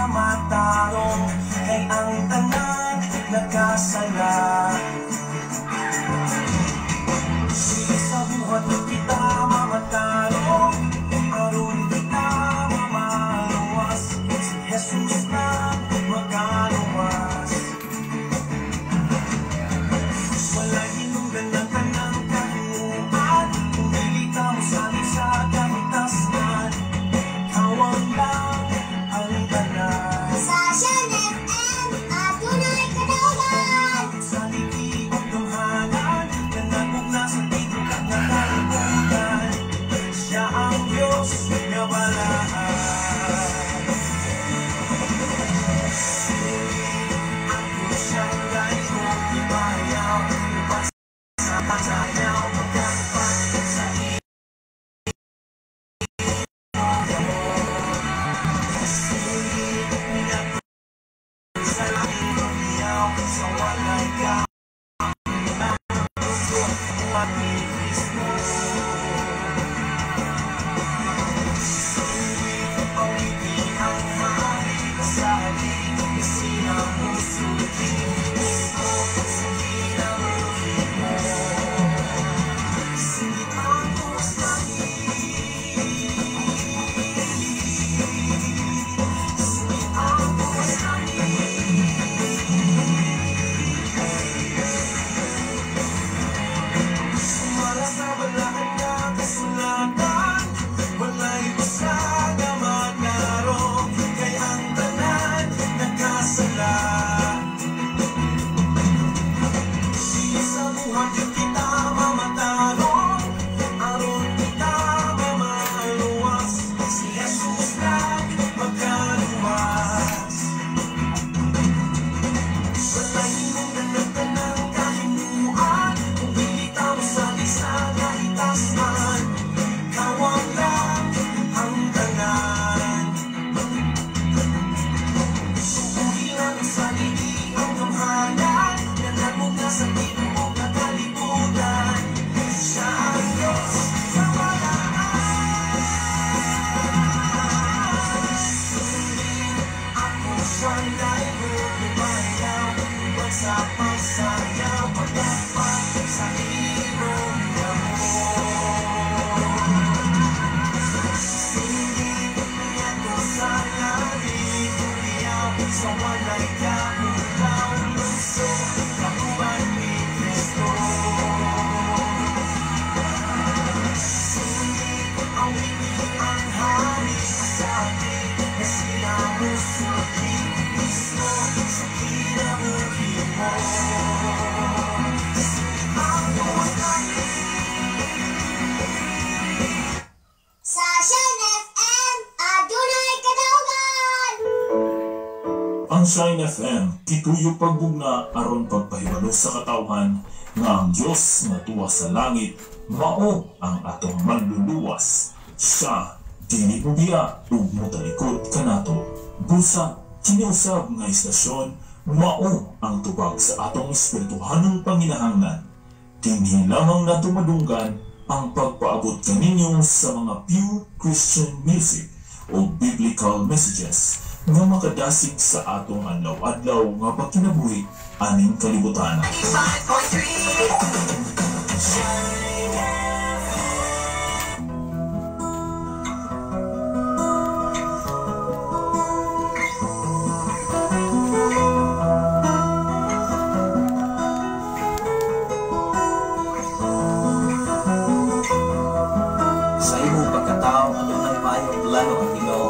matarong, kay ang tanan nagkasala. Sa buhat kita mamatarong, aron kita mamaluwas, si Jesus na magaluwas. Walay hinungdan ng tanang kahimuan, kung dili ta mosalig sa kahitasan, kawang lang ang tanan. Sa Shine FM, adunay kadaugan. Sa liki og gamhanan, nanagog na sa tigok nga kalibutan, siya ang Diyos nga balaan. Ako siyang gayong ibayaw, sa sayaw, pagkapat sa sa langit, sa walay ka ni Kristo. Awitin ang hari sa ating sinamusuki mismo sa kinabuhi mo. Singit ang buwas langit, singit ang buwas langit. Sumala sa balaan nga kasulatan, walay usa nga matarong, kay ang tanan nagkasala. Dili sa buhat yun kita mamatarong, aron kita mamaluwas, si Jesus lang magkaluwas. Walay hinungdan ng tanang kahimuan, kung dili ta mosalig sa kahitasan, kawang lang ang tanan. Subuhi lang sa ligi ang gamhanan, nanagog na sa tibuok nga kalibutan, siya ang Diyos sa balaan. Sundin ako siyang daygon, lumayaw, uban sa pagsayaw, pagdapat sa imong kamot. Sundin ako sa langit, uliyaw, sa walay kaulaw, lukso, kauban ni Kristo. Sundin awitin ang hari sa atin, na sinamusuki mismo sa kinabuhi mo. Singit ang buwas langit. Sa Shine FM, adunay kadaugan. Ang Shine FM, gituyo pagbugna aron pagpahibalo sa katawhan nga ang Dios nga tuwa sa langit mao ang atong manluluwas. Siya dili mobiya ug motalikod kanato. Busa kini usab nga istasyon mao ang tubag sa atong espirituhanong panginahanglan. Dinhi lamang nato madunggan ang pagpaabot kaninyo sa mga pure Christian music o biblical messages nga makadasig sa atong adlaw-adlaw nga pagkinabuhi aning kalibutan. 95.3 Shine. Sa imong pagkatao, adunay maayong plano ang Ginoo.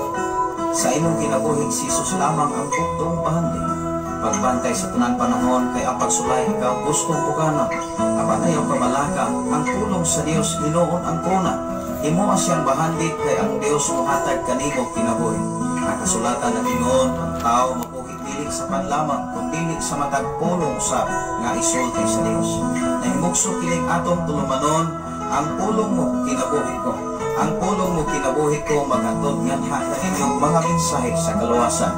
Sa imong kinabuhi, si Jesus lamang ang buktong bahandi. Pagbantay sa tanan panahon kay ang pagsulay ikaw gustong pugana. Apan ayaw kabalaka, ang pulong sa Dios hinuon ang kuna. Himoa siyang bahandi kay ang Dios mohatag kanimo kinabuhi. Ang kasulatan ng ingon, ang tao mabuhi dili sa panlamang kundi sa matag pulong sa nga isulti sa Dios. Nahimugso kining atong tulumanon, ang pulong mo kinabuhi ko. Ang pulong mo kinabuhi ko maghatod nganha kaninyong mga mensahe sa kaluwasan,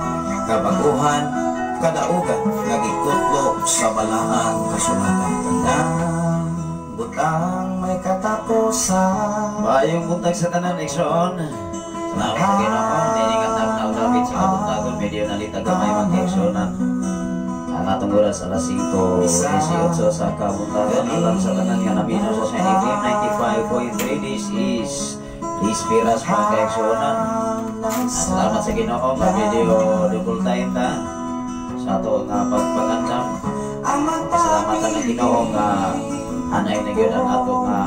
kabaguhan, kadaugan nga gikutlo sa balaang kasulatan. Tanang butang may katapusan. Maayong buntag sa tanan, Igsoon. Salamat sa Ginoo. Niningat na david sa kabuntagon medio na Dili ta gamay, mga kaigsuonan. Ang atong oras, alas 5:18 sa kabuntagon. Alang sa tanan nga naminaw sa Shine FM 95.3. This is Bisperas, mga kaigsuonan. Salamat sa Ginoo nga video double time ta sa ato nga pagpangandam. Pasalamatan ang Ginoo nga anay na gyud ang ato nga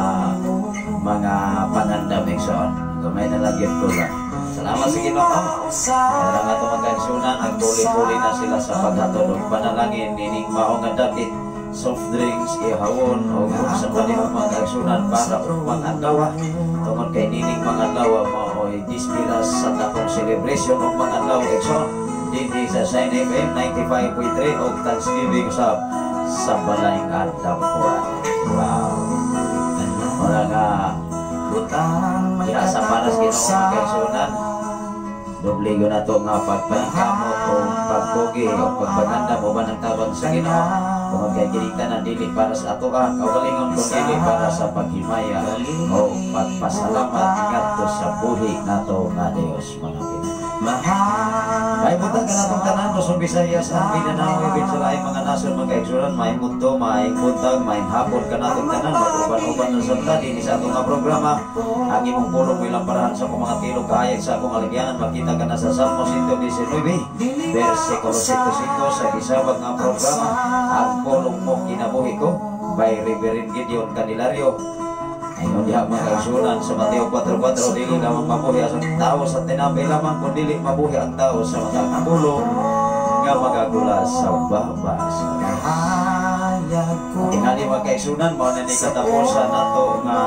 mga pangandam, igsoon. Gamay na lang gyud kulang. Salamat sa Ginoo. Kaya nga ato, mga kaigsuonan, nagpuli-puli na sila sa paghatod og panalangin nining mao nga dapit, soft drinks, ihawon o unsa pa nimo, mga kaigsuonan, para upang adlaw, tungod kay nining mga adlaw mao'y bisperas sa dakong celebration og mga adlaw, igsoon, dinhi sa Shine FM 95.3 og Thanksgiving sa balay nga adlaw. Wow. Wala nga diha sa paras Ginoo, mga kaigsuonan. Doble yun nato nga pagpaningkamot o pagpugi o pagpagandam uban ang tabang sa Ginoo. Tungod kay kining tanan dili para sa ato ah kaugalingon kun dili para sa paghimaya o pagpasalamat ngadto sa buhi nato nga Dios, mga pinag. May buntag ka natong tanan, Luzon, Visayas, and Mindanao, ibig sa laing mga nasyon, mga kaigsuonan, may mundo, may buntag, may hapon ka natong tanan, mag-uban-uban na sa dinhi sa atong nga programa. Ang imong pulong mo ilang parahan sa akong mga tilog kahayag sa akong alagyanan, makita ka na sa Salmo 119, versikulo 105 sa gisawag nga programa, "Ang Pulong Mo Kinabuhi Ko," by Reverend Gideon Candelario. Ayon diha, mga kaigsuonan, sa Mateo 4.4, dili lamang mabuhi ang tao sa tinapay lamang, kun dili mabuhi ang tao sa matag pulong nga magagula sa baba sa Diyos. Tingali, mga kaigsuonan, mao na ni katapusan nato nga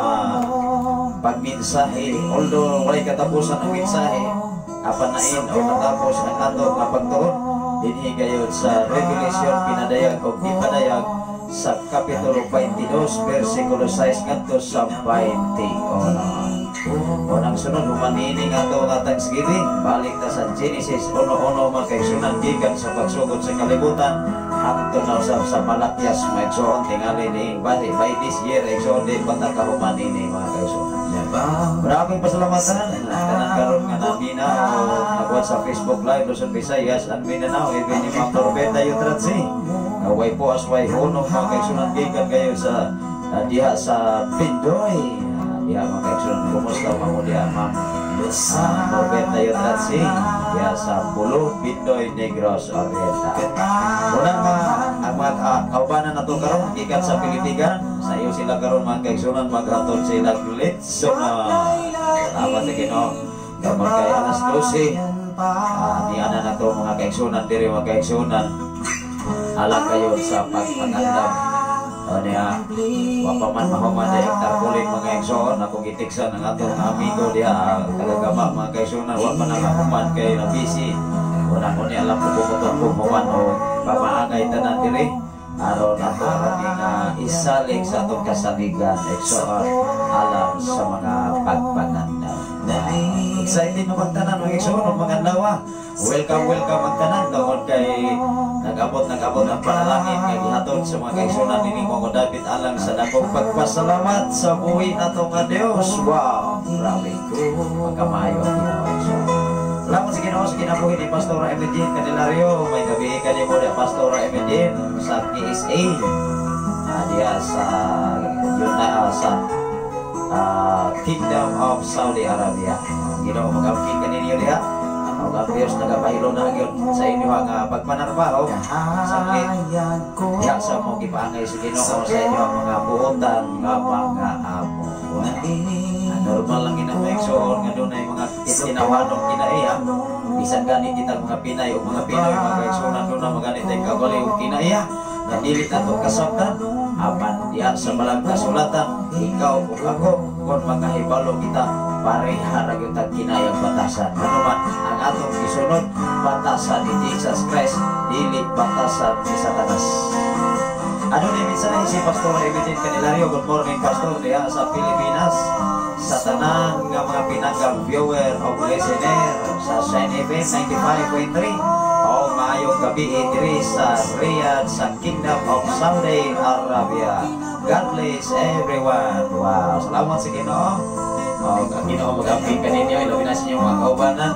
pagmensahe. Although walay katapusan ang mensahe, apan nain o natapos ang ato nga pagtuon dinhi gayud sa Revelation, pinadayag o gipadayag sa Kapitulo 22 versikulo 6 ngadto sa 21. Unang sunod, human niini nga ato nga Thanksgiving, balik ta sa Genesis 1.1, mga kaigsuonan, gikan sa pagsugod sa kalibutan hangtod na usab sa Malakias, mga igsoon. Tingali ni by this year, igsoon, di pa ta kahuman nini, mga kaigsuonan. Maraming pasalamatan tanan karon nga namina o nagwat sa Facebook Live, Luzon, Visayas and Mindanao, even ni Ma'am Norbeta Yutratsi nga way po as way hunong, mga kaigsuonan, gikan kayo sa diha sa Bindoy. Diha, mga kaigsuonan, kumusta mo diha, Ma'am Norbeta Yutratsi, diha sa Bulo, Bindoy, Negros Oriental? Unang mga ang mga kaubanan nato karon gikan sa Pilipinas, sa iyo sila karon, mga kaigsuonan, maghatod sila litson. Salamat sa Ginoo. Gamot kay alas 12. Niana na to, mga kaigsuonan, diri, mga kaigsuonan. Alang kayo sa pagpangandam. O niya, wa pa man mahuman dahil tarpaulin, mga igsoon. Ako gitiksan ang atong amigo diha, tagagama, mga kaigsuonan, wa pa nakahuman kay na busy. Wala ko ni alam kung puputok kung human o papaangay tanan diri. Aron ato ating isalig sa atong kasaligan, igsoon, alam sa mga pagpangandam. Excited na magtanan, mga igsoon, og mga adlaw. Welcome, welcome ang tanan tungod kay nag-abot ang panalangin nga gihatod sa mga kaigsuonan nining mga David alang sa dakong pagpasalamat sa buhi nato nga Dios. Wow, grabe. Pagkamaayo ang Ginoo, igsoon. Salamat sa Ginoo sa kinabuhi ni Pastora Emedin Candelario. May gabi kanimo di Pastora Emedin sa KSA. Diya sa yun na sa Kingdom of Saudi Arabia. Ginoo mag-amping kaninyo diha. Ang ang Diyos nagapahilo na gyud sa inyo nga pagpanarbaho sakit diha sa mo gipaangay sa Ginoo sa inyo ang mga buotan nga mga amo. Wow. Normal lang gina, mga igsoon, nga dunay mga tinawanong kinaiya. Bisan gani kita mga Pinay o mga Pinoy, mga kaigsuonan, doon na maganit ay kaguli o kinaiya na dili nato kasabtan. Apan diha sa balang kasulatan, ikaw ug ako, kung makahibalo kita, pareha ra gyud tag kinayang batasan. Ano man ang atong gisunod, batasan ni Jesus Christ, dili batasan ni Satanas. Ano ni mensahe si Pastor Evident Candelario? Good morning, Pastor, diha sa Pilipinas. Sa tanan nga mga pinanggang viewer o listener sa Shine FM 95.3 o maayong gabi diri sa Riyadh sa Kingdom of Saudi Arabia. God bless everyone. Wow, salamat sa Ginoo. O, ang Ginoo mag-amping kaninyo, ilabi na sa inyong mga kaubanan.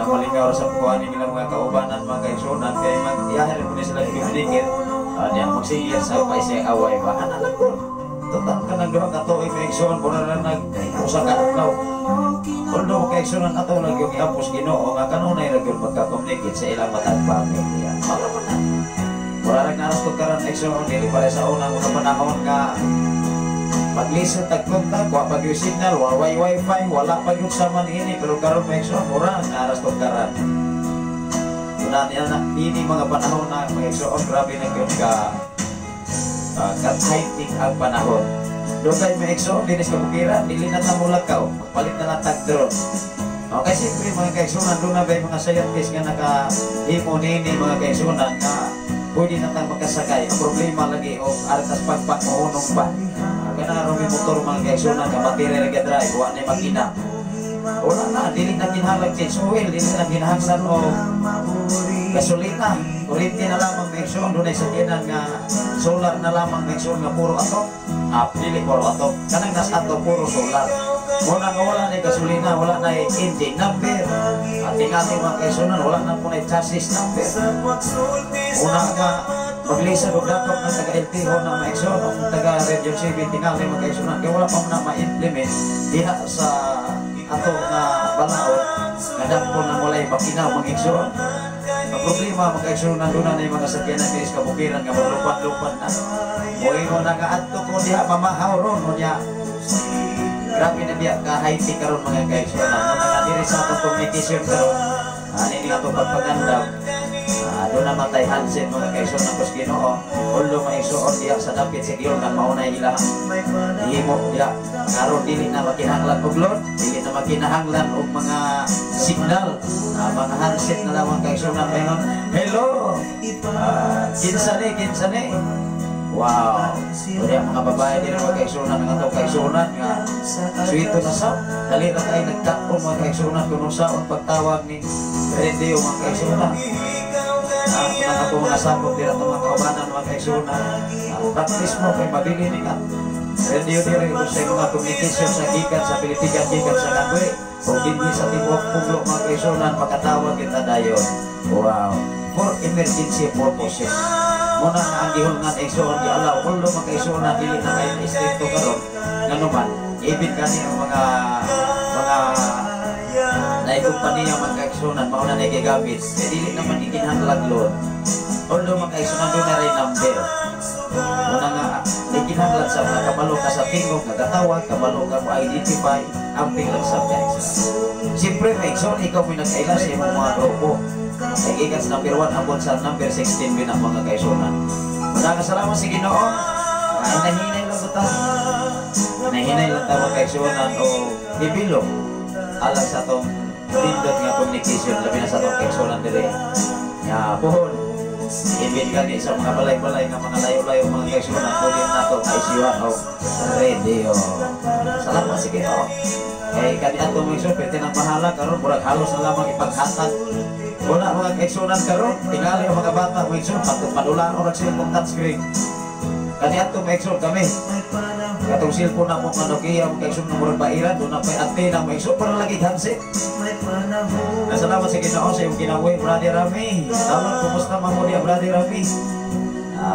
Na malingaw sa kuha ilang mga kaubanan, mga kaigsuonan, kay mag-iyaher po ni sila communicate. Niya, magsigil sa paisay away ba? Ana lang ko. Total ka ng 2 ka tuig, mga igsoon, mura na nag usa ka adlaw. Although kay igsuonan, ato lang yung iapos Ginoo nga kanunay ra gyud magka-communicate sa ilang matag pamilya. Mao man na. Mura ra naras ko karon, igsoon, dili pare sa unang mga panahon nga maglisod tag kontak, wa pa gyud signal, wa way wifi, wala pa gyud sa man ini, pero karon, mga igsoon, mura naras ko karon. Una niya na ini mga panahon na, mga igsoon, grabe na gyud ka ka-high ang panahon. Dugay, mga igsoon, dinis kabukiran, dili na ta mulakaw, magpalit na lang tag drone. Okay, siyempre, mga kaigsunan, doon na ba yung mga scientists nga nakahimo nini, mga kaigsunan, nga pwede na tang makasakay. Ang problema lagi o artas pagpak mohunong ba. Kana may motor, mga kaigsunan, nga battery ra drive, wa na makina. Wala na, dili na kinahanglan change oil, dili na kinahanglan o gasolina. Kuryente na lamang, mga igsoon, doon ay sakyanan nga solar na lamang, mga igsoon, nga puro ato. Ah, dili puro ato. Kanang nas ato puro solar. Muna nga wala na gasolina, wala na engine number. At tingati, mga kaigsunan, wala na po na chassis number. Una nga maglisod og dakop ng taga LTO na, mga igsoon, o taga Radio CV, tingali, mga kaigsunan, kaya wala pa mo na ma-implement diha sa ato nga balaod nga dako na walay makina, mga igsoon. Ang problema, mga kaigsunan, doon na yung mga sakyanan diri sa kabukiran nga maglupad-lupad na. Moingon na nga adto ko diha mamahaw ron unya. Grabe na biya ka high karon, mga kaigsunan. Muna nga diri sa atong communication karon. Ani ni atong pagpagandam. Doon na matay handset, mga kaigsunan ko sa Ginoo. Although, mga igsoon, diha sa dapit sa Giyon mao na ila himo diha karon, dili na makinahanglan og load, dili na makinahanglan og mga signal. Mga handset na lamang, kaigsunan, paingon, "Hello, kinsa ni, kinsa ni?" Wow. Uri ang mga babae diri, mga kaigsunan, nga atong kaigsunan nga suwito na sa dali ra kay nagkat-on, mga kaigsunan, kung saon pagtawag ni radio, mga kaigsunan. Mga ako mga sakop dira itong mga kaubanan, mga kaigsunan. Practice mo kay mabili ni ka radio diri kung sa mga communication sa gikan sa Pilipinas, gikan sa Kagwe o dinhi sa tibuok puglo, mga kaigsunan, makatawag kita dayon. Wow. For emergency purposes. Muna nga ang gihulngan, igsoon, gialaw. Although, mga kaigsunan, dili na kayo na istrikto karon, nganuman ibig kani ang mga naikumpaniya, mga kaigsunan, mao na nagigamit kay dili naman gikinahanglan load. Although, mga kaigsunan, doon na rin number. Muna nga gikinahanglan sa mga kabalo ka sa tingog nga gatawag, kabalo ka mo identify, amping lang sa kaigsunan. Siyempre, mga igsoon, ikaw mo nagkaila sa imong mga grupo. Kay gikan sa number 1 abot sa number 16 bina, mga kaigsunan. Maraming salamat sa Ginoo. Ay, nahinay lang ta. Nahinay lang ta, mga kaigsunan, o gibilog alang sa atong nindot nga communication, labi na sa atong kaigsunan diri. Nga puhon ibig gani sa mga balay-balay nga mga layo-layo, mga kaigsunan, pwede nato maisyuhan og radio. Salamat sa Ginoo. Kay kani ato, mga igsoon, pwede nang bahala karon, murag halos na lamang ipaghatag. Wala, mga kaigsunan, karon, tingali ang mga bata, mga igsoon, padulaan og cellphone touchscreen. Kani ato, mga igsoon, kami. Katong cellphone na mo nga Nokia, mga kaigsoon, nga murag bairan, doon na pa'y antena, mga igsoon, para lagi handset. Nasalamat sa Ginoo sa iyong kinabuhi, Brother Rami. Talon, kumusta man mo niya, Brother Rami?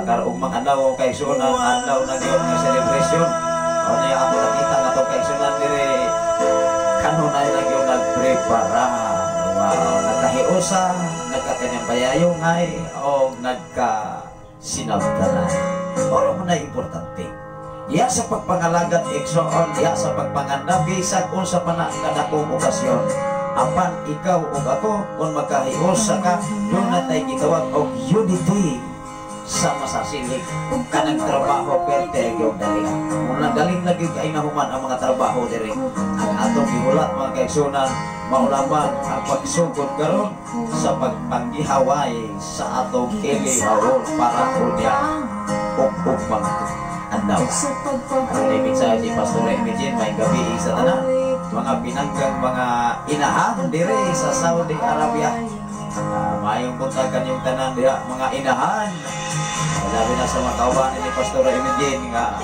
Karong mga adlaw, kaigsuonan, adlaw na gyud nga celebration. O niya ako nakita nga itong kaigsuonan dire kanunay lang yung nagprepara. Wow, nagkahiusa, nagkakanyang bayayongay, o nagka sinabtanay. Oro mo na importante. Diya sa pagpangalagad, igsoon, diya sa pagpangandam, bisag unsa pa na kadakong okasyon. Apan ikaw ug ako, kung magkahiusa ka, doon na tayo gitawag og unity sa masasilig kanang trabaho perte yung dali. Muna galing lagi kay nahuman ang mga trabaho diri. Ang atong gihulat, mga kaigsunan, mao lamang ang pagsugod karon sa pagpanggihaway sa atong kilihawon para unya ug ugmang adlaw. Ang ibig sa si Pastor Emigin, may gabi sa tanan mga pinanggang mga inahan dire sa Saudi Arabia. Maayong buntag kanyong tanan diha, mga inahan. Labi na sa mga kauban ni Pastor Emigin nga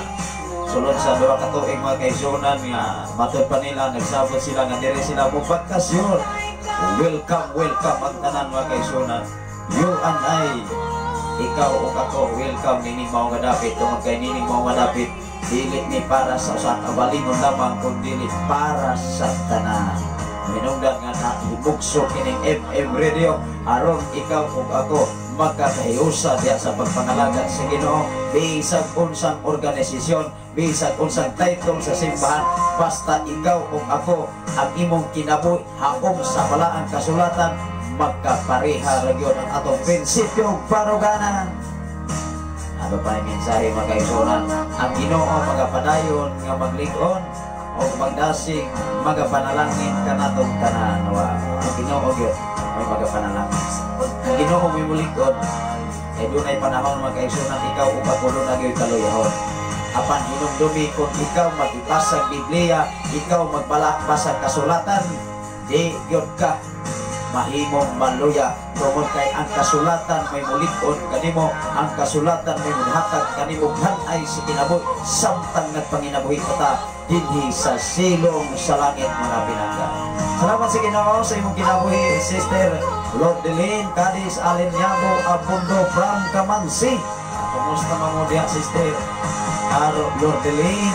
sulod sa 2 ka tuig, mga kaigsunan, nga matod pa nila nagsabot sila nga dire sila mo bakasyon. Welcome, welcome ang tanan, mga kaigsuonan. You and I, ikaw ug ako, welcome nining mao nga dapit, tungod kay nining mao nga dapit dili ni para sa usa ka balingon lamang kun dili para sa tanan. Hinungdan nga nahimugso kining FM radio aron ikaw ug ako magkakahiusa diha sa pagpangalagad sa Ginoo, bisag unsang organisasyon, bisag unsang title sa simbahan, basta ikaw ug ako, ang imong kinabuhi haom sa balaang kasulatan, magkapareha ra gyud ang atong prinsipyo ug baruganan. Ano pa yung mensahe, mga kaigsuonan? Ang Ginoo magapadayon nga maglig-on o magdasig, magapanalangin kanatong tanan. Wow. Ang Ginoo gyud may magapanalangin. Ang Ginoo may mulig-on kay dunay panahon, mga kaigsuonan, ikaw ug ako duna gyud kaluyahon. Apan hinumdumi, kung ikaw magbasag Biblia, ikaw magbasa kasulatan, di gyud ka mahimong maluya tungod kay ang kasulatan may mulig-on kanimo, ang kasulatan may muhatag kanimo hanay sa kinabuhi samtang nagpanginabuhi pa ta dinhi sa silong sa langit, mga pinangga. Salamat sa Ginoo sa imong kinabuhi, Sister Lordelin Cadiz Alinyabo Abundo from Kamansi. Kumusta man mo diha, Sister Aro Lordelin?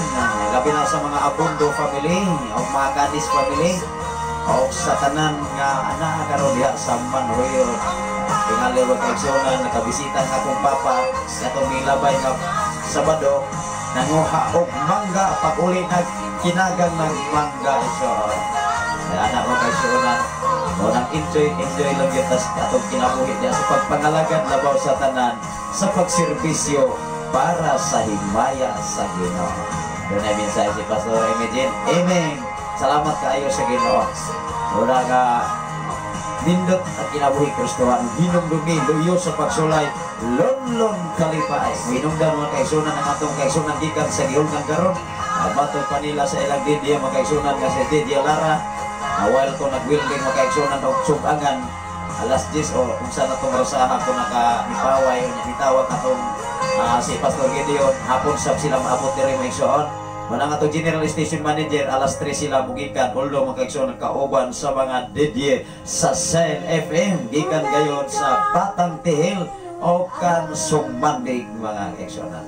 Labi na sa mga Abundo family o mga Cadiz family o sa tanan nga anaa karon diha sa Manhuyo. Tingali wa kaigsuonan, nakabisita ang akong papa sa atong milabay nga Sabado, nanguha og mangga, pag-uli nagkinagang ng mangga. So anak ko, kaigsuonan o nang enjoy enjoy lang yun tas atong kinabuhi diha sa pagpangalagad, labaw sa tanan sa pagserbisyo para sa himaya sa Ginoo. Doon ay mensahe si Pastor Imagine. Amen. Salamat kaayo sa Ginoo. Ura nga nindot ang kinabuhi Kristohan. Hinumdumi, luyo sa pagsulay, lonlon kalipay. Hinungdan, mga kaigsuonan, ang atong kaigsuonan gikan sa gihulgan karon. Bato pa nila sa ilang didya, mga kaigsuonan, nga si Didya Lara. While ko nag-welding, mga kaigsuonan, og subangan alas 10 o kung saan atong rasaha ko naka mipaway o nitawag atong si Pastor Gideon, hapon sab sila maabot diri, mga igsoon. Manang atong General Station Manager, alas 3 sila mugikan, although, mga kaigsoon, kauban sa mga DJ sa Sen FM gikan gayon sa Batang Tihil o kan Sumandig, mga kaigsuonan.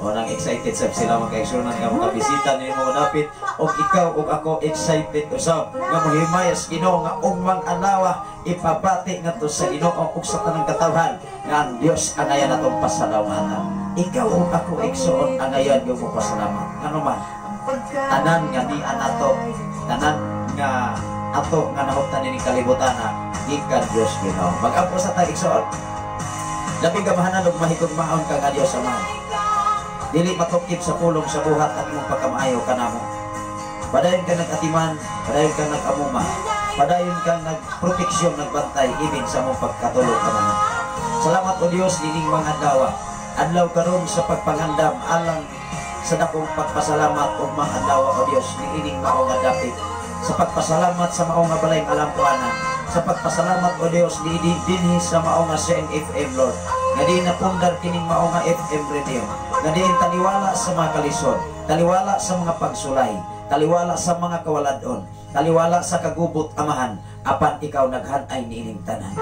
O nang excited sab sila, mga kaigsuonan, nga makabisita ni mga dapit, og ikaw ug ako excited usab nga mohimayas Ginoo nga ugmang adlaw ipabati ngadto sa Ginoo ug sa tanang katawhan nga ang Dios angayan atong pasalamatan. Ikaw ug ako, igsoon, angayan gyud mo pasalamat. Ngano man tanan nga ni anato, tanan nga ato nga nahuptan nining kalibutan na gikan Dios Ginoo. Mag-ampo sa ta, igsoon. Labing gamahanan ug mahigugmaon ka nga Dios Amahan. Dili matukip sa pulong sa buhat ang imong pagkamaayo kanamo. Padayon ka nag-atiman, padayon ka nag-amuma, padayon ka nagproteksyon, nagbantay, ibin sa mong pagkatulog kamahan. Salamat o Dios nining mga adlaw. Adlaw karon sa pagpangandam alang sa dakong pagpasalamat ug mga adlaw o Dios niining mao nga dapit. Sa pagpasalamat sa mao nga balayng alampuanan. Sa pagpasalamat o Dios niini dinhi sa mao nga CNFM, Lord. Nga di napundar kining mao nga FM radio. Nga diin taliwala sa mga kalisod, taliwala sa mga pagsulay, taliwala sa mga kawaladon, taliwala sa kagubot, Amahan, apan ikaw naghanay niining tanan.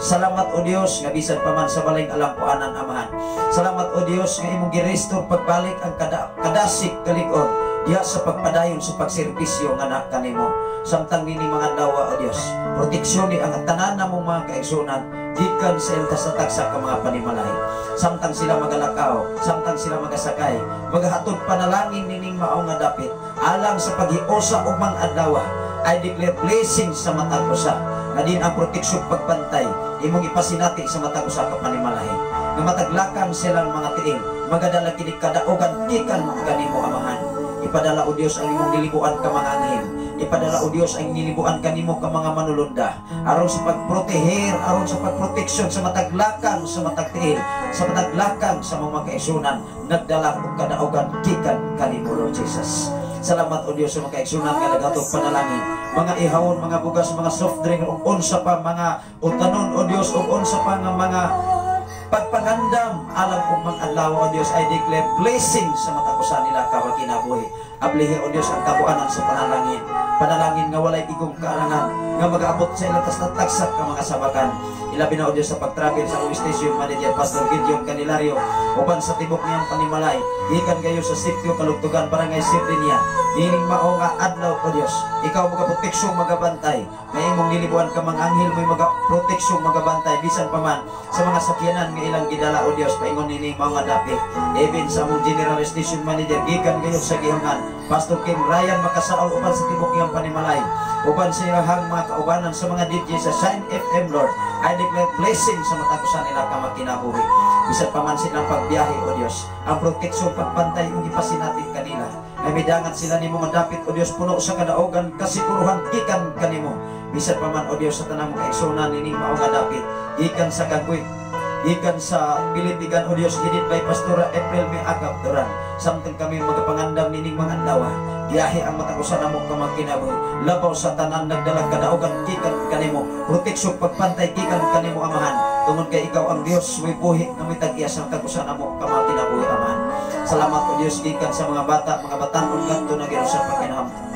Salamat o Dios nga bisan pa man sa balayng alampuanan, Amahan. Salamat o Dios nga imong gi-restore pagbalik ang kadasig kalig-on diha sa pagpadayon sa pagserbisyo nga na kanimo. Samtang nini mga adlaw o Dios, proteksyon ni ang tanan namong mga kaigsuonan gikan sa ilta sa tagsa ka mga panimalay. Samtang sila magalakaw, samtang sila magasakay, magahatod panalangin nining mao nga dapit alang sa paghiusa ug mga adlaw. I declare blessing sa matag usa nga din ang proteksyon, pagbantay imong ipasinati sa matag usa ka panimalay nga mataglakang silang mga tiil, magadala kini kadaugan gikan kanimo, Amahan. Ipadala o Dios ang imong nilibuan ka mga anghel. Ipadala o Dios ang nilibuan kanimo ka mga manulunda aron sa pagproteher, aron sa pagproteksyon sa mataglakang, sa matag tiil, sa mataglakang sa mga kaigsuonan nagdala og kadaugan gikan kanimo, Lord Jesus. Salamat o Dios sa mga kaigsuonan nga naghatod panalangin, mga ihawon, mga bugas, mga soft drink ug unsa pa mga utanon o Dios ug unsa pa nga mga Pagpangandam alang og mga adlaw, O Dios, I declare blessing sa matag usa nila ka kinabuhi. Ablihi, O Dios, ang kabuanan sa panalangin. Panalangin nga walay igong kaarangan, nga magaabot sa ilang tagsa ka mga sabakan. Ilabi na, O Dios, sa pag-travel sa among station manager Pastor Gideon Canilario uban sa tibok niyang panimalay. Gikan kayo sa sitio Kalugtugan, Barangay Sirdinia. Nining mao nga adlaw, O Dios, ikaw magaproteksyon, magabantay. May imong nilibuan ka mga anghel may magaproteksyon, magabantay bisan pa man sa mga sakyanan nga ilang gidala, O Dios, paingon nining mga dapit. Even sa among general station manager gikan gayon sa Gihongan, Pastor Kim Ryan Makasaol uban sa tibok niyang panimalay, uban sa iyang mga kaubanan sa mga DJ sa Shine FM, Lord, I declare blessing sa matag usa nila ka makinabuhi. Bisan pa man silang pagbiyahe, O Dios, ang proteksyon, pagbantay imong gipasinati kanila. May midangat sila nimo nga dapit, O Dios, puno sa kadaogan, kasiguruhan gikan kanimo. Bisan pa man, O Dios, sa tanang mga kaigsuonan nining mao nga dapit, gikan sa Kagwit, gikan sa Pilipigan, O Dios, headed by Pastora April May Agap Duran. Samtang kami magapangandam nining mga adlaw, biyahe ang matag usa namo ka mga kinabuhi. Labaw sa tanan nagdalag kadaogan gikan kanimo, proteksyon, pagpantay gikan kanimo, Amahan. Tungod kay ikaw ang Dios may buhi nga mitag-iya sa matag usa namo ka mga kinabuhi, Amahan. Salamat, O Dios, gikan sa mga bata, mga batan-on ngadto na gino sa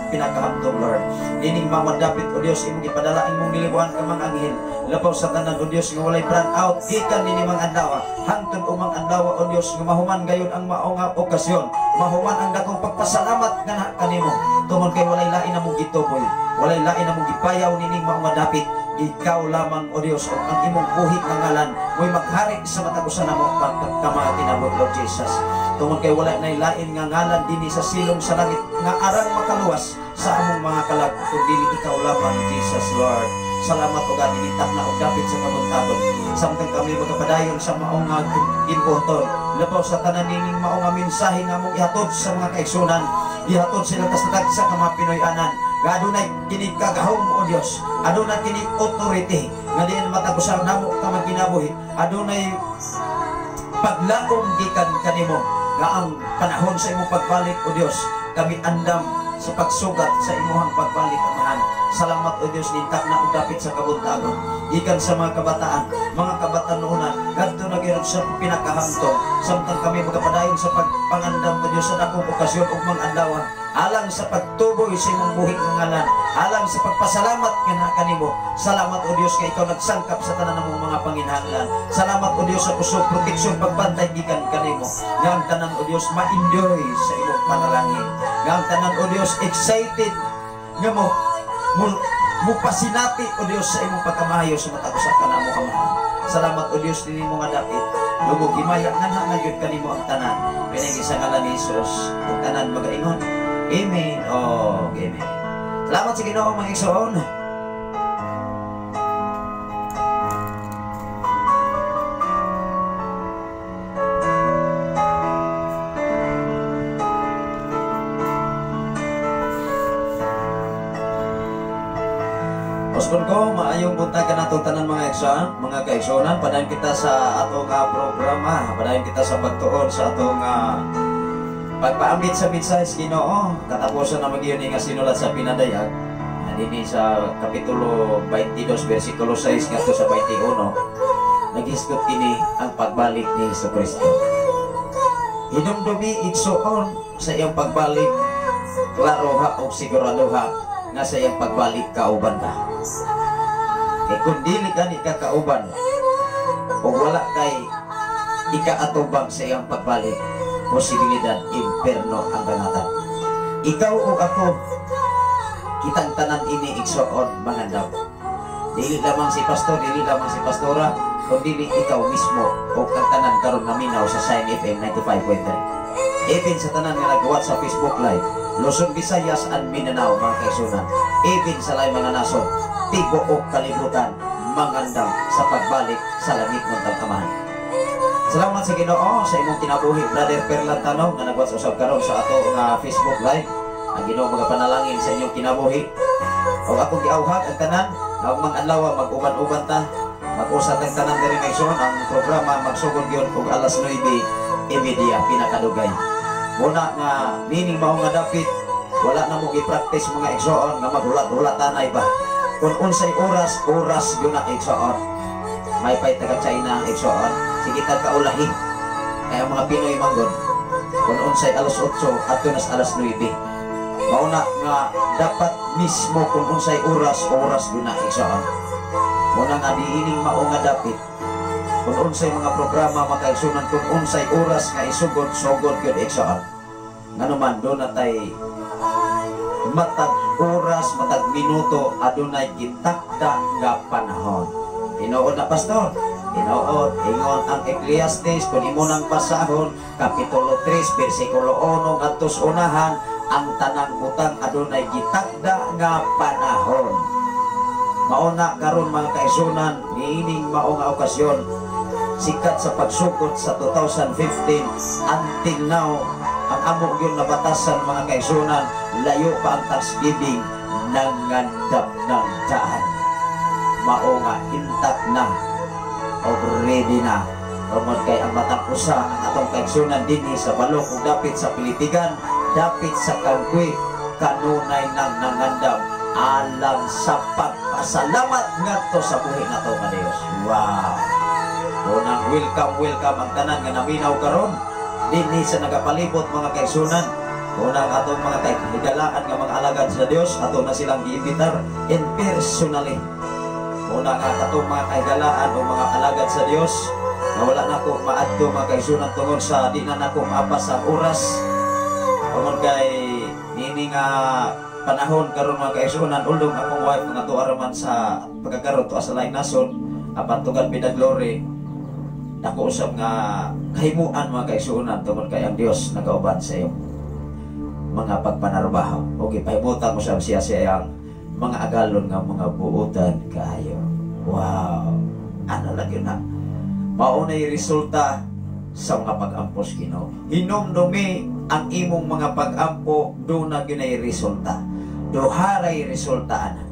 pinakahamtong, Lord. Nining mga dapit, O Dios, imong gipadala imong nilibuan ka mga anghel. Labaw sa tanan, O Dios, nga walay brand out gikan nini mga adlaw. Hangtod umang adlaw, O Dios, nga mahuman gayon ang mao nga okasyon. Mahuman ang dakong pagpasalamat nga kanimo. Tungod kay walay lain namong gituboy, walay lain namong gipayaw nining mao nga dapit. Ikaw lamang, O Dios, ug ang imong buhi nga ngalan mo'y maghari sa matag usa namo ka mga kinabuhi, Lord Jesus. Tungod kay wala nay lain nga ngalan dinhi sa silong sa langit nga arang makaluwas sa among mga kalag kun dili ikaw lamang, Jesus, Lord. Salamat o God, initak na og dapit sa kabuntagon. Samtang kami magapadayon sa mao nga gimbuhaton, labaw sa tanan nining mao nga mensahe nga among ihatod sa mga kaigsunan, ihatod sila tas sa mga Pinoy-anan. Nga adunay kini kagahom, O Dios, adunay kini authority nga diin matag usa namo ka magkinabuhi, adunay paglaom gikan kanimo nga ang panahon sa imong pagbalik, O Dios, kami andam sa pagsugat sa imuhang pagbalik, Amahan. Salamat, O Dios, nintak na og dapit sa kabuntagon. Gikan sa mga kabataan, mga kabatanunan, ngadto na gyud sa pinakahamtong. Samtang kami magapadayon sa pagpangandam, O Dios, sa dakong okasyon ug mga adlaw, alang sa pagtuboy sa imong buhi nga ngalan, alang sa pagpasalamat nga kanimo. Salamat, O Dios, kay ikaw nagsangkap sa tanan namong mga panginahanglan. Salamat, O Dios, sa kusog, proteksyon, pagbantay gikan kanimo. Nga ang tanan, O Dios, ma-enjoy sa imong panalangin. Nga ang tanan, O Dios, excited nga mo mupasinati, O Dios, sa imong pagkamahayo sa matag usa kanamo, Amahan. Salamat, O Dios, dinhi mo nga dapit. Lugog himaya nga na gyud kanimo ang tanan. Pinagi sa ngalan ni Jesus, ang tanan magaingon. Amen. Oh, amen. Salamat sa Ginoo, mga igsoon. Uspon ko, maayong buntag kanato tanan mga igsoon, mga kaigsuonan. Padayon kita sa atong programa, padayon kita sa pagtuon sa atong pagpaambit sa mensahe sa Ginoo. Katapusan na magyun nga sinulat sa pinadayag dinhi sa kapitulo 22 bersikulo 6 ngadto sa 21. Naghisgot kini ang pagbalik ni Hesukristo. Hinumdumi igsoon sa iyang pagbalik, klaro ha og sigurado ha nga sa iyang pagbalik kauban ka. Kay kung dili gani ka kauban o wala kay ikaatubang sa iyang pagbalik, posibilidad imperno ang dangatan. Ikaw o ako, kitang tanan ini igsoon mangandam. Dili lamang si pastor, dili lamang si pastora, kung dili ikaw mismo o ang tanan karon naminaw sa Shine FM 95.3. Even sa tanan nga nagwat sa Facebook Live, Luzon, Visayas and Mindanao, mga kaigsunan, even sa lain mga nasod, tibuok kalibutan mangandam sa pagbalik sa langit ng Amahan. Salamat sa Ginoo sa imong kinabuhi, Brother Perlan Tanong, nga nagwat usab karon sa ato nga Facebook Live. Ang Ginoo magapanalangin sa inyong kinabuhi. O akong giawhag ang tanan, ang mga adlaw mag-uban-uban ta, mag-usat ang tanan diri ngayon. Ang programa magsugod gyud og alas 9:30 pinakadugay. Muna nga nining mao nga dapit, wala na mo gi-practice mga igsoon nga maghulat-hulat tanay ba. Kung unsay oras, oras gyud na igsoon. May pay taga China, igsoon. Sige tag kaulahi. Kaya ang mga Pinoy manggod, kung unsay alas 8, adto nas alas 9. Mauna nga dapat mismo kung unsay oras, oras guna, igsoon. Muna nga diining mao nga dapit. Kung unsay mga programa, makaigsunan, kung unsay oras nga isugod, sugod gyud, igsoon. Ngano man do na tay matag oras, matag minuto, adunay gitakda nga panahon. Tinuod na, Pastor. Tinuod, ingon ang Ecclesiastes, kung imo nang basahon, Kapitulo 3, versikulo 1 ngadto sa unahan, ang tanang butang adunay gitakda nga panahon. Mauna karon, mga kaigsunan, niining mao nga okasyon, sikat sa pagsukot sa 2015 until now, ang amo gyud nabatasan, mga kaigsunan, layo pa ang Thanksgiving, nangandam ng daan. Mao nga intact na o ready na. Tungod kay ang matag usa ang atong kaigsunan dinhi sa balok ug dapit sa Pilitigan, dapit sa Kangkwi, kanunay nang nangandam alang sa pagpasalamat ngadto sa buhi nato nga Dios. Wow! Unang welcome, welcome ang tanan nga naminaw karon dinhi sa nagapalibot, mga kaigsunan. Unang atong mga kahigalaan nga mga alagad sa Dios, ato na silang giimbitar in personally. Una nga katong mga kahigalaan o mga alagad sa Dios nga wala na ko maadto, mga kaigsunan, tungod sa di na nako maapas ang oras. Tungod kay nini nga panahon karon, mga kaigsunan, although akong wife nga tuwa man sa pagkakaroon tuwa sa laing nasod, apan to God be the glory, dako usab nga kahimuan, mga kaigsunan, tungod kay ang Dios nagauban sa iyong mga pagpanarbaho. Okay, pahimutan mo siya siya siyang mga agalon nga mga buutan kaayo. Wow! Ano lang yun na? Maunay resulta sa mga pag-ampo sa Ginoo. Hinumdumi ang imong mga pag-ampo, do na ginay resulta. Duha ray resulta ana.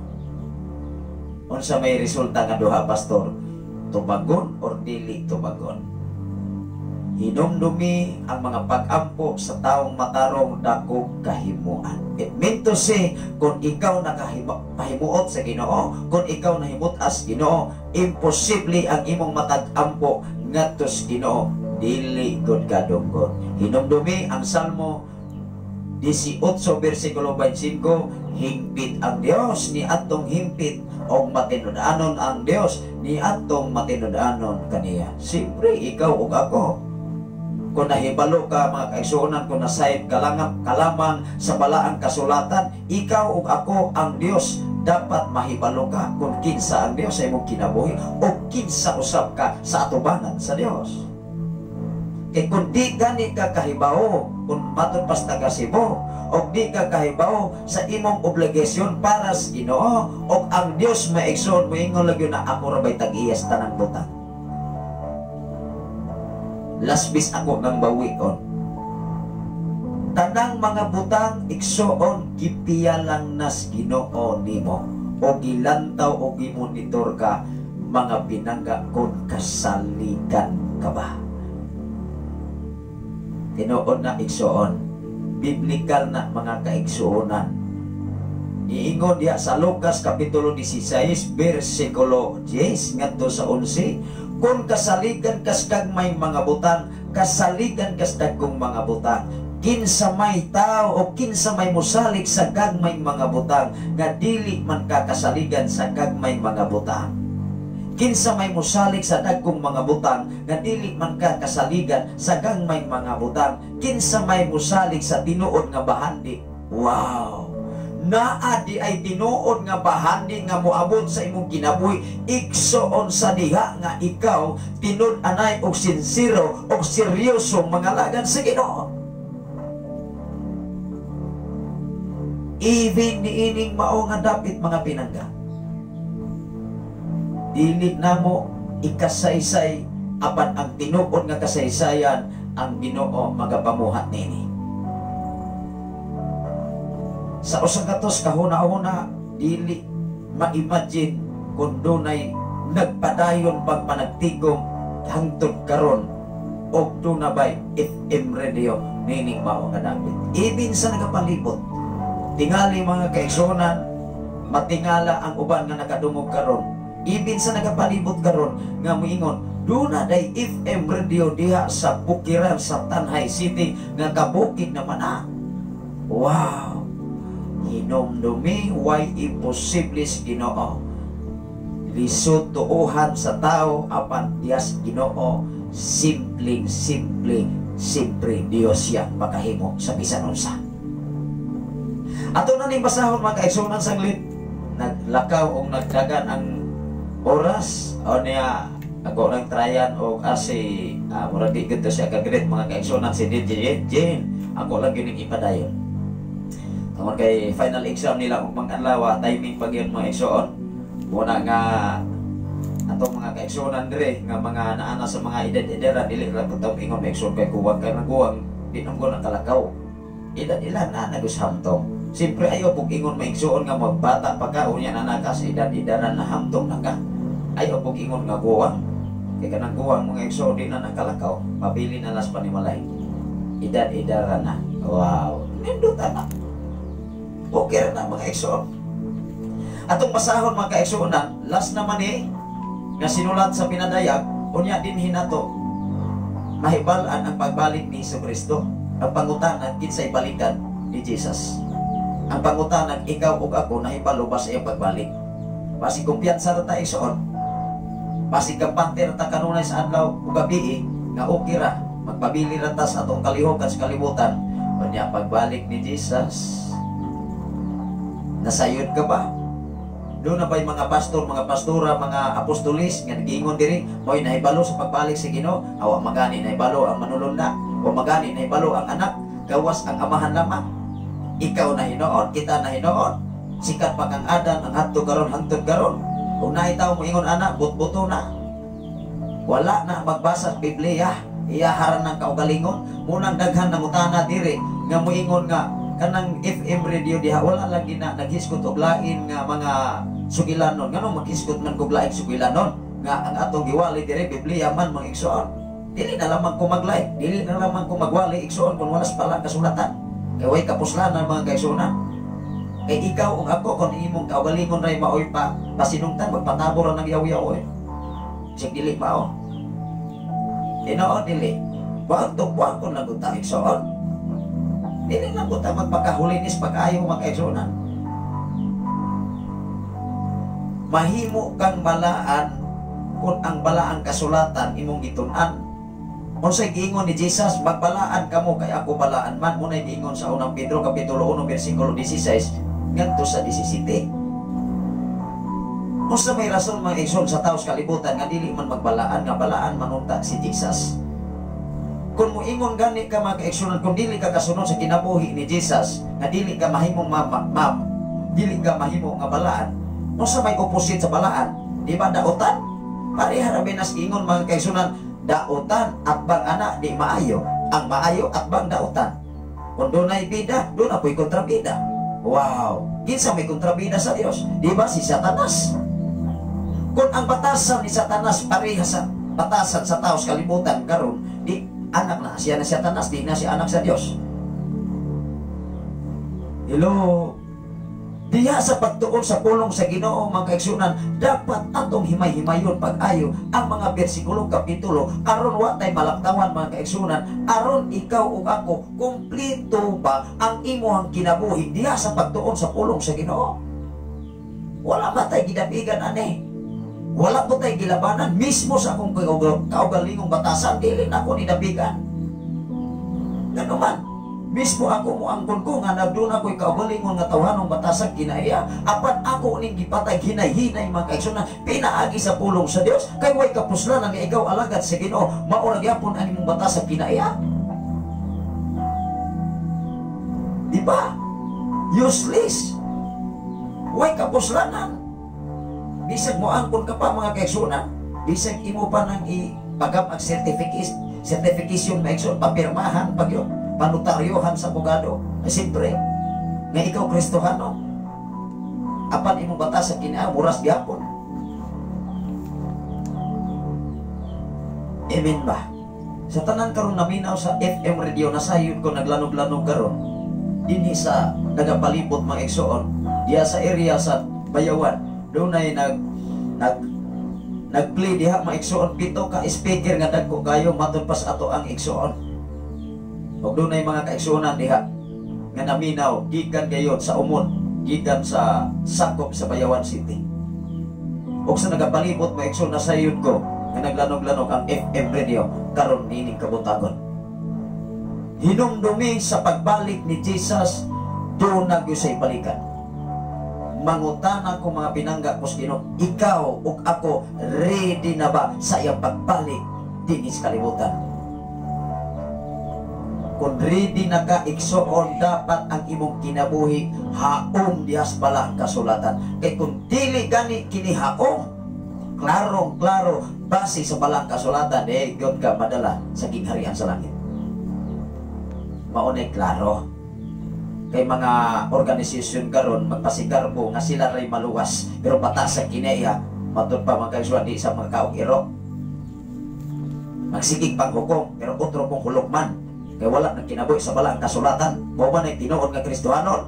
Unsa may resulta nga duha, Pastor? Tubagon or dili tubagon. Hinumdumi ang mga pag-ampo sa taong matarong, dako kahimuan. It mean to say, kung ikaw nakapahimuot sa Ginoo, kung ikaw nahimut-as Ginoo, imposible ang imong matag ampo ngadto sa Ginoo dili gud kadunggon. Hinumdumi ang Salmo 18 versikulo 25, hingpit ang Dios ni atong himpit og matinud-anon ang Dios ni atong matinud-anon kaniya. Siyempre, ikaw ug ako, kung nahibalo ka, mga kaigsuonan, kung nasayod ka lang kalamang sa balaang kasulatan, ikaw ug ako, ang Dios, dapat mahibalo ka kung kinsa ang Dios sa imong kinabuhi o kinsa usab ka sa atubangan sa Dios. Kay kung di gani ka kahibaw, kung matod pas taga Cebu, o di ka kahibaw sa imong obligasyon para sa Ginoo, o ang Dios maigsoon, moingon lagi na ako ra bay tag-iyas tanang butang. Lasbis ako ng bawion. Tanang mga butang, igsoon, gipiyalang nas Ginoo nimo o gilantaw o gimonitor ka, mga binangga, kung kasaligan ka ba. Tinuod na, igsoon, biblical na, mga kaigsuonan. Iingon diha sa Lucas Kapitulo 16 versikulo 10 ngadto sa 11, kung kasaligan kas gagmay mga butang, kasaligan kas dagkong mga butang. Kinsa may tao o kinsa may musalig sa gagmay mga butang nga dili man kakasaligan sa gagmay mga butang? Kinsa may musalig sa dagkong mga butang nga dili man ka kasaligan sa gagmay mga butang? Kinsa may musalig sa tinuod nga bahandi? Wow! Naa di ay tinuod nga bahandi nga moabot sa imong kinabuhi, igsoon, sa diha nga ikaw tinud-anay og sinsero og seryoso mga lagan sa Ginoo. Even niining mao nga dapit, mga pinangga, dili namo ikasaysay, apan ang tinuod nga kasaysayan, ang Ginoo magapamuhat nini. Sa usa katos kahuna-huna, dili ma-imagine kung dunay nagpadayon pag panagtigom hangtod karon og duna bay FM radio nining mao nga dapit. Even sa nagapalibot, tingali, mga kaigsuonan, matingala ang uban nga nakadungog karon. Ibin sa nagapalibot karon nga moingon, duna day FM radio diha sa bukiran sa Tanjay City nga kabukid naman ah. Wow! Hinomdumi, way imposible sa Ginoo. Lisod tuohan sa tao, apan diyas Ginoo, simpleng simple, simpre Dios siya makahimo sa bisan unsa. Ato na ning basahon, mga kaigsuonan, sanglit naglakaw og nagdagan ang oras o niya ako nang tryan og asi murag di gud siya kagreet, mga kaigsuonan, si DJ Jane. Ako lang gyud ipadayon tungod kay final exam nila og mga adlaw, timing pag yun, mga igsoon. Muna nga atong mga kaigsuonan dire nga mga naana sa mga edad-edara, dili ra pud ingon, mga igsoon, kay kuwang kay naguwang di nang ko nakalakaw, edad ilan na nagushamtong. Siyempre ayaw pug ingon, mga igsoon, nga magbata pa ka unya na naka sa edad-edaran na hamtong na ka. Ayaw pug ingon nga guwang kay kanang guwang, mga igsoon, di na nakalakaw, pabili na las panimalay, edad-edara na. Wow, nindot na, okay na, mga igsoon. Atong basahon, mga kaigsuonan, last naman eh nga sinulat sa pinadayag. Unya din hinato mahibal-an ang pagbalik ni Kristo. Ang pangutana, kinsay balikan ni Jesus? Ang pangutana, ikaw ug ako nahibalo ba sa iyang pagbalik? Basig kumpiyansa ra ta, igsoon. Basig kampante ra ta kanunay sa adlaw ug gabi nga okay ra, magpabili ra ta sa atong kalihokan sa kalibutan. Unya pagbalik ni Jesus, nasayod ka ba? Doon na ba'y mga pastor, mga pastora, mga apostolis nga nagiingon diri, mo'y nahibalo sa pagbalik sa Ginoo? Awa magani nahibalo ang manulunda, o magani nahibalo ang anak, gawas ang Amahan lamang. Ikaw na hinuon, kita na hinuon. Sikat pa kang Adan ang hadto karon hangtod karon. Kung naitaw mo ingon ana, butbuto na. Wala na magbasa sa Biblia, iyaharan ng kaugalingon, munang daghan ng utana diri nga moingon nga kanang FM radio diha wala lagi na naghisgot og lain nga mga sugilanon. Nganong maghisgot man kog laing sugilanon nga ang atong giwali dire Biblia man, mga igsoon? Dili na lamang ko mag-like, dili na lamang ko magwali, igsoon, kung wala sa palang kasulatan. Kay way kapuslanan, mga kaigsuonan. Kay ikaw ug ako, kung imong kaugalingon ray maoy pa pasinungtan, magpatabor ra ng yaw-yaw eh. Sig dili mao. Tinuod dili. Buang buang ko lang ta, igsoon. Dili lang ko ta magpakahulinis pag-ayo, mga kaigsuonan. Mahimo kang balaan kung ang balaang kasulatan imong gitun-an. Unsay giingon ni Jesus? "Magbalaan kamo kay ako balaan man." Muna'y giingon sa Unang Pedro kapitulo 1 bersikulo 16 ngadto sa 17. Unsa may rason, mga igsoon, sa taos kalibutan nga dili man magbalaan, nga balaan man unta si Jesus? Kung moingon gani ka, mga kaigsuonan, kung dili ka kasunod sa kinabuhi ni Jesus, nga dili ka mahimong mama, ma'am, dili ka mahimo nga balaan, unsa may opposite sa balaan? Di ba dautan? Pareha ra binas ingon, mga kaigsuonan, dautan atbang ana di maayo. Ang maayo atbang dautan. Kung dunay bida, doon ako'y kontrabida. Wow! Kinsa may kontrabida sa Dios? Di ba si Satanas? Kung ang batasan ni Satanas pareha sa batasan sa tao sa kalibutan karon, di anak na siya na Satanas, di na siya anak sa Dios. Hello? Diha sa pagtuon sa pulong sa Ginoo, mga kaigsuonan, dapat atong himay-himayon pag-ayo ang mga bersikulo, kapitulo, aron wa tay malaktawan, mga kaigsuonan, aron ikaw ug ako, kumpleto ba ang imuhang kinabuhi diha sa pagtuon sa pulong sa Ginoo? Wala ba tay gidapigan ani? Wala po tay gilabanan mismo sa akong kaugalingong batasan, dili na ako nidapigan. Ngano man, mismo ako moangkon ko nga nagduna ako'y kaugalingon nga tawhanong batasag kinaiya, apan ako ning gipatay hinay-hinay, mga kaigsuonan, pinaagi sa pulong sa Dios, kay way kapuslanan nga ikaw alagad sa Ginoo, mao ra gyapon ang imong batasag kinaiya. Di ba? Useless. Way kapuslanan. Bisag moangkon ka pa, mga kaigsuonan, bisag imo pa nang ipagap ang certification, certification, mga igsoon, papirmahan pag yun, panotaryohan sa abogado. Ay, siyempre, nga ikaw Kristohano. Apan imong batas sa kinaa, muras gyapon. Amen ba? Sa tanan karon naminaw sa FM radio, nasayod ko naglanog-lanog karon dinhi sa nagapalibot, mga igsoon, diya sa area sa Bayawan, dunay nag nag Nag-play diha, mga igsuon, pito ka speaker nga dagko kayo matud pas ato ang igsuon. Ug dunay mga kaigsuonan diha nga naminaw gikan gayod sa umon, gikan sa sakop sa Bayawan City. Ug sa nagapalibot, mga igsoon, nasayod ko nga naglanog-lanog ang FM radio karon nining kabuntagon. Hinumdumi sa pagbalik ni Jesus, duna gyud say balikan. Mangutana ko, mga pinangga ko sa Ginoo, ikaw ug ako, ready na ba sa iyang pagbalik dinhi sa kalibutan? Kung ready na ka, igsuon, dapat ang imong kinabuhi haom diha sa balaang kasulatan. Kay kung dili gani kini haom, klarong klaro base sa balaang kasulatan, eh gyud ka madala sa gingharian sa langit. Maunay klaro. Kay mga organisasyon karon magpasigarbo nga sila ray maluwas, pero bata sa kinaiya matud pa, mga kaigsuonan, di sa mga kaog iro. Magsigig panghukom pero otro pong hulukman kay wala nang kinabuhi sa balaang kasulatan. Mao ba na tinuod nga Kristohanon?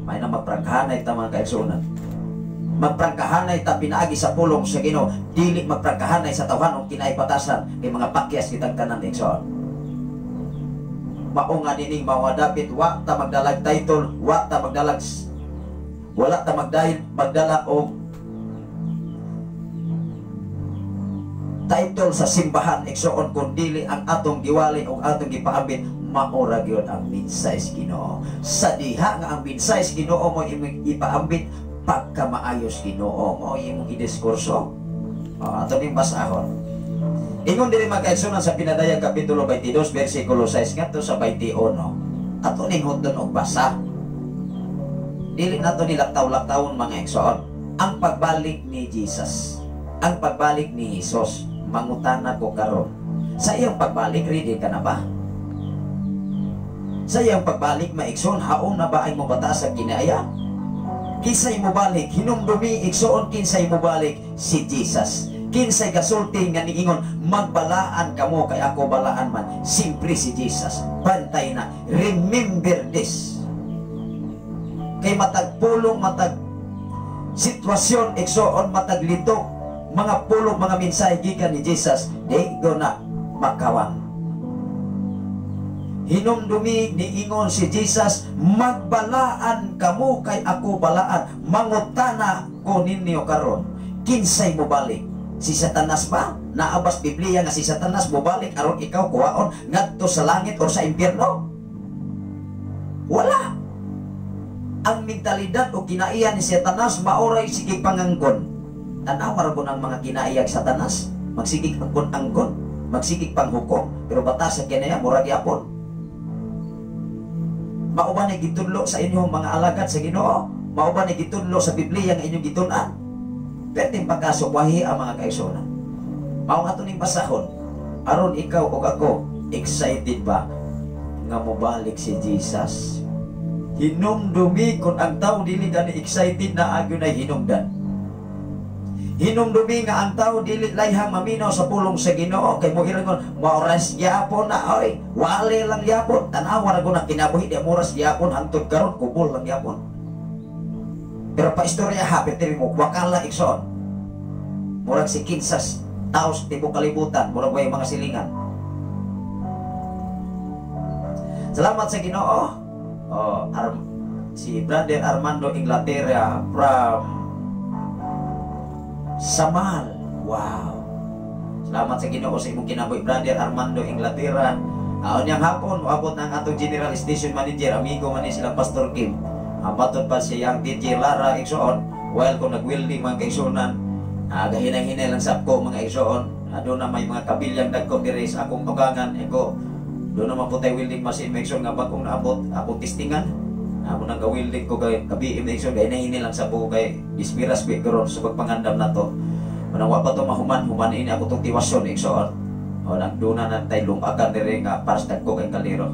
May na magprangkahanay ta, mga kaigsuonan. Magprangkahanay ta pinaagi sa pulong sa Ginoo, dili magprangkahanay sa tawhanong kinaipatasan kay mga pakyas kitang tanan, igsoon. Mao nga nining mga dapit wa ta magdalag title, wa ta magdalag, wala ta magdahil magdala og title sa simbahan, igsoon, kun dili ang atong giwali o atong gipaambit mao ra gyud ang mensahe sa Ginoo. Sa diha nga ang mensahe sa Ginoo mo imong ipaambit, pagkamaayos Ginoo mo imong idiskurso. Ato ning basahon. Ingon diri, mga kaigsuonan, sa Pinadayag kapitulo 22 bersikulo 6 ngadto sa 21. Ato ning hutdon og basa. Dili nato nilaktaw-laktawon, mga igsoon. Ang pagbalik ni Jesus. Ang pagbalik ni Jesus. Mangutana ko karon. Sa iyang pagbalik, ready ka na ba? Sa iyang pagbalik, mga igsoon, haom na ba ay mobata sa kinaya? Kinsay mobalik? Hinumdumi, igsoon, kinsay mobalik? Si Jesus. Kinsay gasulti nga niingon, "Magbalaan kamo kay ako balaan man"? Simpre si Jesus. Bantay na. Remember this. Kay matag pulong, matag sitwasyon, igsoon, matag lito, mga pulong, mga mensahe gikan ni Jesus, di go na makawang. Hinumdumi, niingon si Jesus, "Magbalaan kamo kay ako balaan." Mangutana ko ninyo karon, kinsay mobalik? Si Satanas ba? Naa bas Biblia nga si Satanas mobalik aron ikaw kuwaon ngadto sa langit or sa impyerno? Wala. Ang mentalidad o kinaiya ni Satanas maoray sige pangangkon. Tanawa ra ang mga kinaiyag Satanas, magsigig angkon-angkon, magsigig panghukom, pero bata sa kinaya mura gyapon. Mao ba ni gitudlo sa inyong mga alagad sa Ginoo? Mao ba ni gitudlo sa Biblia nga inyong gitun-an? Perting pagkasukwahi ang mga kaigsuonan. Mao nga ning basahon aron ikaw ug ako, excited ba nga mobalik si Jesus? Hinumdumi, kung ang tao dili gani excited na agyo na hinungdan. Hinumdumi nga ang tao dili layhang maminaw sa pulong sa Ginoo kay mo irangon maoras gyapon na oy, wale lang gyapon. Tan-awa ra na kinabuhi di moras gyapon hangtod karon, kubol lang gyapon. Pero pa istorya ha, pero mo wakala, igsoon. Murag si kinsas tao sa tibok kalibutan, murag way mga silingan. Salamat sa Ginoo. Oh, si Brother Armando Inglaterra from Samal. Wow. Salamat sa Ginoo sa imong kinabuhi, Brother Armando Inglaterra. Unyang hapon moabot na ang atong General Station Manager, amigo man ni sila Pastor Kim. Matod pa siya ang DJ Lara, igsoon, while ko nag-welding, mga kaigsuonan, gahinay-hinay lang sab ko, mga igsoon. Doon na may mga kabilyang dagko diri sa akong tugangan ego. Doon naman po tayo welding machine, make sure nga bagong naabot akong testingan. Ako nang ga-welding ko kay gabi, make sure gahinay-hinay lang sa buo kay dispiras bi karon sa pagpangandam nato. Manang wa pa to mahuman, human ini ako tong tiwasyon, igsoon. O nang doon na tay lumagan diri nga para sa dagko kay kaliro.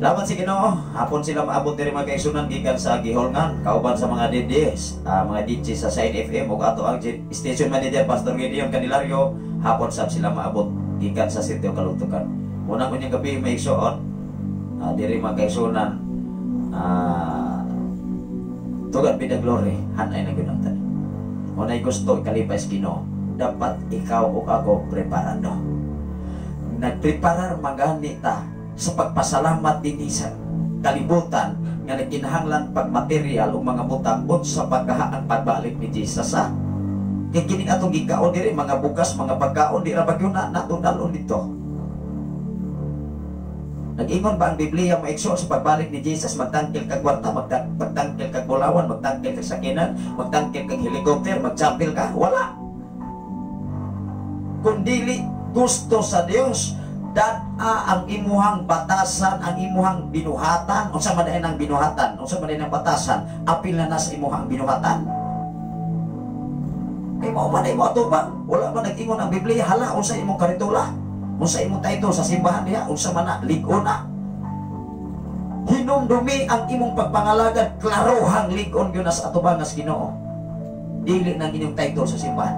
Salamat sa Ginoo. Hapon sila maabot diri, mga kaigsuonan, gikan sa Giholngan kauban sa mga DJs, mga DJ sa Shine FM ug ato ang station manager Pastor Gideon Candelario. Hapon sab sila maabot gikan sa sitio Kalutukan. Unang unyang gabi, may igsoon, diri, mga kaigsuonan, to God be the glory, hanay na gyud ang tanan. Mao nay gusto ikalipay sa Ginoo. Dapat ikaw ug ako preparado. Nagpreparar magani ta sa pagpasalamat dinhi sa kalibutan nga nagkinahanglan pag material ug mga butang, unsa pagkaha ang pagbalik ni Jesus, ha? Kay kining atong gikaon diri, mga bugas, mga pagkaon, di ra ba gyud na natong dalon dito? Nag-ingon ba ang Biblia, mga igsoon, sa pagbalik ni Jesus, magtangkil kag kwarta, magtangkil kag bulawan, magtangkil kag sakinan, magtangkil kag helicopter, magchapel ka? Wala. Kung dili gusto sa Dios, dad-a ang imuhang batasan, ang imuhang binuhatan. Unsa man ang binuhatan? Unsa man ang batasan? Apil na na sa imuhang binuhatan. Kay mao man imo atubang, wala man nag-ingon ang Biblia, hala, unsa imong karitula? Unsa imong title sa simbahan diha? Unsa man na lig-on na? Hinumdumi ang imong pagpangalagad, klarohang lig-on gyud na sa atubangan sa Ginoo. Dili nang inyong title sa simbahan.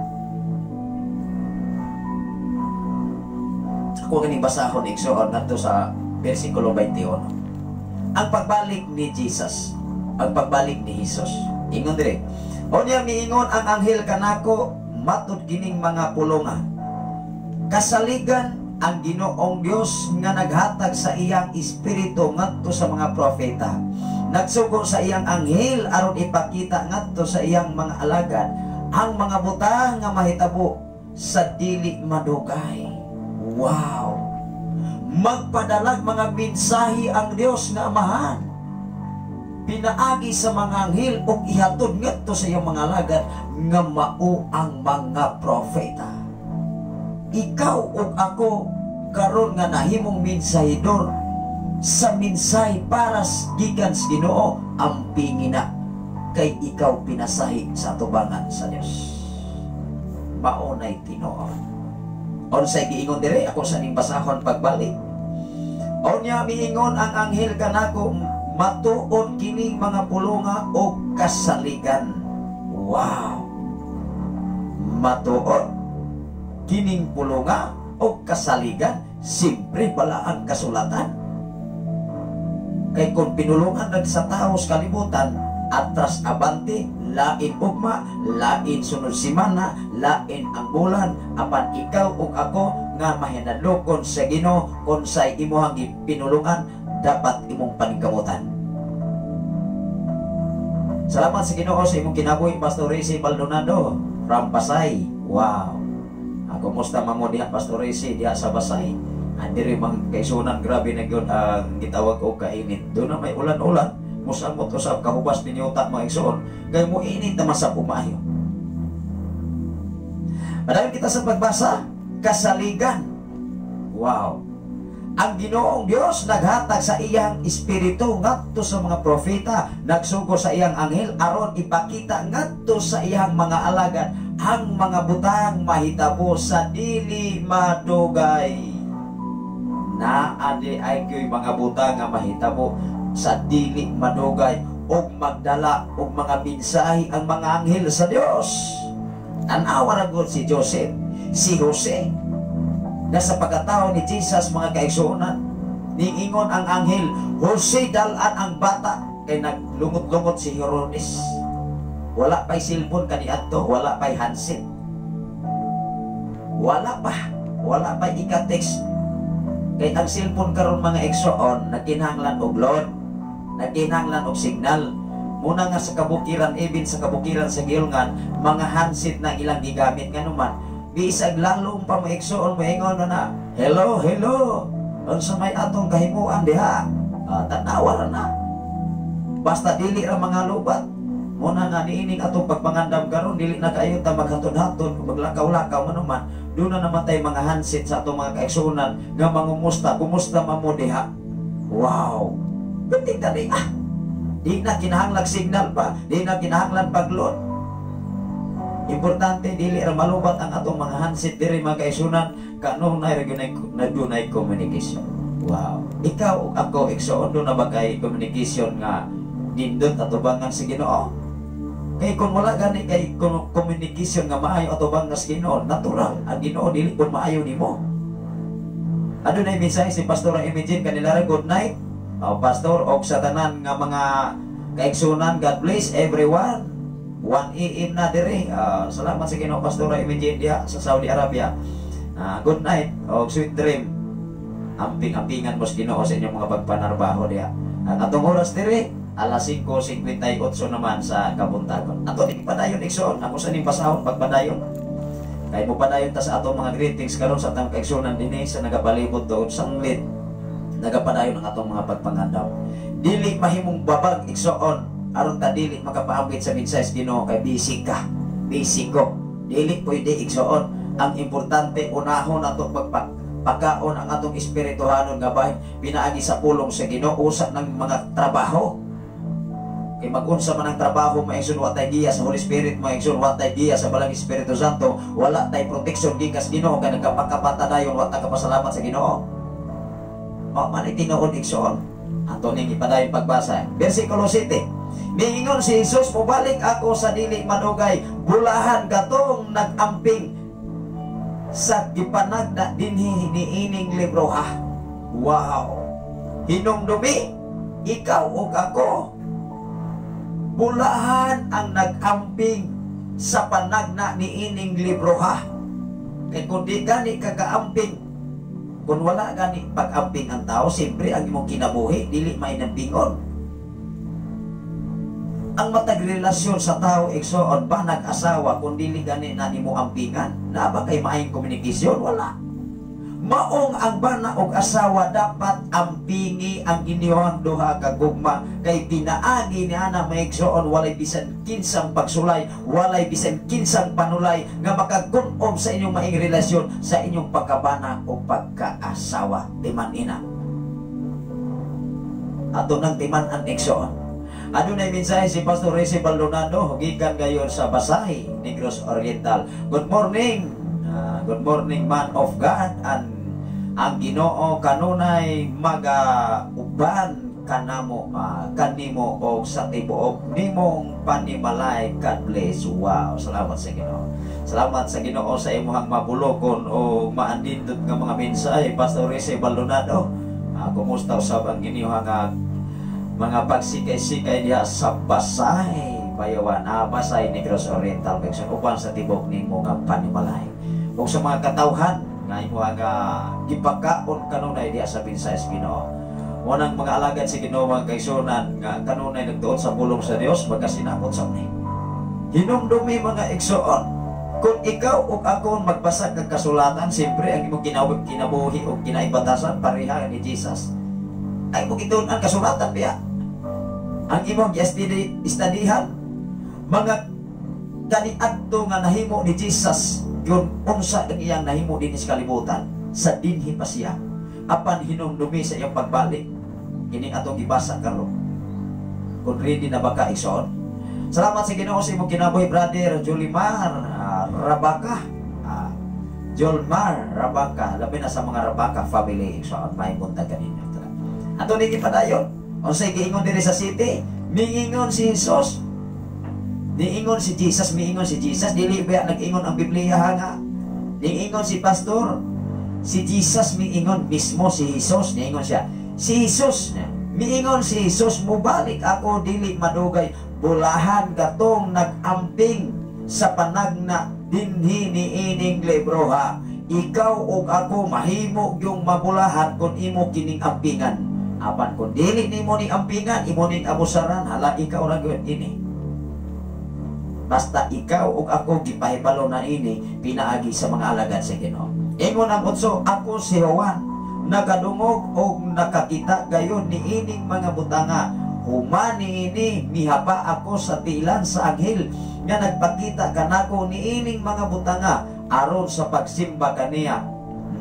Ako ganing basahon, igsoon, ngadto sa versikulo 21. Ang pagbalik ni Jesus, ang pagbalik ni Jesus. Ingon dire. Unya miingon ang anghel kanako, matud kining mga pulonga. Kasaligan ang Ginoong Dios nga naghatag sa iyang espiritu ngadto sa mga propeta. Nagsugo sa iyang anghel aron ipakita ngadto sa iyang mga alagad ang mga butang nga mahitabo sa dili madugay. Wow! Magpadalag mga mensahe ang Dios nga Amahan pinaagi sa mga anghel ug ihatod ngadto sa iyang mga alagad nga mao ang mga propeta. Ikaw ug ako karon nga nahimong mensahedor sa mensahe para gikan sa Ginoo, ampingi na kay ikaw pinasahi sa atubangan sa Dios. Mao nay tinuod. Unsay giingon dire, ako sa ning basahon pagbalik. Unya miingon ang anghel kanako, matuod kining mga pulonga og kasaligan. Wow! Matuod kining pulonga og kasaligan, simpre bala ang kasulatan. Kay kung pinulungan nag sa tao sa kalibutan, atras abante, lain ugma, lain sunod simana, lain ang bulan, apan ikaw ug ako nga mahinadlokon sa Ginoo kung say imuhang pinulungan, dapat imong paningkamutan. Salamat sa Ginoo sa imong kinabuhi, Pastor Rizzi Maldonado from Pasay. Wow. Kumusta mamo diha, Pastor Rizzi, diha sa Pasay? Andiri mga kaisunan, grabe na gyud ang gitawag og kainit. Doon na may ulan-ulan, musamot usab kahubas ninyo ta mga igsoon, kay mo init naman sa pumayo. Padayon kita sa pagbasa, kasaligan. Wow. Ang Ginoong Dios naghatag sa iyang espiritu ngadto sa mga propeta, nagsugo sa iyang anghel aron ipakita ngadto sa iyang mga alagad ang mga butang mahitabo sa dili madugay. Naa di ay kyoy mga butang nga mahitabo sa dili madugay og magdala og mga mensahe ang mga anghel sa Dios. Tan-awa ra gud si Joseph, si Jose, na sa pagkatao ni Jesus, mga kaigsuonan, niingon ang anghel, Jose, dalan ang bata, kay naglungot-lungot si Herodes. Wala pa'y cellphone kaniadto, wala pa'y handset. Wala pa, wala pa'y ika-text. Kay ang cellphone karon mga igsoon, nagkinahanglan og load, nagkinahanglan og signal. Muna nga sa kabukiran, even sa kabukiran sa Gilngan, mga handset na ilang gigamit nga naman. Biisag lalong pa mo igsoon, moingon na na, hello, hello, unsa may atong kahimuan diha? Tanawa ra na. Basta dili ra mga lubat. Muna nga niining atong pagpangandam karon, dili na kayo ta maghatod-hatod, maglakaw-lakaw man naman. Doon na naman tayo mga handset sa atong mga kaigsuonan nga mangumusta, kumusta man mo diha? Wow! Penting dali ah! Di na kinahanglan signal pa, di na kinahanglan pag-load. Importante dili ra malubat ang atong mga handset diri mga kaigsuonan, kanunay ra gyud na dunay communication. Wow. Ikaw ug ako igsoon, do na ba kay communication nga nindot atubangan sa Ginoo? Kay kung wala gani kay communication nga maayo atubangan sa Ginoo, natural ang Ginoo dili pud maayo nimo. Adunay mensahe si Pastor Imagine kanila, good night. Oh, Pastor, og sa tanan nga mga kaigsunan, God bless everyone. 1 AM na dire. Salamat sa Ginoo, Pastora Imogene diha sa Saudi Arabia. Good night o sweet dream. Amping-ampingan mo sa Ginoo sa inyong mga pagpanarbaho diha. Ang atong oras dire alas 5:58 naman sa kabuntagon. Ato ning padayon, igsoon. Ako sa ning basahon pagpadayon. Kay mo padayon ta sa atong mga greetings karon sa atong kaigsuonan dinhi sa nagapalibot doon sanglit. Nagapadayon ang atong mga pagpangandam. Dili mahimong babag, igsoon, aron ta dili makapaambit sa mensahe sa Ginoo kay busy ka. Busy ko. Dili pwede, igsoon. Ang importante, unahon ato pagpakaon ang atong espirituhanon nga bahin pinaagi sa pulong sa Ginoo usa ng mga trabaho. Kay mag-unsa man ang trabaho, mga igsoon, wa tay giya sa Holy Spirit, mga igsoon, wa tay giya sa Balang Espiritu Santo, wala tay protection gikas Ginoo kay nagkapakapata dayon, wa ta kapasalamat sa Ginoo. Mao man ay tinuod, igsoon. Ato ning ipadayon pagbasa. Versikulo 7. Miingon si Jesus, "Mubalik ako sa dili madugay, bulahan katong nag-amping sa gipanagda dinhi niining libro ha." Wow. Hinumdumi, ikaw ug ako, bulahan ang nag-amping sa panagna niining libro ha. Kay kung di gani kagaamping, kung wala gani pag-amping ang tao, siyempre ang imong kinabuhi dili mainampingon. Ang matag relasyon sa tao, igsoon, ba nag-asawa, kung dili gani na nimo ampingan, na ba kay maayong communication? Wala. Maong ang bana og asawa dapat ampingi ang inyong duha ka gugma kay pinaagi ni ana, mga igsoon, walay bisan kinsang pagsulay, walay bisan kinsang panulay nga makagun-om sa inyong maing relasyon sa inyong pagkabana o pagkaasawa. Timan ina. Ato nang timan-an, igsoon. Adunay mensahe si Pastor Rezi Baldonado gikan gayon sa Basay, Negros Oriental. Good morning. Good morning, man of God, and ang Ginoo kanunay maga-uban kanamo, kanimo og sa tibuok nimong panimalay. God bless. Wow, salamat sa Ginoo. Salamat sa Ginoo sa imong mabulokon o maandindot nga mga mensahe, Pastor Rezi Baldonado. Kumusta usab ang inyong mga pagsikay-sikay diha sa Basay, Bayawan, Basay, Negros Oriental, Quezon, uban sa tibok nimo nga panimalay ug sa mga katawhan nga imo nga gipakaon kanunay diha sa mensahe sa Ginoo. Mo nang mga alagad sa Ginoo, mga kaigsuonan, nga kanunay nagtuon sa pulong sa Dios, magkasinakot sa ni. Hinumdumi, mga igsoon, kung ikaw ug ako magbasa kag kasulatan, siyempre ang imong kinabuhi ug kinaibatasan pareha ni Jesus. Ay mo gitun-an kasulatan biya. Ang imong gi-studyhan mga kaniadto nga nahimo ni Jesus, yun unsa ang iyang nahimo dinhi sa kalibutan sa dinhi pa siya. Apan hinumdumi sa iyang pagbalik, kining atong gibasa karon. Kung ready na ba ka, igsoon? Salamat sa Ginoo sa imong kinabuhi, Brother Julimar Rabaka. Jolmar Rabaka, labi na sa mga Rabaka family, igsoon, may buntag kaninyo. Ato ni gipadayon. Unsay giingon diri sa city? Miingon si Jesus. Niingon si Jesus, miingon si Jesus, dili ba nag-ingon ang Biblia nga? Niingon si pastor. Si Jesus miingon mismo, si Jesus niingon siya. Si Jesus, miingon si Jesus, "Mubalik ako dili madugay, bulahan katong nag-amping sa panagna dinhi niining libro ha." Ikaw ug ako mahimo yung mabulahan kung imo kining ampingan. Apan kung dili nimo ni ampingan, imo ning abusaran, hala, ikaw ra gyud ini. Basta ikaw ug ako gipahibalo na ini pinaagi sa mga alagad sa Ginoo. Ingon ang 8, "Ako si Juan, nakadungog og nakakita gayon niining mga butanga. Human niini mihapa ako sa tiilan sa anghel nga nagpakita kanako niining mga butanga aron sa pagsimba kaniya."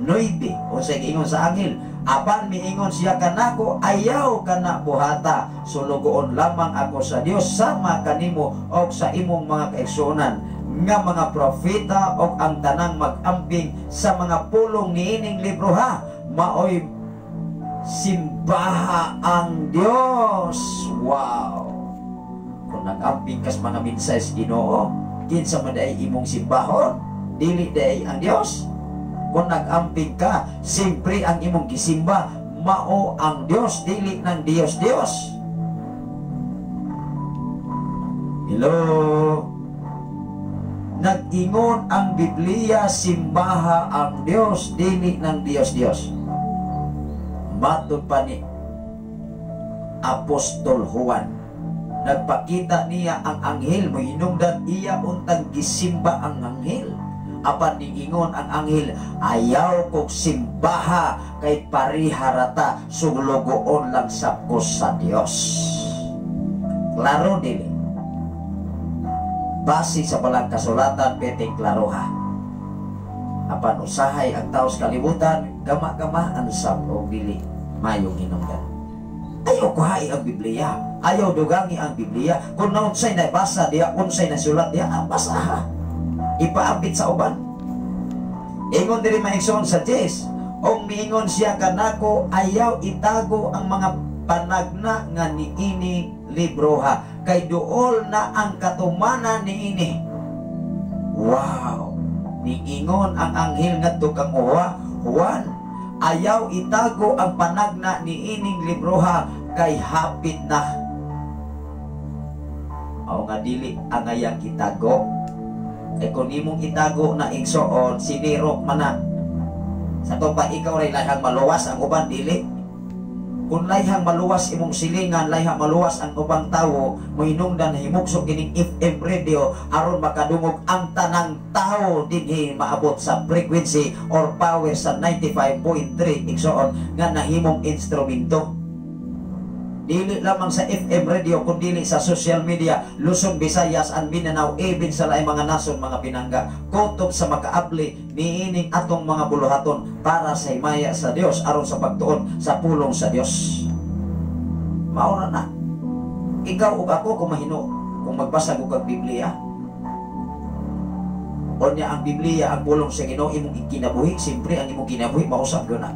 9, unsay giingon sa anghel? Apan miingon siya kanako, "Ayaw kana buhata. Sulugoon lamang ako sa Dios sama kanimo og sa imong mga kaigsuonan nga mga propeta og ang tanang mag-amping sa mga pulong niining libro ha. Maoy simbaha ang Dios." Wow. Kung nag-amping kas mga mensahe sa Ginoo, kinsa man diay imong simbahon? Dili diay ang Dios? Kung nag-amping ka, siyempre ang imong gisimba mao ang Dios, dili ng Dios Dios. Hello? Nag-ingon ang Biblia, simbaha ang Dios, dili ng Dios Dios. Matod pa ni Apostol Juan, nagpakita niya ang anghel, mohinungdan iya untang gisimba ang anghel. Apan niingon ang anghel, "Ayaw kog simbaha kay pariharata, suglogoon lang sab ko sa Dios." Klaro dili? Base sa balang kasulatan, peting klaro ha. Apan usahay ang tao sa kalibutan, gama-gama ang sab o dili mayong hinungdan. Ayaw kuhai ang Biblia. Ayaw dugangi ang Biblia. Kung naunsay nabasa diya, unsay nasulat diya, basaha. Ipaapit sa uban. Ingon diri, maigsoon, sa 10, "Og miingon siya kanako, ayaw itago ang mga panagna nga niini libroha kay duol na ang katumanan niini." Wow! Niingon ang anghel ngadto kang Juan, ayaw itago ang panagna niining libroha kay hapit na. Aw nga dili angayang itago. Kay kung nimong itago na, igsoon, sinirok man na. Sa to pa ikaw ray layhang maluwas, ang uban dili. Kung layhang maluwas imong silingan, layhang maluwas ang ubang tawo, mohinungdan himugso kining FM radio aron makadungog ang tanang tao dinhi maabot sa frequency or power sa 95.3, igsoon, nga nahimong instrumento. Dili lamang sa FM radio kun dili sa social media, Luzon, Visayas and Mindanao, even sa laing mga nason, mga pinangga, kutob sa makaabli niining atong mga buluhaton para sa himaya sa Dios, aron sa pagtuon sa pulong sa Dios. Mao na na. Ikaw ug ako, kung mahino, kung magbasa og kag Biblia, unya ang Biblia, ang pulong sa Ginoo, imong ikinabuhi, siyempre ang imong kinabuhi mausab gyud na.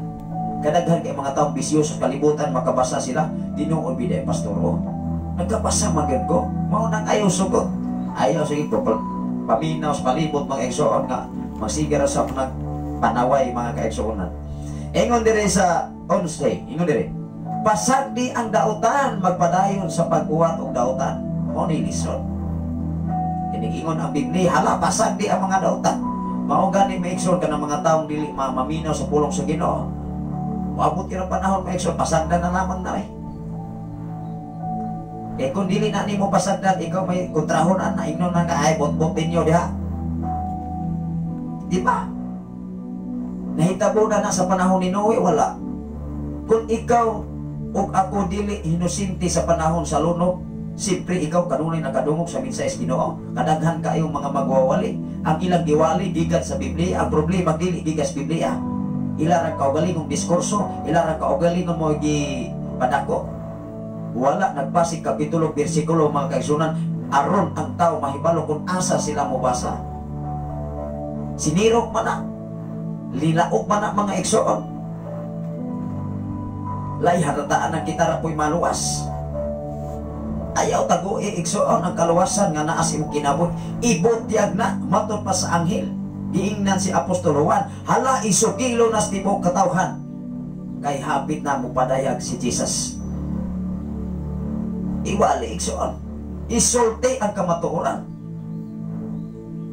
Kadaghan kay mga taong bisyo sa kalibutan, makabasa sila, tinuod biday, pastor, oh. Nagkabasa man gyud ko, mao nang ayaw sugot. Ayaw sige ko paminaw sa palibot, mga igsoon, nga magsigira sa mga panaway, mga kaigsuonan. Ingon dire sa 11, ingon dire, "Pasagdi ang dautan, magpadayon sa pagbuhat og dautan." Mao ni lisod. Inigingon ang Biblia, hala, pasagdi ang mga dautan. Mao gani, maigsoon, kanang mga taong dili maminaw sa pulong sa Ginoo. Moabot kira panahon, maigsoon, pasagdan na lamang na eh. Eh kung dili na nimo pasagdan, ikaw may kontrahon na ingnon na ka, ay bot-bot ninyo diha. Di ba? Nahitabo na na sa panahon ni Noe, wala? Kung ikaw ug ako dili hinusinti sa panahon sa lunok, siyempre ikaw kanunay nakadungog sa mensahe sa Ginoo. Kadaghan kayong mga magwawali. Ang ilang giwali gikan sa Biblia, ang problema dili gikan sa Biblia. Ila ra kaugalingong diskurso, ila ra kaugalingong mo gi padako. Wala nagbasig kapitulo, bersikulo, mga kaigsunan, aron ang tao mahibalo kung asa sila mobasa. Sinirok man na. Lilaok man na, mga igsoon. Lay harataan ang kita ra po'y maluwas. Ayaw tago igsoon ang kaluwasan nga naa sa imong kinabuhi. Ibutyag na matod pa sa anghel. Giingnan si Apostol Juan, hala, isugilo na sa tibuok katawhan. Kay hapit na mopadayag si Jesus. Iwali, igsoon. Isulti ang kamatuoran.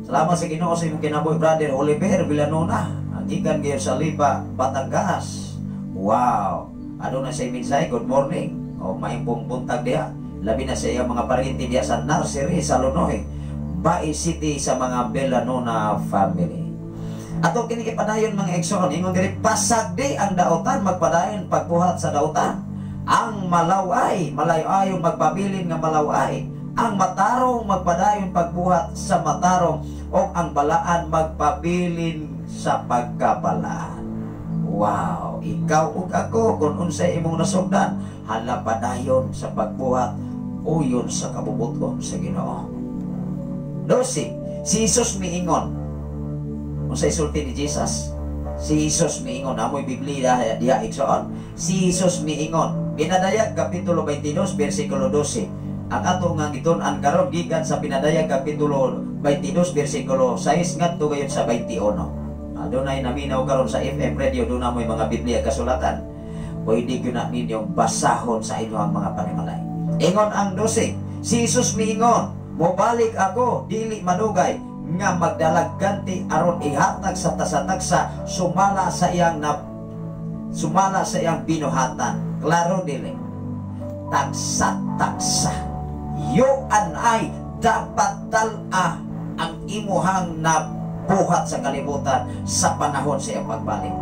Salamat sa Ginoo sa imong kinabuhi, Brother Oliver Villanona. Ang gikan gayon sa Lipa, Batangas. Wow. Ano na sa mensahe? Good morning. O maimpong buntag diha. Labi na sa iyang mga parinti diha sa nursery sa Lunoy, Bai City, sa mga Villanona family. Ato kini ipadayon, mga igsoon, ingon diri, "Pasagdi ang dautan, magpadayon pagbuhat sa dautan. Ang malaway, malayo-ayon magpabilin nga malaway. Ang matarong magpadayon pagbuhat sa matarong, o ang balaan magpabilin sa pagkabalaan." Wow, ikaw ug ako, kung unsay imong nasugdan, hala, padayon sa pagbuhat uyon sa kabubuton sa Ginoo. 12, si Jesus miingon. Unsay sulti ni Jesus? Si Jesus miingon, amoy Biblia diha, igsoon. Si Jesus miingon, Pinadayag kapitulo 22 bersikulo 12. Ang ato nga gitun-an karon gikan sa Pinadayag kapitulo 22 bersikulo 6 ngadto gayon sa 21. Adunay naminaw karon sa FM radio, doon na mo'y mga Biblia kasulatan. Pwede gyud na ninyong basahon sa inyong mga panimalay. Ingon ang 12, si Jesus miingon, Mobalik ako dili madugay nga magdalag ganti aron ihatag sa tasa-tagsa sumala sa iyang binuhatan. Klaro dili? Tagsa-tagsa. You and I dapat dala ang imuhang nabuhat sa kalibutan sa panahon sa iyang pagbalik.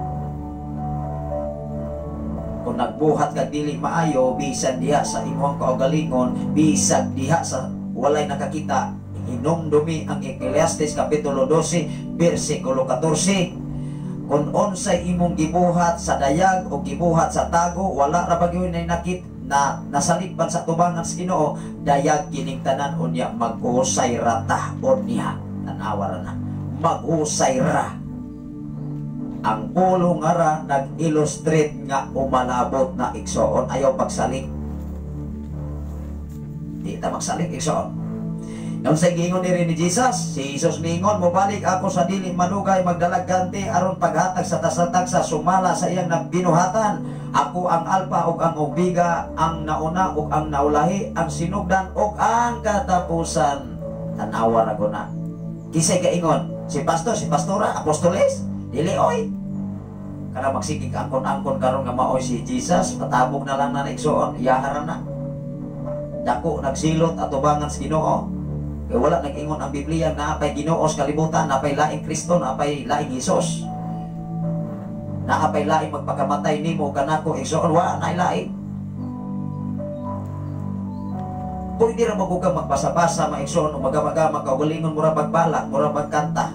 Kung nagbuhat ka dili maayo, bisan diha sa imuhang kaugalingon, bisan diha sa walay nakakita, hinumdumi ang Ecclesiastes Kapitulo 12, versikulo 14. Kung unsay imong gibuhat sa dayag o gibuhat sa tago, wala ra ba gyud nay nakit na nasalipban sa tubangan sa Ginoo, dayag kining tanan unya maghusay ra ta unya. Tanawa ra na. Maghusay ra. Ang pulong nga ra nag-illustrate nga umalabot na, igsoon, ayaw pagsalik. Di ta magsalik, igsoon. Nung sa giingon ni ni Jesus, si Jesus miingon, "Mobalik ako sa dili madugay magdalag ganti aron paghatag sa tasa-tagsa sumala sa iyang nagbinuhatan. Ako ang Alpha ug ang Omega, ang nauna ug ang naulahi, ang sinugdan ug ang katapusan." Tanawa ra ko na. Kisay kaingon? Si pastor, si pastora, apostoles? Dili oy. Kana magsigig angkon-angkon karon nga maoy si Jesus, patabog na lang na igsoon, iyahara na. Dako nagsilot atubangan sa Ginoo. Kaya wala nag-ingon ang Biblia na apay Ginoo sa kalibutan, napay laing Kristo, napay laing Hesus. Naapay laing magpakamatay nimo kanako, igsoon, wa na laing. Pwede ra magugang magbasa-basa, maigsoon, o magamagama, kaugalingon, mura pagbalak, mura pagkanta,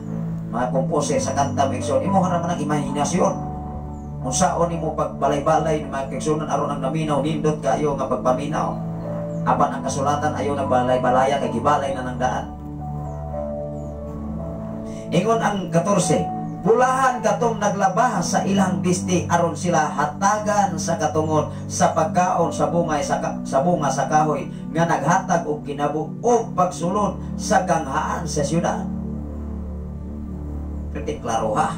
mga kompose sa kanta, maigsoon, imo ra man ang imahinasyon. Unsaon nimo pagbalay-balay mga kaigsuonan aron ang naminaw, nindot kayo nga pagpaminaw. Apan ang kasulatan ayaw nagbalay-balaya kay gibalay na ng daan. Ingon ang 14, "Bulahan katong naglaba sa ilang bisti aron sila hatagan sa katungod sa pagkaon sa bunga sa kahoy nga naghatag og kinabuhi og pagsulod sa ganghaan sa syudad." Pretty klaro ha.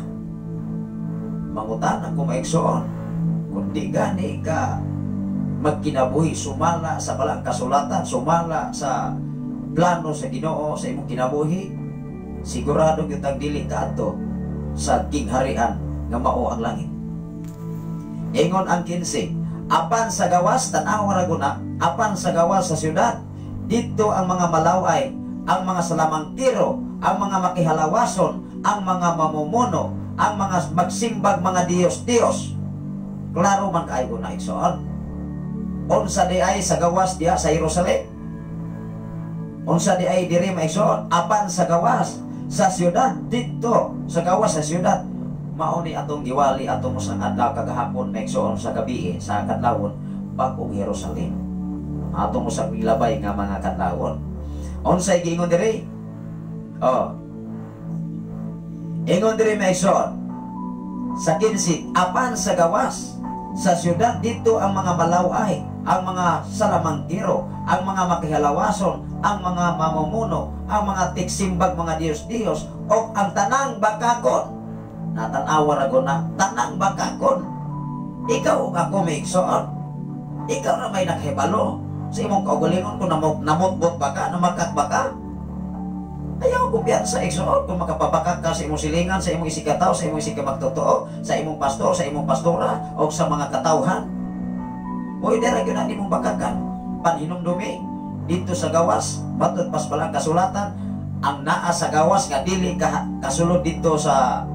Mangutan ako, maigsoon, kung di gani ka magkinabuhi sumala sa balang kasulatan, sumala sa plano sa Ginoo sa imong kinabuhi, sigurado gyud ang dili kaadto sa gingharian nga mao ang langit. Ingon ang 15, apan sa gawas, tan-aw ra guna, apan sa gawas sa syudad, didto ang mga malaway, ang mga salamangkiro, ang mga makihalawason, ang mga mamumuno, ang mga magsimbag mga diyos-diyos. Klaro man kaayo na, igsoon. Unsa di ay sa gawas diha sa Jerusalem? Unsa di ay diri, maigsoon? Apan sa gawas sa syudad, didto sa gawas sa syudad, mao ni atong giwali atong usang adlaw kagahapon, maigsoon, sa gabi sa kadlawon, bag-ong Jerusalem. Atong usang gilabay nga mga kadlawon. Unsay giingon diri? Oh. Ingon diri, maigsoon, sa 15, apan sa gawas sa syudad, didto ang mga malaway, ang mga salamangkiro, ang mga makihalawason, ang mga mamumuno, ang mga tigsimbag mga diyos-diyos, o ang tanang bakakon. Natanawa ra na, tanang bakakon. Ikaw ug ako, may igsoon. Ikaw na may naghibalo sa imong kaugalingon kung namutbot ba ka, namakak ba ka. Ayaw kumpiyansa, igsoon, kung makapabakak ka sa imong silingan, sa imong isigkatawo, sa imong isigkamagtotoo, sa imong pastor, sa imong pastora, o sa mga katawhan. Pwede ra gyud na nimong bakakan. Panhinumdumi dito sa gawas, matod pas balang kasulatan, ang naa sa gawas nga dili ka kasulod dito sa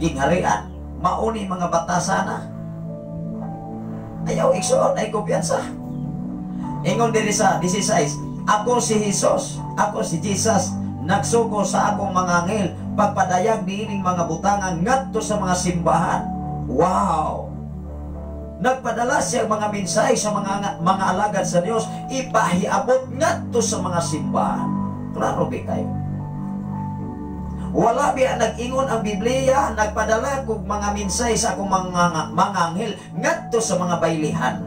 gingharian, mauni mga batasana. Ayaw, igsoon, ay kumpiyansa. Ingon diri sa 16, "Ako si Jesus, ako si Jesus, nagsugo sa akong mga anghel pagpadayag niining mga butangan ngadto sa mga simbahan." Wow! Nagpadala siya mga mensahe sa mga alagad sa Dios ipahiabot ngadto sa mga simbahan. Klaro bi kayo? Wala biya nag-ingon ang Biblia, nagpadala kog mga mensahe sa akong mga anghel ngadto sa mga baylihan,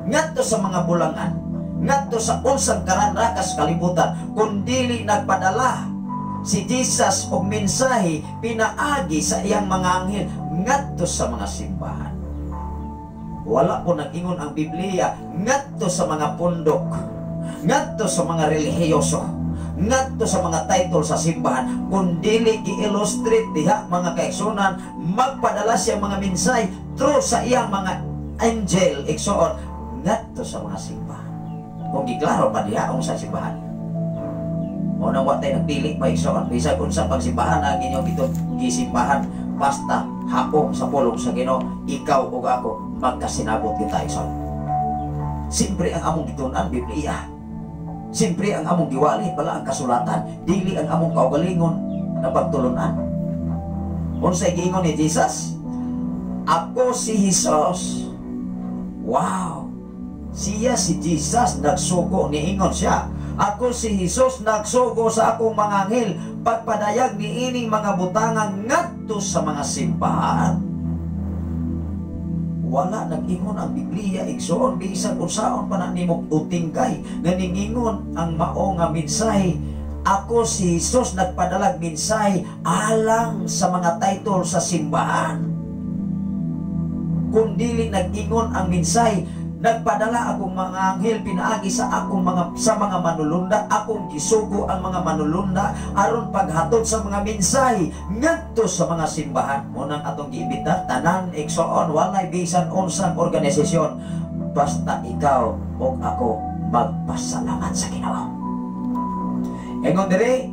ngadto sa mga bulangan, ngadto sa unsang karanrakas kalibutan, kun dili nagpadala si Jesus og mensahe pinaagi sa iyang mga anghel ngadto sa mga simbahan. Wala po nag-ingon ang Biblia ngadto sa mga pundok, ngadto sa mga relihiyoso. ngadto sa mga title sa simbahan. Kung dili gi-illustrate diha, mga kaigsunan, magpadala siya mga mensahe through sa iyang mga angel, igsoon, ngadto sa mga simbahan. Kung giklaro pa diha ang sa simbahan. Mao nang wa tay nagpili pa, igsoon, bisag unsa pagsimbahan ang inyong ito gisimbahan, basta haong sa pulong sa Ginoo, ikaw ug ako magkasinabot kita, igsoon. Siyempre ang among gitun-an, Biblia. Siyempre ang among giwali balaang kasulatan, dili ang among kaugalingon na pagtulunan. Unsay giingon ni Jesus? "Ako si Jesus." Wow! Siya si Jesus nagsugo, niingon siya. "Ako si Jesus nagsugo sa akong mga anghel pagpadayag niining mga butangan ngadto sa mga simbahan." Wala nag-ingon ang Biblia, igsoon, bisan unsaon pa na nimo utingkay nga ningingon ang mao nga mensahe. "Ako si Jesus nagpadalag mensahe alang sa mga title sa simbahan." Kung dili nag-ingon ang mensahe, "Nagpadala akong mga anghel pinaagi sa akong mga sa mga manulunda, akong gisugo ang mga manulunda aron paghatod sa mga mensahe ngadto sa mga simbahan." Mao nang atong giimbita tanan, igsoon, walay bisan unsang organisasyon, basta ikaw ug ako magpasalamat sa Ginoo. Ingon diri,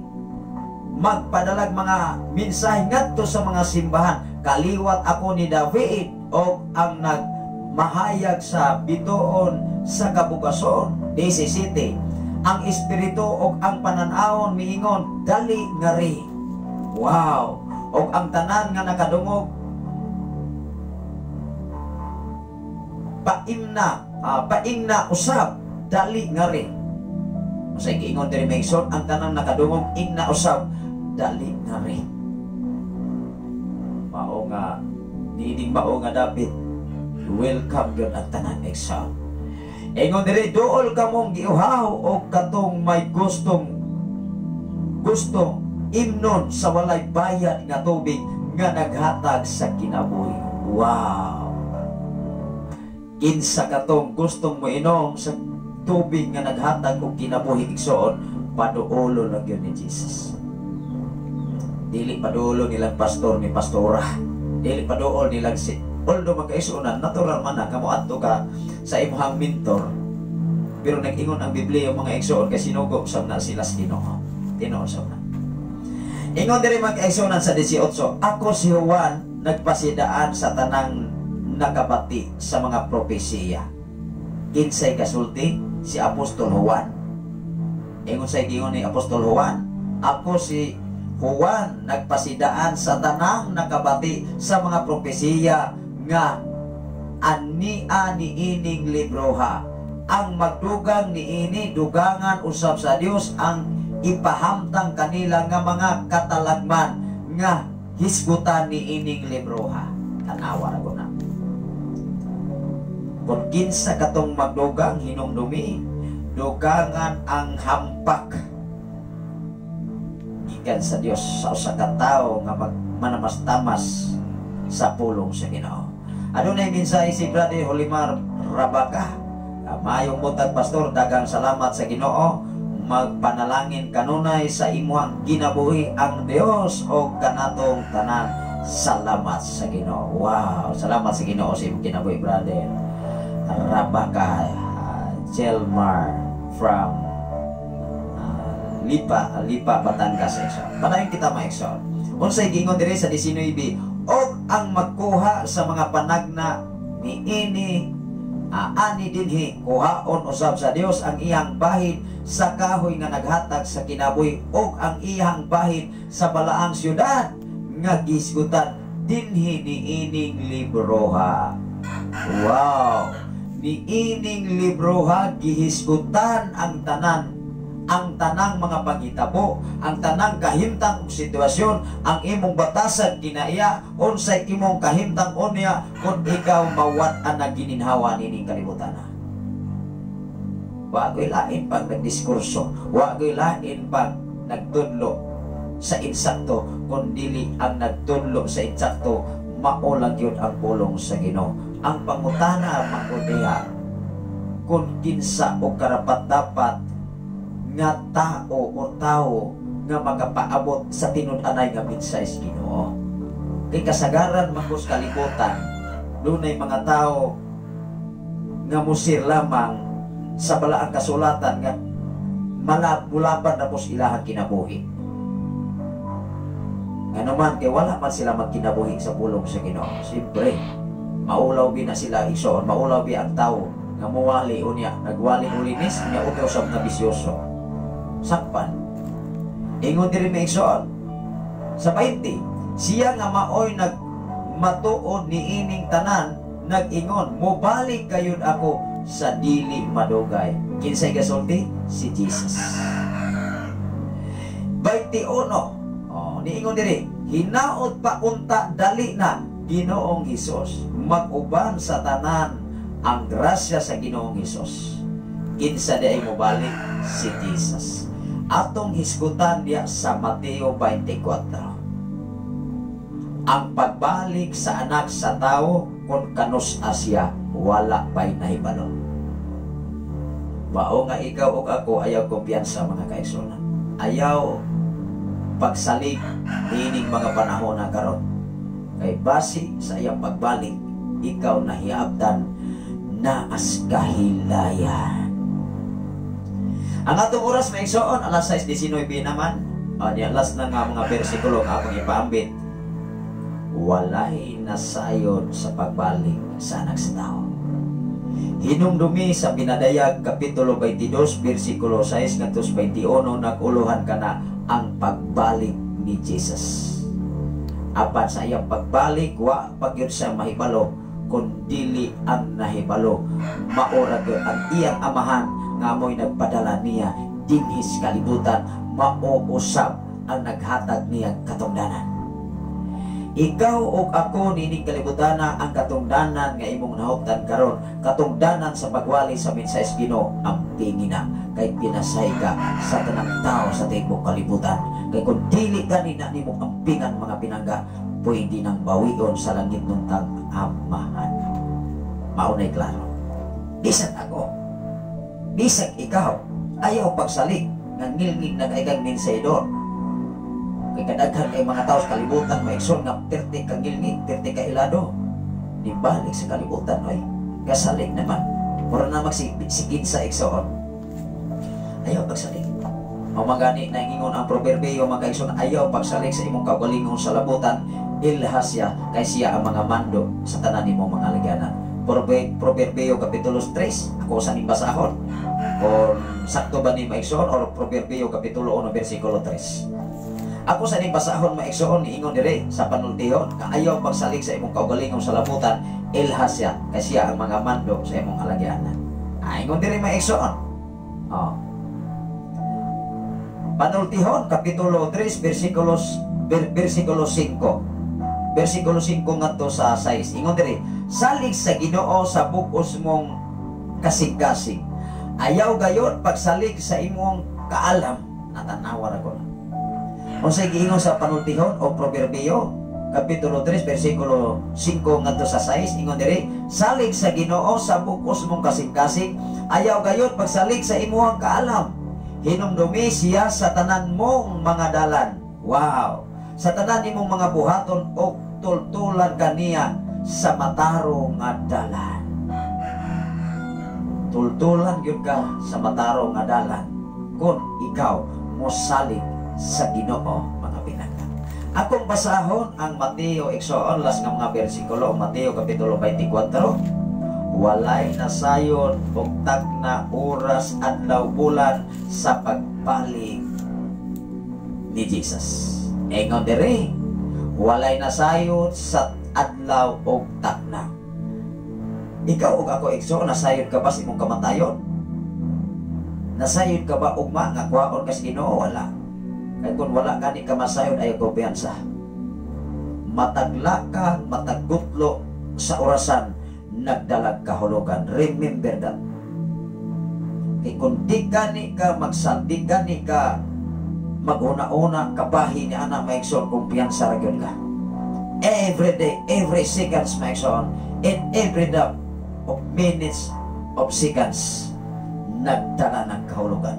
magpadalag mga mensahe ngadto sa mga simbahan. "Kaliwat ako ni David og ang nagmahayag sa bituon sa kabugason." 17. "Ang espiritu ug ang panan-awon miingon, 'Dali ngari.'" Wow! "Og ang tanan nga nakadungog paimna usab, 'Dali ngari.'" Sa giingon diri, Mason, ang tanang nakadungog ingna usab, "Dali ngari." Mao nga niining mao nga dapit, welcome gyud ang tanan, igsoon. Ingon diri, "Duol kamong giuhaw og katong may gustong gustong imnon sa walay bayad nga tubig nga naghatag sa kinabuhi." Wow! Kinsa katong gustong moinom sa tubig nga naghatag og kinabuhi, igsoon, paduolo lang yun ni Jesus. Dili paduolo nilang pastor ni pastora. Dili paduol nilang si. Although magkaisunan, natural man na kamo adto ka sa imuhang mentor. Pero nag-ingon ang Biblia, mga igsoon, kay sinugo sab na sila sa Ginoo. Tinuod sab na. Ingon diri, mga kaigsuonan, sa 18, "Ako si Juan nagpasidaan sa tanang nakabati sa mga propesiya." Kinsay kasulti? Si Apostol Juan. Ingon sa giingon ni Apostol Juan, "Ako si Juan nagpasidaan sa tanang nakabati sa mga propesiya nga ania niining libroha. Ang magdugang niini, dugangan usab sa Dios ang ipahamtang kanila nga mga katalagman nga hisgutan niining libroha." Tanawa ra ko na. Kung kinsa katong magdugang, hinumdumi, dugangan ang hampak gikan sa Dios sa usa ka tawo nga magmanamastamas sa pulong sa Ginoo. Adunay mensahe si Brother Holimar Rabaka. "Mayong buntag, pastor, daghang salamat sa Ginoo. Magpanalangin kanunay sa imuhang kinabuhi ang Dios o kanatong tanan. Salamat sa Ginoo." Wow, salamat sa Ginoo sa imong kinabuhi, brother. Rabaka Jelmar from Lipa, Lipa, Batangas, igsoon. Padayon kita, mga igsoon. Unsay giingon diri sa 19? "Og ang magkuha sa mga panagna niini ani dinhi, kuhaon usab sa Dios ang iyang bahin sa kahoy nga naghatag sa kinabuhi ug ang iyang bahin sa balaang syudad nga gisgutan dinhi niining libroha." Wow! Niining libroha gihisgutan ang tanan, ang tanang mga panghitabo, ang tanang kahimtang ug sitwasyon, ang imong batasan kinaiya, unsay imong kahimtang unya kung ikaw mawat-an na gininhawa nining kalibutan. Wa ko'y lain pag nagdiskurso, wa ko'y lain pag nagtudlo sa insakto, kung dili ang nagtudlo sa insakto, mao lang yun ang pulong sa Ginoo. Ang pangutana mangud diha, kung kinsa o karapat dapat nga tao o tao nga makapaabot sa tinud-anay nga mensahe sa Ginoo. Kay kasagaran man sa kalibutan, dunay mga tao nga musir lamang sa balaang kasulatan nga mulaban na po sa ilahang kinabuhi. Ngano man, kay wala man sila magkinabuhi sa pulong sa Ginoo. Siyempre, maulaw bi na sila, igsoon, maulaw bi ang tao nga muwali unya, nagwali ulinis, unya utro sa mga bisyoso. Sakpan. Ingon diri, mga igsoon, sa 20, siya nga maoy nag matuod niining tanan, nag-ingon, "Mobalik gayud ako sa dili madugay." Kinsay gasulti? Si Jesus. 21. Oh, niingon diri, "Hinaot pa unta dali na, Ginoong Hesus. Mag-uban sa tanan ang grasya sa Ginoong Hesus." Kinsa di ay mobalik? Si Jesus. Atong hisgutan diya sa Mateo 24. Ang pagbalik sa Anak sa Tao kung kanus siya, wala pa'y nahibalo. Mao nga ikaw ug ako, ayaw kumpiyansa, mga kaigsuonan. Ayaw pagsalig niining mga panahon na karon. Kay basi sa iyang pagbalik, ikaw nahiabtan naas kahilayan. Ang atong oras, mga igsoon, alas 6:19 naman. O, niya, last na nga mga bersikulo nga akong ipaambit. Walay nasayod sa pagbalik sa Anak sa Tao. Hinumdumi sa Pinadayag Kapitulo 22, versikulo 6 ngadto 21, nag-uluhan ka na ang pagbalik ni Jesus. Apan sa iyang pagbalik, wa pagyud siya mahibalo, kun dili ang nahibalo maura gyud ang iyang Amahan nga mo'y nagpadala niya dinhi sa kalibutan, mao usab ang naghatag niya katungdanan. Ikaw ug ako, niining kalibutana ang katungdanan nga imong nahuptan karon, katungdanan sa pagwali sa mensahe sa Ginoo, ampingi na kay pinasay ka sa tanang tao sa tibuok kalibutan. Kay kung dili gani na nimo ampingan, mga pinangga, pwede nang bawion sa langit nuntang Amahan. Mao na'y klaro. Bisan ako, bisan ikaw, ayaw pagsalig nga ngilngig na kay kang mensahedor. Kay kadaghan kay mga tao sa kalibutan, maigsoon, nga perti ka ngilngig, perti ka ilado. Di balik sa kalibutan, oy. Kasalig naman. Mura na magsigin sa igsoon. Ayaw pagsalig. O magani na ingon ang proverbio, mga kaigsoon, ayaw pagsalig sa imong kaugalingon sa labutan, ilha siya kay siya ang mga mando sa tanan nimo mga ligana. Proverbio Kapitulo 3, ako sa ning basahon. Kung sakto ba ni, maigsoon, or Proverbio Kapitulo 1 versikulo 3. Ako sa ning basahon, maigsoon, niingon dire sa panultihon, kaayaw pagsalig sa imong kaugalingon sa labutan, ilha siya kay siya ang mga mando sa imong alagyanan. Ah, ingon dire, maigsoon. Oh. Panultihon Kapitulo 3 versikulo 5. Versikulo 5 ngadto sa 6. Ingon dire, "Salig sa Ginoo sa bug-os mong kasing-kasing. Ayaw gayon pagsalig sa imong kaalam." Natanawa ra ko na. Unsay giingon sa Panultihon o Proverbio Kapitulo 3 versikulo 5 ngadto sa 6? Ingon diri, "Salig sa Ginoo sa bug-os mong kasing-kasing, ayaw gayon pagsalig sa imong kaalam. Hinumdumi siya sa tanan mong mga dalan." Wow. "Sa tanan nimong mga buhaton og tultulan kaniya sa matarong nga dalan." Tultulan gyud ka sa matarong nga dalan kung ikaw mosalig sa Ginoo, mga pinangga. Akong basahon ang Mateo, igsoon, last nga mga bersikulo, Mateo Kapitulo 24. Walay nasayod og tagna, oras, adlaw, bulan sa pagbalik ni Jesus. Ingon dire, walay nasayod sa adlaw og tagna. Ikaw ug ako, igsoon, nasayod ka ba sa imong kamatayon? Nasayod ka ba ugma nga kuhaon ka sa Ginoo? Wala. Kay kung wala gani ka masayod, ay kumpiyansa. Matag laka, matag gutlo sa orasan, nagdalag kahulugan. Remember that. Kay kung di gani ka magsal, di gani ka maghuna-una, kabahin ni ana, maigsoon, kumpiyansa ra gyud ka. Every day, every seconds, maigsoon, in every day of minutes of seconds, nagdala ng kahulugan.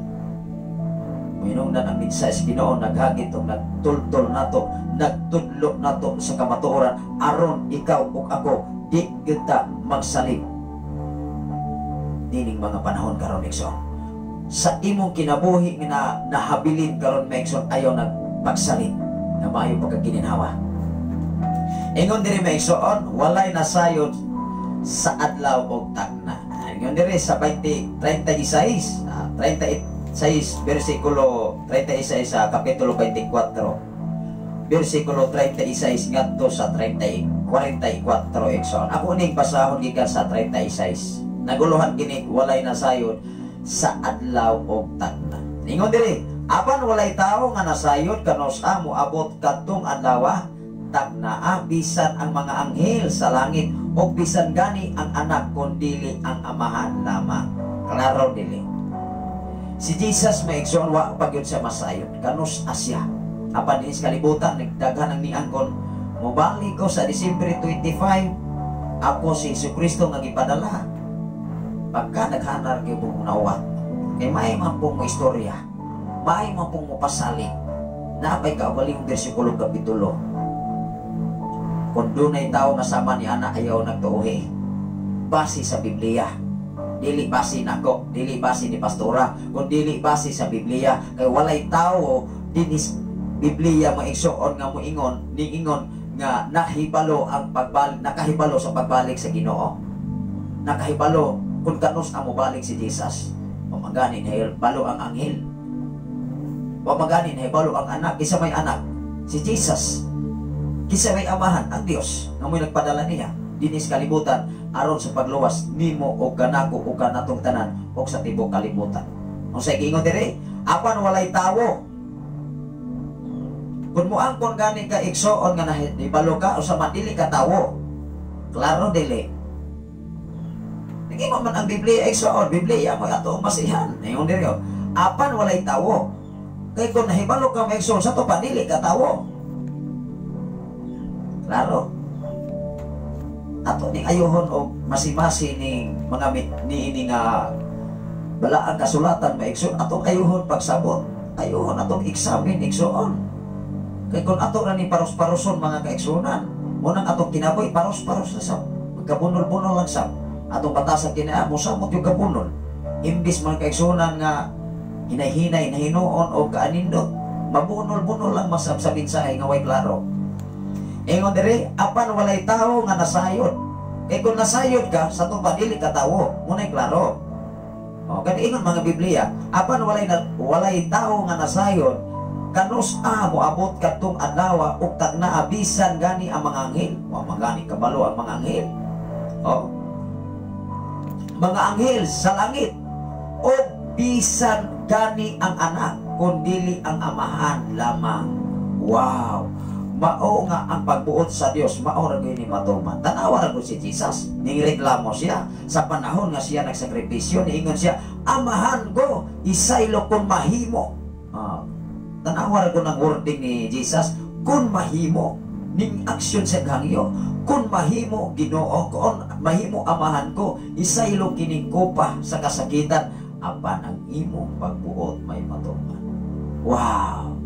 Mohinungdan ang mensahe sa Ginoo, naghagit og nagtultol nato, nagtudlo nato sa kamatuoran aron ikaw ug ako di gyud ta magsalig nining mga panahon karon, igsoon. Sa imong kinabuhi nga na nahabilin karon, mga igsoon, ayaw nagpagsalig nga maayo pagkagininhawa. Ingon diri, mga igsoon, walay nasayod sa adlaw og tagna. Ingon diri sa 20 36, 36 versikulo 36 sa kapitulo 24 versikulo 36 ngadto sa 30 44, igsoon. Ako ning basahon gikan sa 36. Naguluhan kini, walay nasayod sa adlaw og tagna. Ingon diri, apan walay tawo nga nasayod kanus-a moabot kadtong adlaw tagnaa, bisan ang mga anghel sa langit o bisan gani ang Anak, kun dili ang Amahan lamang. Klaro dili. Si Jesus, mga igsoon, wa pa gyud siya masayod kanus-a siya. Apan dinhi sa kalibutan nagdaghan ang niangkon, mobalik ko sa December 25, ako si Jesu Kristo nga gipadala. Pagka naghanar gyud mong nawat kay may man pong mo istorya, may man pong mopasalig, napay kaugalingong bersikulo, kapitulo. Kung dunay tao nga sama ni ana, ayaw nagtuohi. Base sa Biblia, dili base nako, dili base ni pastora, kung dili base sa Biblia, kay walay tao dinis Biblia, mga igsoon, nga moingon niingon nga nahibalo ang pagbalik, nakahibalo sa pagbalik sa Ginoo, nakahibalo kung kanus ang mobalik si Jesus. Wa man gani nahibalo ang anghel, wa man gani nahibalo ang Anak. Kinsa may Anak? Si Jesus. Kinsa may Amahan? Ang Dios nga mo'y nagpadala niya dinis kalibutan aron sa pagluwas nimo o kanako o kanatong tanan o sa tibok kalibutan. Unsay giingon diri? Apan walay tawo. Kung moangkon gani ka, igsoon, nga nahibalo ka o sa dili ka tawo. Klaro dili. Nagingon man ang Biblia, igsoon, Biblia mo ato masihan. Ingon diri, oh, apan walay tawo. Kay kung nahibalo ka, mga igsoon, sa to pa dili ka tawo. Klaro. Ato ning ayuhon og masimasi ning mga niini nga balaang kasulatan, mga igsoon, atong ayuhon pagsabot, ayuhon atong examine, igsoon. Kay kung ato ra ni paros-paroson, mga kaigsuonan, munang atong kinabuhi paros-paros na sab, magkabunol-bunol lang sab. Atong batasan kini mosamot yung kabunol. Imbis, mga kaigsuonan, nga hinay-hinay nahinuon o kaanindot, mabunol-bunol lang masab sa mensahe nga way klaro. Ingon diri, apan walay tao nga nasayod. Kay kung nasayod ka, sa pa dili ka tawo, muna'y klaro. O, kani ingon mga Biblia, apan walay tao nga nasayod kanus-a moabot kadtong adlaw ug tagnaa, bisan gani ang mga anghel. Wa man gani kabalo ang mga anghel. O, mga anghel sa langit o bisan gani ang Anak, kun dili ang Amahan lamang. Wow! Mao nga ang pagbuot sa Dios mao ra gyud ni matuman. Tanawa ra gud si Jesus, ning reklamo siya sa panahon nga siya nagsakripisyo, niingon siya, "Amahan ko, isaylo kung mahimo." Tanawa ra gud ang wording ni Jesus, "Kung mahimo." Ning aksyon sa hangyo, "Kung mahimo, Ginoo, kung mahimo, Amahan ko, isaylo kining kopa sa kasakitan, apan ang imong pagbuot may matuman." Wow!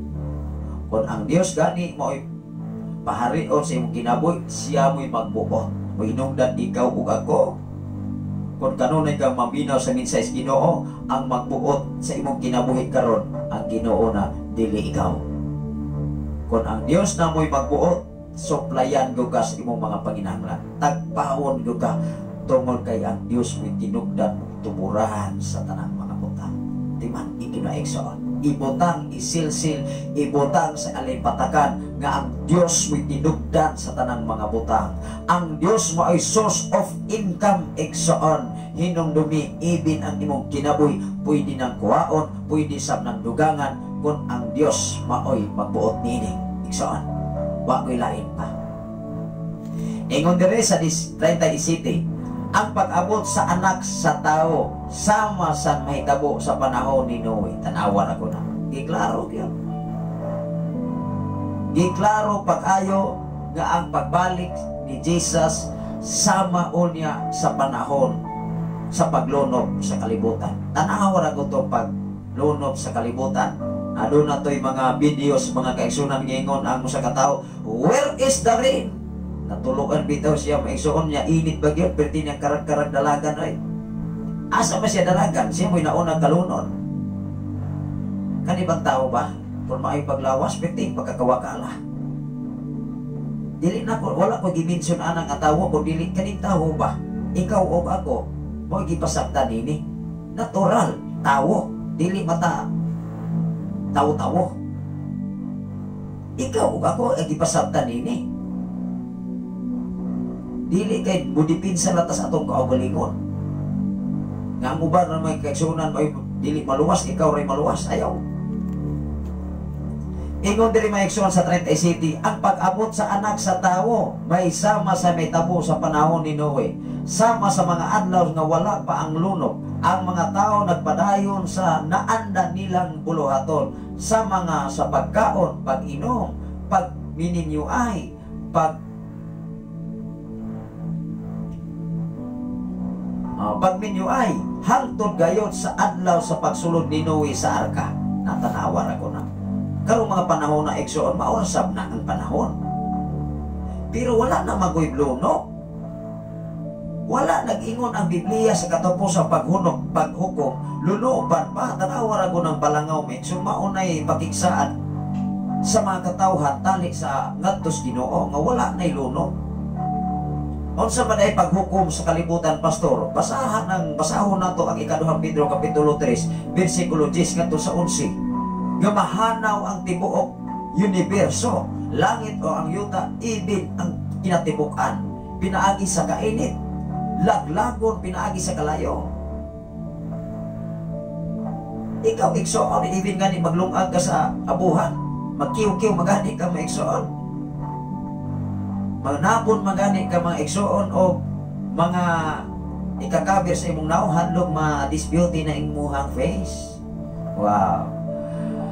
Kung ang Dios gani mao'y paharion sa imong kinabuhi, siya mo'y magbuot. Mohinungdan ikaw ug ako. Kung kanunay kang maminaw sa mensahe sa Ginoo, ang magbuot sa imong kinabuhi karon ang Ginoo na, dili ikaw. Kung ang Dios na mo'y magbuot, suplayan gyud ka sa imong mga panginahanglan. Tagpawon gyud ka tungod kay ang Dios mo'y tinugdan mong tuburahan sa tanang mga butang. Timan na, igsoon. Ibutang, isilsil, ibutang sa alimpatakan nga ang Dios mo'y tinugdan sa tanang mga butang. Ang Dios mo ay source of income, igsoon. Hinumdumi, ibin ang imong kinabuhi, pwede nang kuwaon, pwede sab nang dugangan kung ang Dios maoy magbuot niini, igsoon. Wa ko'y lain pa. Ingon dire sa 37, ang pag-abot sa Anak sa Tao sama sa mahitabo sa panahon ni Noe. Tanawa na ko na. Giklaro gyud. Giklaro pag-ayo nga ang pagbalik ni Jesus sama unya sa panahon sa paglunob sa kalibutan. Tanawa ra ko to, paglunob sa kalibutan. Aduna to'y mga videos, mga kaigsunan, ngingon ang usa ka tawo, "Where is the rain?" Natuloan bitaw siya, maigsuon niya, init ba gyud, perti niya karag-karag dalagan ay. Asa ba siya dalagan? Siya mo'y naunang kalunon. Kanibang tao ba? Kung maay paglawas, perti pagkakawakala. Dili na ko, wala ko gimension anang nga tawo, kung dili kaning tawo ba? Ikaw o ako, mo gipasabtan nini. Natural, tawo, dili mata tawo-tawo. Ikaw ug ako ang gipasabtan nini. Dili kay mudipinsa na ta sa atong kaugalingon. Nga ang uban na may kaigsunan may dili maluwas, ikaw ray maluwas, ayaw. Ingon diri, mga igsoon, sa 37, ang pag-abot sa Anak sa Tao may sama sa mahitabo sa panahon ni Noe. Sama sa mga adlaw nga wala pa ang lunok, ang mga tao nagpadayon sa naandan nilang buluhaton sa mga sa pagkaon, pag-inom, pagmininyuay, pagminyuay, hangtod gayod sa adlaw sa pagsulod ni Noe sa arka. Natanawa ra ko na. Karong mga panahon na, igsoon, mausab na ang panahon. Pero wala na magoy lunok. Wala nag-ingon ang Biblia sa katapos sa paghunok, paghukom, lunuban pa, tanawa ra ko ng balangaw, may so maunay pakigsaan sa mga katawhan tali sa ngadtos Ginoo nga wala na'y lunok. Unsa man ay paghukom sa kalibutan, pastor? Basahan ang basahon nato ang Ikaduhang Pedro kapitulo 3 bersikulo 10 ngadto sa 11. Nga mahanaw ang tibuok universo, langit o ang yuta, ibin ang kinatibuk-an, pinaagi sa kainit, laglagon pinaagi sa kalayo. Ikaw, igsoon, ibin gani maglungag ka sa abuhan, magkiw-kiw magani ka, mga igsoon. Magnapon magani ka, mga igsoon, o mga ikakabir sa imong naong, hadlok ma-disbeauty na imuhang face. Wow.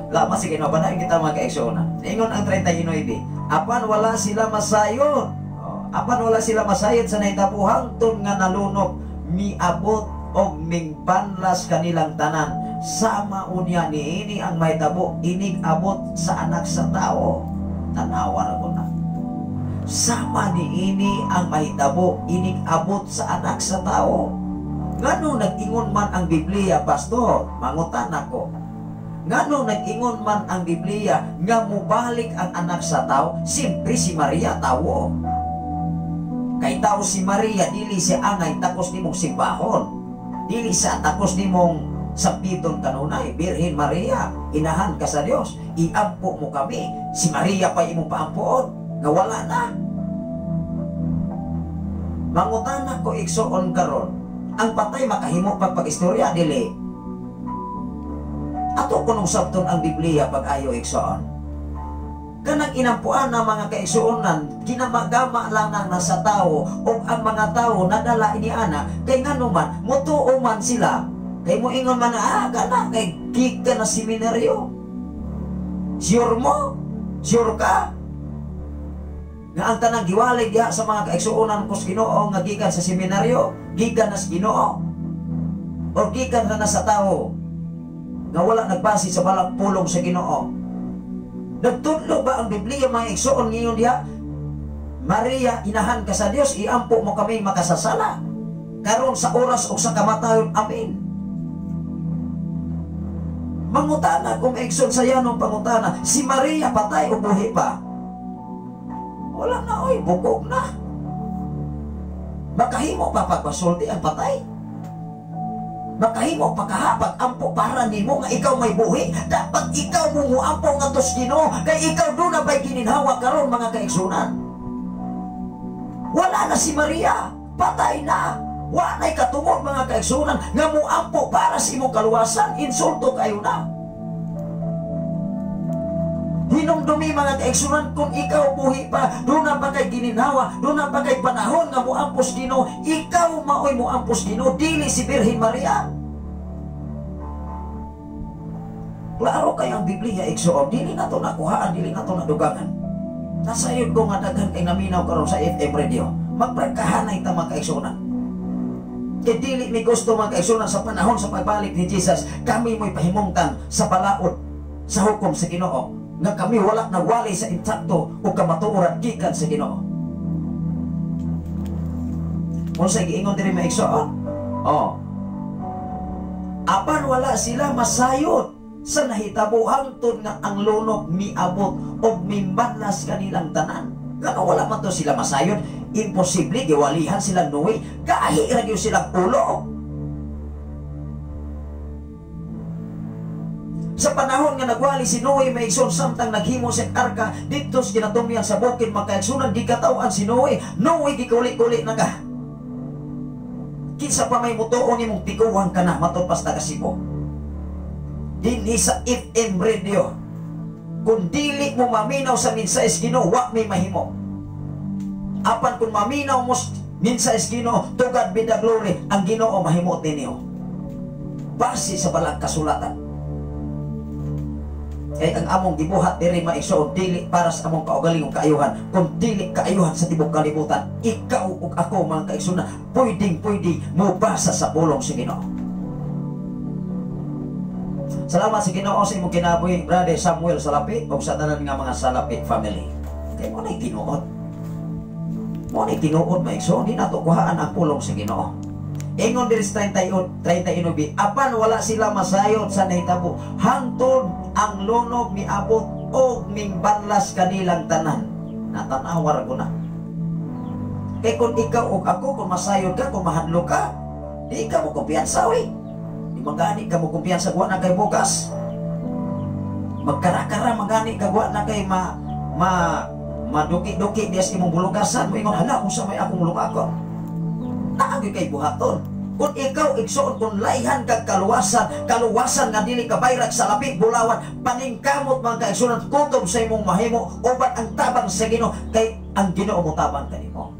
Lama, sige, no, panahin kita, mga kaigsuonan. Ingon ang 39, apan wala sila masayod. Oh, apan wala sila masayod sa nahitabo hangtod nga nalunok miabot og mingbanlas kanilang tanan. Sama unya niini ang mahitabo inig abot sa Anak sa Tao. Tanawa ra ko na. Sama niini ang mahitabo inig abot sa Anak sa Tao. Ngano nag-ingon man ang Biblia, pastor? Mangutan ako. Ngano nag-ingon man ang Biblia nga mubalik ang Anak sa Tao? Siyempre si Maria tawo. Kay tao si Maria, dili siya angay takos nimong simbahon. Dili sa takos nimong sampiton kanunay. Birhen Maria, inahan ka sa Dios, iampo mo kami. Si Maria pa imong paampoon nga wala na. Mangutana ko, igsoon, karon, ang patay makahimo pag pag-istorya, dili? Ato kunong sabton ang Biblia pag ayo, igsoon. Kanang inampuan na, mga kaigsuonan, ginamagama lang nang nasa tao o ang mga tao nadala ini ana kay ngano man mutuo man sila, kay moingon man na kana kay gikan na seminaryo. Sure mo? Sure ka? Nga ang tanang giwalay diha sa mga kaigsuonan ko sa Ginoo nga gikan sa seminaryo, gikan na sa Ginoo? O gikan na sa tao nga wala nagbase sa balang pulong sa Ginoo? Nagtudlo ba ang Biblia, mga igsoon, ngayon diha? "Maria, inahan ka sa Dios, iampo mo kami makasasala karon sa oras o sa kamatayon. Amen." Mangutana kung igsoon sa yanong pangutana, si Maria patay o buhi pa? Wala na oy, bukog na. Makahimo pa pagpasulti ang patay? Makahimo pa kaha pag-ampo para nimo nga ikaw may buhi? Dapat ikaw mo muampo nga tos Ginoo kay ikaw duna bay gininhawa karon, mga kaigsunan. Wala na si Maria, patay na. Wa na'y katungod, mga kaigsunan, nga muampo para sa imong kaluwasan, insulto kayo na. Hinumdumi, mga kaigsunan, kung ikaw buhi pa, duna pa kay gininhawa, duna pa kay panahon nga muampos Ginoo, ikaw maoy muampos Ginoo, dili si Birhen Maria. Klaro kay ang Biblia, igsoon, dili na to nakuhaan, dili na to nadugangan. Nasayod ko nga daghan kay naminaw karon sa FM radio. Magprangkahanay ta, mga kaigsunan. Kay dili mi gusto, mga kaigsunan, sa panahon sa pagbalik ni Jesus, kami mo'y pahimungtang sa balaod. Sa hukom sa Ginoo nga kami wala nagwali sa intakto o kamatuoran gikan sa Ginoo. Unsa giingon diri mga igsoon? Oh. Apan wala sila masayod sa nahitabo hangtod nga ang lunok miabot og mimbanlas kanilang tanan. Ngano wala man to sila masayod? Imposible giwalihan silang Noe, gahi ra gyud silang ulo. Sa panahon nga nagwali si Noe mga igsoon samtang naghimo sa arka didto sa kinatumyan sa bukid mga kaigsunan, gikataw-an si Noe. Noe gikuli-kuli na ka. Kinsa pa may mutuo nimong tiguang ka na matod pas taga Cebu. Dinhi sa FM radio. Kung dili mo maminaw sa mensahe sa Ginoo, wa may mahimo. Apan kung maminaw mo mensahe sa Ginoo, to God be the glory, ang Ginoo mahimo ninyo. Base sa balang kasulatan. Kay ang among gibuhat diri maigsoon dili para sa among kaugalingong kaayuhan, kun dili kaayuhan sa tibok kalibutan. Ikaw ug ako mga kaigsoon, pwedeng pwede mobasa sa pulong sa Ginoo. Salamat sa Ginoo sa imong kinabuhi, Brother Samuel Salapi ug sa tanan nga mga Salapi family. Kay mo nay tinuod. Mo nay tinuod maigsoon, di nato kuhaan ang pulong sa Ginoo. Ingon diri sa 39, apan wala sila masayod sa nahitabo hangtod ang lunog miabot og mingbanlas kanilang tanan. Natanawar ko na. Kay kung ikaw og ako, kung masayod ka, kung mahadlok ka, di ka mo kumpiyansa, oy. Di magani ka mo kumpiyansa, wa na kay bukas. Magkarakara magani ka, wa na kay maduki-duki dias imong bulugasan. Moingon, hala, unsa may akong lungakon? Naagay kay buhaton. Kung ikaw igsoon, kung layhan kag kaluwasan, kaluwasan nga dili ka bayrag sa lapig bulawan, paningkamot mga kaigsunan, kutob sa imong mahimo, uban ang tabang sa Ginoo, kay ang Ginoo mo tabang kanimo.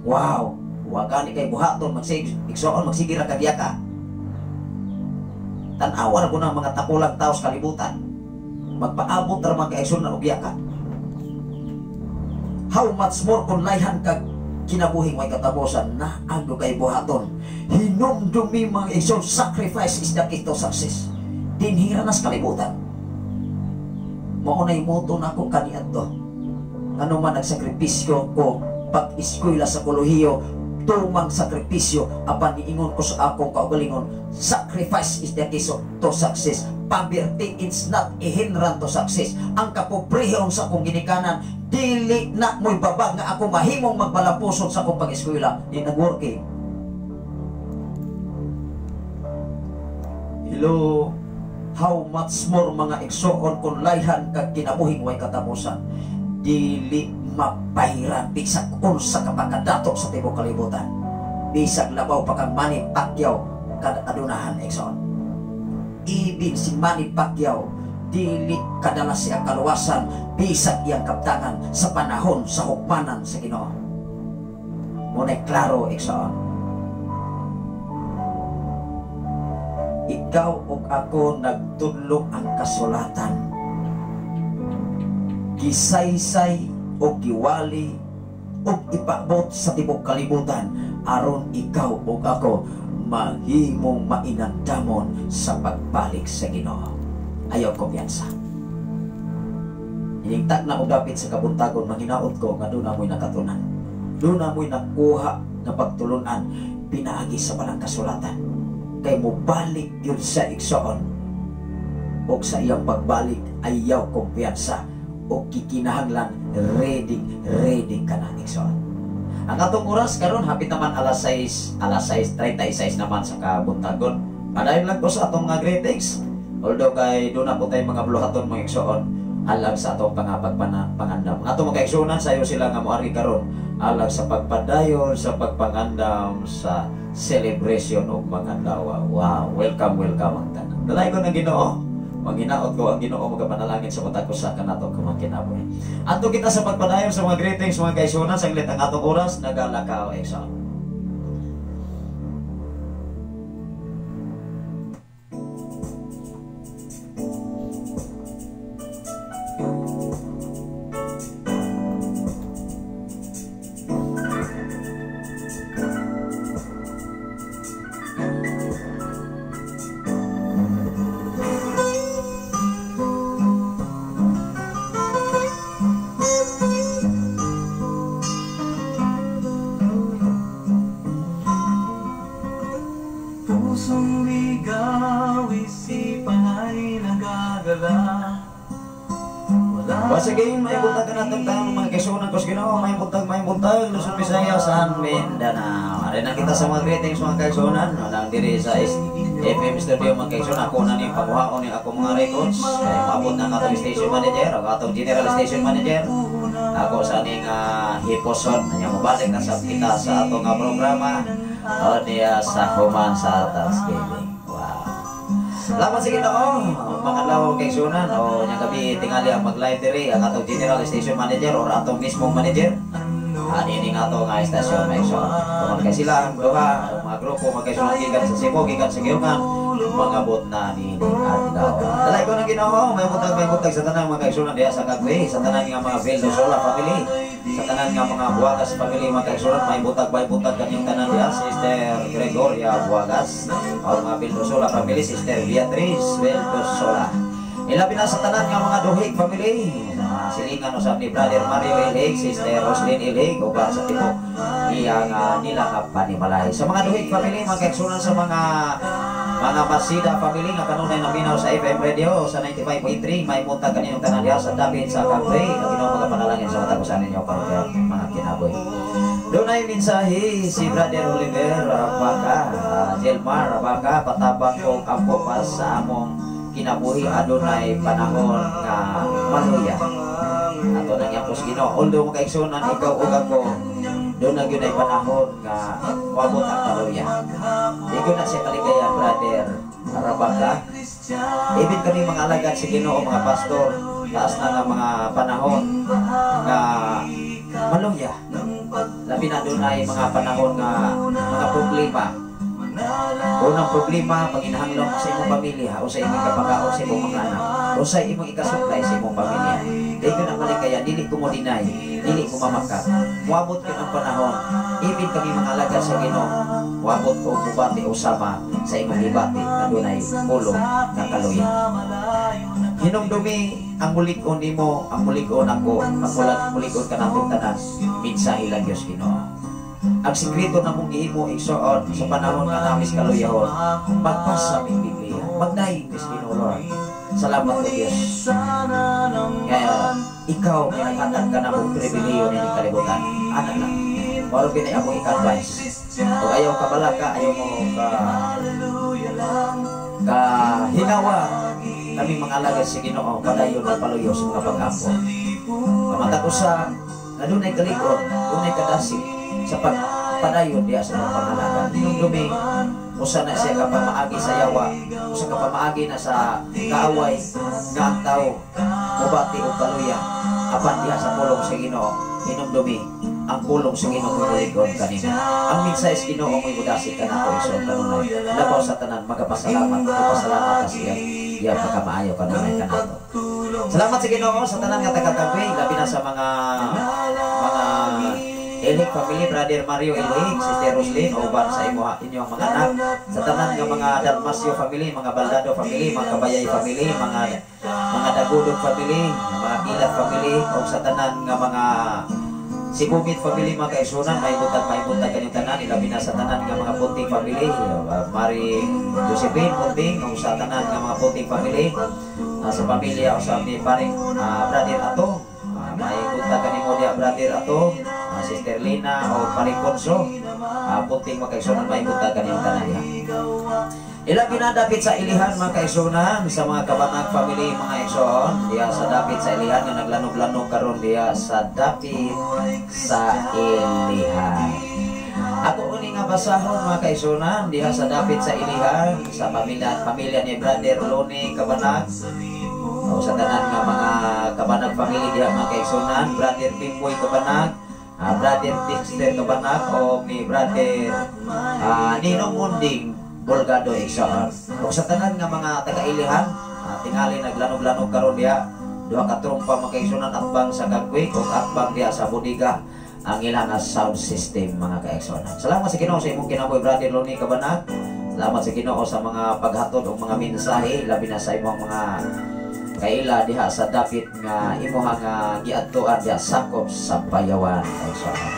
Wow, wa gani kay buhaton, igsoon magsige ra kag yaka. Tan-awa ra ko ng mga tapulang tao sa kalibutan. Magpaabot ra mga kaigsunan og yaka. How much more kung layhan kag kinabuhing may katapusan na agdo kay buhaton. Hinumdumi mga igsoon, sacrifice is the key to success. Dinhira na sa kalibutan. Mao nay moto nako kaniadto. Ano man nagsakripisyo ko pag-eskwela sa kolehiyo, tumang sakripisyo apan niingon ko sa akong kaugalingon, sacrifice is the key to success. Poverty is not a hindrance to success. Ang kapobrehon sa akong ginikanan, dili na mo'y babag nga ako mahimong magbalampuson sa akong pag-eskwela. Di nag-working. Hello, how much more mga igsoon kung layhan kag kinabuhing way katapusan. Dili mapayran bisag unsa ka pagkadato sa tibuok kalibutan. Bisag labaw pa kang Manny Pacquiao kad adunahan igsoon. Ibig si Manny Pacquiao dili kadala siya kaluwasan bisag iyang kaptangan sa panahon sa hukmanan sa Ginoo. Muna'y klaro igsoon. Ikaw ug ako nagtudlo ang kasulatan. Gisaysay o giwali o ipabot sa tibok kalibutan aron ikaw ug ako mahimong mainandamon sa pagbalik sa Ginoo. Ayaw kumpiyansa. Inigtag na og dapit sa kabuntagon, manghinaot ko nga doon amoy nakatunan. Doon amoy nakuha nga pagtulunan pinaagi sa balang kasulatan. Kay mobalik yun sa igsoon. Og sa iyang pagbalik ayaw kumpiyansa o kikinahanglan ready ready ka na igsoon. Ang atong oras karon hapit naman alas 6, alas 6:36 naman sa kabuntagon. Padayon lang ko sa atong mga greetings. Although kay doon na po tayo mga buluhaton mga igsoon alang sa atong pangandam. Ang atong mga kaigsuonan sayo sila nga moari karon alang sa pagpadayon sa pagpangandam sa celebration og mga adlaw. Wow, welcome welcome ang tanan. Dalay ko ng Ginoo. Manghinaot ko ang Ginoo magapanalangin sa matag usa kanato kinabuhi. Adto kita sa pagpadayon sa mga greetings mga kaigsuonan, saglit ang atong oras nagalakaw igsoon. Once again, may buntag ka natong taon mga kaisunan ko sa Ginoo, may buntag, Luzon, Visayas, and Mindanao. Ari na kita sa mga greetings, mga kaisunan, nang diri sa FM studio, mga kaisunan, ako na ni pagkuhaon ni ako mga records, kay maabot na ang atong station manager, o atong general station manager. Ako sa ning hiposon, nya mobalik na sa kita sa atong nga programa, o niya sa human sa Thanksgiving. Wow. Salamat sa Ginoo. Mga adlaw kay sunan o nya gabi tingali ang mag-live diri ang atong general station manager or atong mismong manager. Ani ini nga ato nga istasyon may so. Tungod kay sila ang duha ang mga grupo mga kaisunan gikan sa Cebu, gikan sa Giungan, mangabot na ni adlaw. Dalay ko ng Ginoo, may butag sa tanang mga kaisunan diha sa Cagway, sa tanan nga mga Vildosola family, sa tanan nga mga Buagas family, mga kaisunan, may butag kanyang tanan diha, Sister Gregoria Buagas, o mga Vildosola family, Sister Beatrice Vildosola. Ilabi na sa tanan nga mga Duhig family, mga silingan usab ni Brother Mario Ilhig, Sister Roslyn Ilhig, uban sa tibuok iyang nila nga panimalay. Sa mga Duhig family, mga kaigsunan, sa mga Masida family nga kanunay naminaw sa FM radio sa 95.3, may buntag kaninyong tanan diha sa dapit sa Cagway. Ang Ginoo magapanalangin sa matag usa ninyo karon mga kinabuhi. Dunay mensahe si Brother Oliver Baka, Jelmar Baka, patabang kong ampo pa sa among kinabuhi, adunay panahon nga maluya. Ato nang yapos Ginoo. Although mga kaigsunan, ikaw ug ako, doon na gyud ay panahon nga moabot ang kaluya. Di ko na siya kaligaya, Brother Rabaka. Ibig kami mga alagad sa Ginoo, mga pastor, taas na nga mga panahon nga maluya. Labi na doon ay mga panahon nga mga problema. Unang problema, panginahanglan mo sa imong pamilya o sa imong kapakaon sa imong mga anak o sa imong ikasupply sa imong pamilya. Di ko na malikaya, dili ko mo deny, dili ko mamakat. Muabot yun ang panahon, ibig kami mga alagad sa Ginoo, muabot ko mubati o sama sa imong gibati na dunay pulong nga kaluya. Hinumdumi ang mulig-on nimo, ang mulig-on ako, ang mulig-on kanatong tanan, mensahe lang Diyos Ginoo. Ang sikreto na mong gihimo, igsoon, sa panahon nga namis kaluyahon, magbasa mig Biblia, magdayeg mis Ginoo, Lord. Salamat ko Diyos. Kaya ikaw may naghatag ka na mong pribileyo ni kalibutan. Ana lang. Mao pinay akong ika-advise. Kung ayaw ka balaka, ayaw mo ka ka hinawa, kami mga alagad sa Ginoo, padayon na paluyo sa mga pag-ampo. Pamatag usa nga dunay kalikon, dunay kadasig sa pagpadayon diya sa mga pangalagad. Hinumdumi, usa na siya ka pamaagi sa yawa, usa ka pamaagi na sa kaaway nga ang tao mubati og kaluya apan diha sa pulong sa Ginoo, hinumdumi ang pulong sa Ginoo mulig-on kanimo. Ang mensahe sa Ginoo mo'y mudasig kanato, igsoon, kanunay. Labaw sa tanan, magapasalamat, magpasalamat ka siya. Iya pagkamaayo kanunay kanato. Salamat sa Ginoo sa tanan nga taga-Cagway, labi na sa mga Elhig family, Brother Mario Elhig, Sister Roslyn, uban sa imo inyong mga anak, sa tanan nga mga Dalmasio family, mga Baldado family, mga Kabayay family, mga Dagudog family, mga Kilat family, ug sa tanan nga mga Sibugit family, mga kaisunan, may buntag kanyang tanan, ilabi na sa tanan nga mga Punting family, Maring Josephine Punting, ug sa tanan nga mga Punting family, sa pamilya o sa ni paring Brother Ato, may buntag kanimo diya, Brother Ato, Sister Lina o paring Conso, Punting, mga kaisunan, may buntag kanyang tanan diha. Ilabi na dapit sa Ilihan, mga kaisunan, sa mga Kabanag family, mga igsoon, diya sa dapit sa Ilihan nga naglanog-lanog karon diya sa dapit sa Ilihan. Ako uni nga basahon, mga kaisunan, diha sa dapit sa Ilihan sa pamilya pamilya ni Brother Loni Kabanag o sa tanan nga mga Kabanag family diha, mga kaisunan, Brother Pimboy Kabanag, Brother Dexter Kabanag o ni Brother Ninong Munding Bolgado, igsoon. Ug sa tanan nga mga taga-Ilihan, tingali naglanog-lanog karon diha, duha ka trumpa, mga kaigsunan, atbang sa Kagwe ug atbang diha sa bodega ang ilang nga sound system, mga kaigsunan. Salamat sa Ginoo sa imong kinabuhi, Brother Loni Kabanag. Salamat sa Ginoo sa mga paghatod og mga mensahe, labi na sa imong mga kaila diha sa dapit nga imuha nga giadtuan diha sakop sa Bayawan, kaigsunan.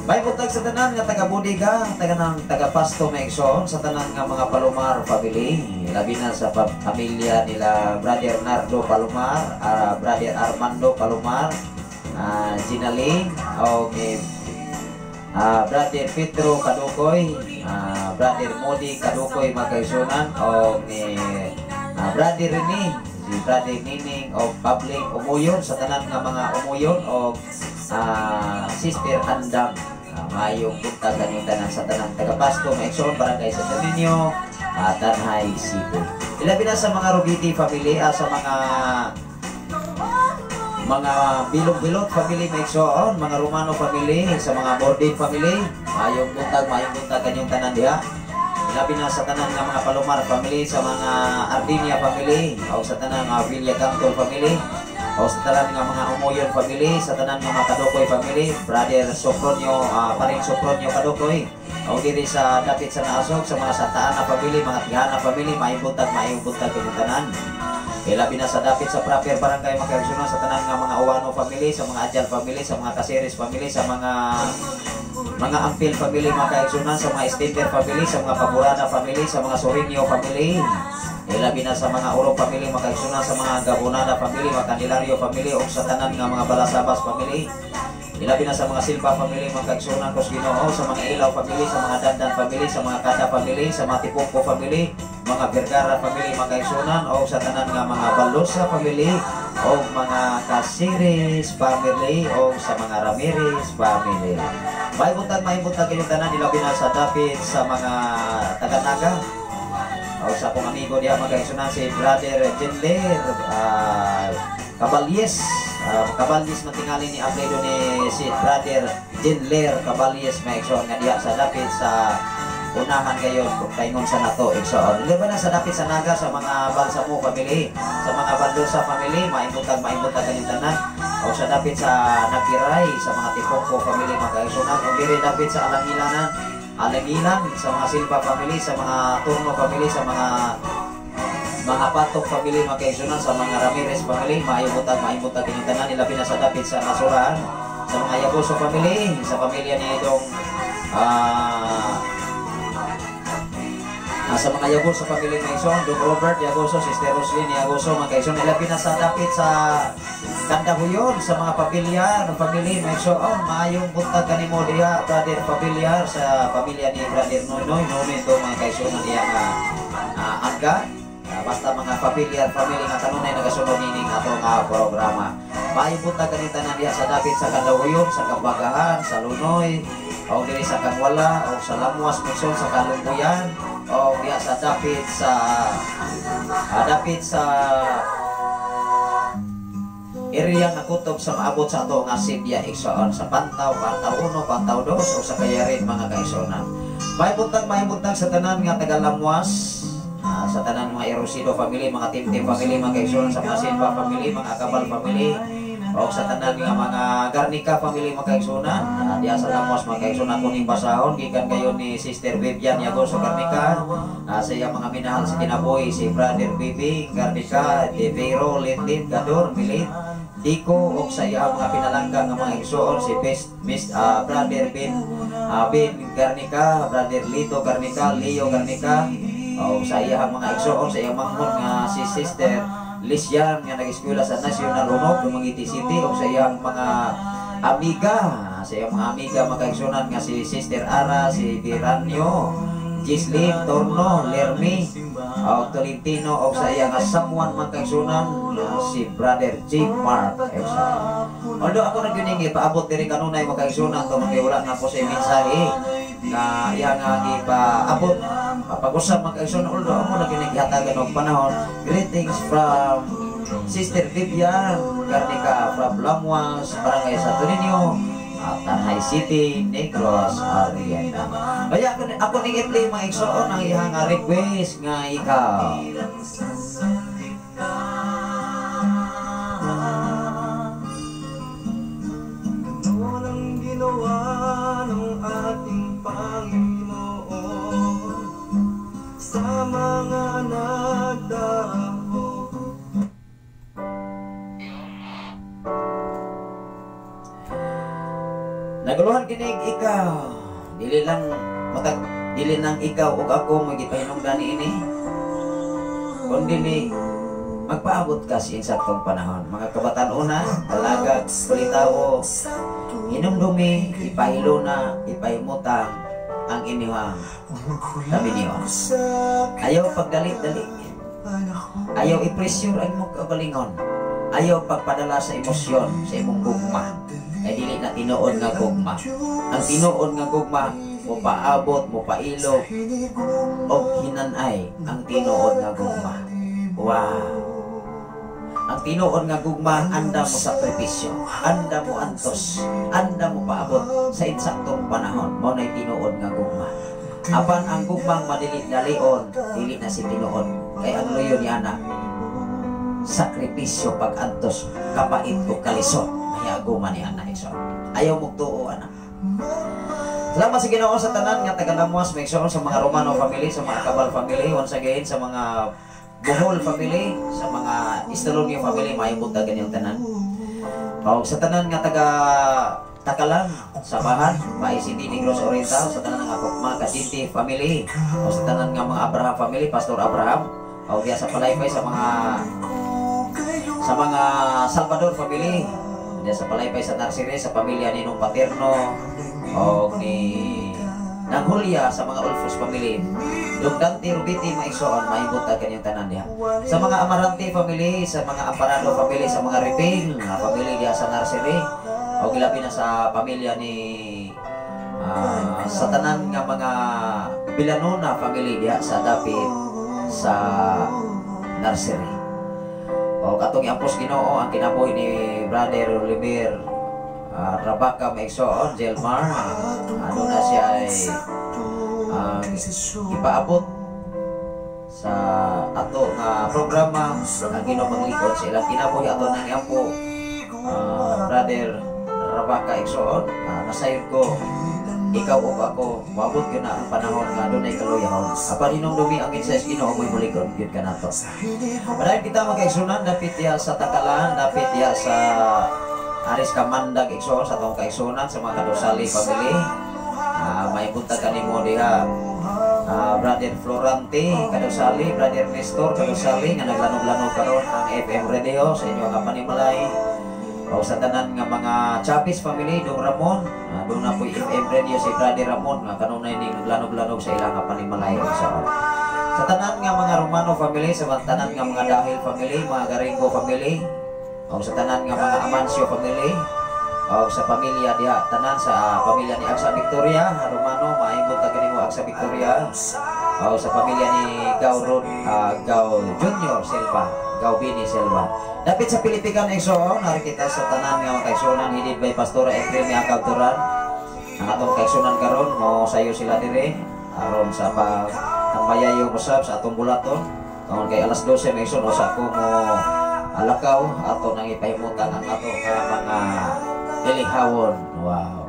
May buntag sa tanan nga taga bodega, taga ng taga Pasto Mexon, sa tanan nga mga Palomar family, labi na sa pamilya nila Brother Nardo Palomar, Brother Armando Palomar, Ginaline, o ni Brother Pedro Kadukoy, Brother Modi Kadukoy magkaisunan, o ni Brother Rene, si Brother Nining o Public Umuyon, sa tanan nga mga Umuyon, o Sister Andam. Maayong buntag kanyang tanan sa tanan taga-Pasto, Maigsoon, Barangay Santo Niño, Tanjay City. Ilabi na sa mga Rugiti family, sa mga Bilog-Bilog family, Maigsoon, mga Romano family, sa mga Bordin family, maayong buntag kanyang tanan diha. Ilabi na sa tanan nga mga Palomar family, sa mga Ardinia family, o sa tanan nga Villa Cantol family, o sa tanan nga mga Umoyon family, sa tanan nga mga Kadukoy family, Brother Sopronio, Paring Sopronio Kadukoy, o diri sa dapit sa Naasog, sa mga Santaana family, mga Tihana family, maayong buntag kanyang tanan. Ilabi na sa dapit sa proper barangay Makagsunan, sa tanan nga mga Uwano family, sa mga Adjal family, sa mga Caceres family, sa mga Ampil family, mga kaigsunan, sa mga Stender family, sa mga Paburana family, sa mga Sorinio family. Ilabi na sa mga Oro family, mga kaigsunan, sa mga Gabonada family, mga Candelario family, o sa tanan nga mga Balasabas family. Ilabi na sa mga Silva family, mga kaigsunan kos Ginoo, sa mga Ilaw family, sa mga Dandan family, sa mga Kada family, sa mga Tipongko family, mga Vergara family, mga kaigsunan, o sa tanan nga mga Balosa family, o mga Caceres family, o sa mga Ramirez family. May buntag kayong tanan, ilabi na sa dapit sa mga taga-Naga. O sa akong amigo diha mga kaigsunan, si Brother Jenler Caballes. Caballes matingali ni apelyido ni si Brother Jenler Caballes, may igsoon nga diha sa dapit sa unahan gayon paingon sa nato igsoon. Ilabi na sa dapit sa Naga, sa mga Balsamo family, sa mga Baldosa family, maibuntag kayong tanan. O sa dapit sa Nagiray, sa mga Tipongko family, mga kaigsunan. O diri dapit sa Alangilanan, sa mga Silva family, sa mga Turno family, sa mga Patok family, mga kaigsunan, sa mga Ramirez family, maayong buntag kayong tanan. Ilabi na sa dapit sa Nasurahan, sa mga Yagoso family, sa pamilya ni itong sa mga Yagoso family, mga igsoon, Dong Robert Yagoso, Sister Roslyn Yagoso, mga kaigsoon. Ilabi na sa dapit sa Kandahuyon, sa mga pamilyar ng family, mga igsoon, maayong buntag kanimo diha, Brother Pamilyar, sa pamilya ni Brother Noynoy, Nonoy ito mga kaigsoon niya nga angga. Basta mga pamilyar family nga kanunay nagasunod nining atong programa. Maayong buntag kaning tanan diha sa dapit sa Kandahuyon, sa Kabagahan, sa Lunoy, o diri sa Kangwala, o sa Lamuas, Mixon, sa Kalungguyan, o diha sa dapit sa area nga kutob sa maabot sa ato nga Sibya igsoon, sa Pantaw, Pantaw 1, Pantaw 2, o sa Kayarin mga kaigsuonan. May buntag sa tanan nga taga Lamuas, sa tanan mga Erosido family, mga Timtim family, mga kaigsuonan, sa mga Silva family, mga Akabal family, o sa tanan nga mga Garnica family, mga kaigsuonan. Diha sa Lamuas mga kaigsuonan, kuning basahon gikan kayo ni Sister Vivian Yagoso Garnica, sa iyang mga minahal sa kinabuhi, si Brother Bibi Garnica, De Vero, Linlin, Gador, Milit, Diko, o sa iyang mga pinalangga nga mga igsoon, si Brother Ben Garnica, Brother Lito Garnica, Leo Garnica, o sa iyang mga igsoon, sa iyang manghod nga si Sister Lisian nga nag-eskwela sa National Unog, Dumaguete City, o sa iyang mga amiga, sa iyang mga amiga mga igsunan nga si Sister Ara, si Biranyo, Gislin, Torno, Lermi, o Tolentino, o sa iyang someone mga kaigsunan si Brother J. Mark. Although ako nagyuning ipaabot diri kanunay mga kaigsunan to, mga wala na po sa mensahe na iyang ipaabot pag-usap mga kaigsunan. Although ako nagyuning ihatagan og panahon. Greetings from Sister Vivian Garnica from Lamuas, Barangay Santo Niño, Tanjay City, Negros Oriental. Kaya ako ning i-play mga igsoon ang iyang request nga ikaw. Ganun ang ginawa ng ating Panginoon sa mga nagdako. Naguluhan kinig ikaw. Dili lang matag dili nang ikaw ug ako magipahinungdan niini. Kundi magpaabot ka sa insaktong panahon. Mga kabataan una, dalaga, kulitawo, hinumdumi, ipahiluna, ipahimutang ang inyong tabinion. Ayaw pagdali-dali. Ayaw i-pressure ang imong kaugalingon. Ayaw pagpadala sa emosyon, sa imong gugma. Kay dili na tinuod nga gugma. Ang tinuod nga gugma, mopaabot, mopailo, og hinanay ang tinuod nga gugma. Wow! Ang tinuod nga gugma, anda mo sakripisyo, anda mo antos, anda mo paabot sa insaktong panahon. Mao na'y tinuod nga gugma. Apan ang gugmang madili-dalion, dili na si tinuod. Kay ang luyo ni ana, sakripisyo, pag-antos, kapait o kalisod, mahiaguma ni ana, igsoon. Ayaw mo tuo, ana. Salamat sa Ginoo sa tanan nga taga-Lamwas, may igsoon, sa mga Romano family, sa mga Cabal family, once again sa mga Bohol family, sa mga Istalonio family, maayong buntag kaninyong tanan. O sa tanan nga taga Takalan, Sabahan, Baay City, Negros Oriental, sa tanan nga mga Kadinti family, o sa tanan nga mga Abraham family, Pastor Abraham, o diya sa Palaypay sa mga Salvador family, diya sa Palaypay sa Narsire, sa pamilya ni Nung Paterno, o ni Nang Julia, sa mga Ulfos family. Dong Dante Rubiti, mga igsoon, maayong buntag kaninyong tanan diha. Sa mga Amarante family, sa mga Amparado family, sa mga Riping na family diha sa Narsire, o gilabi na sa pamilya ni sa tanan nga mga Bilanona family diha sa dapit sa Nursery. O katong iampos Ginoo ang kinabuhi ni Brother Oliver Rabaka, mga igsoon, Jelmar. Ano na siya ay ipaabot sa ato nga programa ang Ginoo maglingkod sa ilang kinabuhi. Ato nang iampo, Brother Rabaka, igsoon, nasayod ko ikaw ug ako moabot gyud na ang panahon nga dunay kaluyahon, apan hinumdumi ang mensahe sa Ginoo, mo'y mulikod gyud kanato. Padayon kita, mga kaigsunan, dapit diha sa Takalan, dapit diha sa Aris Kamandag, igsoon, sa atong kaigsunan sa mga Kadusali family. May buntag kanimo diha. Brother Florante Kadusali, Brother Nestor Kadusali nga naglanog-lanog karon ang FM radio sa inyo nga panimalay. O sa tanan nga mga Chavez family, Dong Ramon, doon na po'y FM radio si Brother Ramon nga kanunay ning naglanog-lanog sa ilang nga panimalay, igsoon. Sa tanan nga mga Romano family, sa tanan nga mga Dahil family, mga Garingo family, o sa tanan nga mga Amancio family, o sa pamilya diha tanan, sa pamilya ni Aksa Victoria Romano, maayong buntag kanimo, Aksa Victoria. O sa pamilya ni Gau Rod, Gau Junior Silva, Gau Bini Silva. Dapit sa Pilipikan, igsoon, nari kita sa tanan nga mga kaigsunan headed by Pastora Ephraim Yakab Turan. Ang atong kaigsunan karon mo sayo sila dire aron sa pag tambayayo usab sa atong bulaton. Tungod kay alas 12, may igsoon, usa ko mo alakaw, ato nang ipahimutan ang ato nga mga ilihawon. Wow.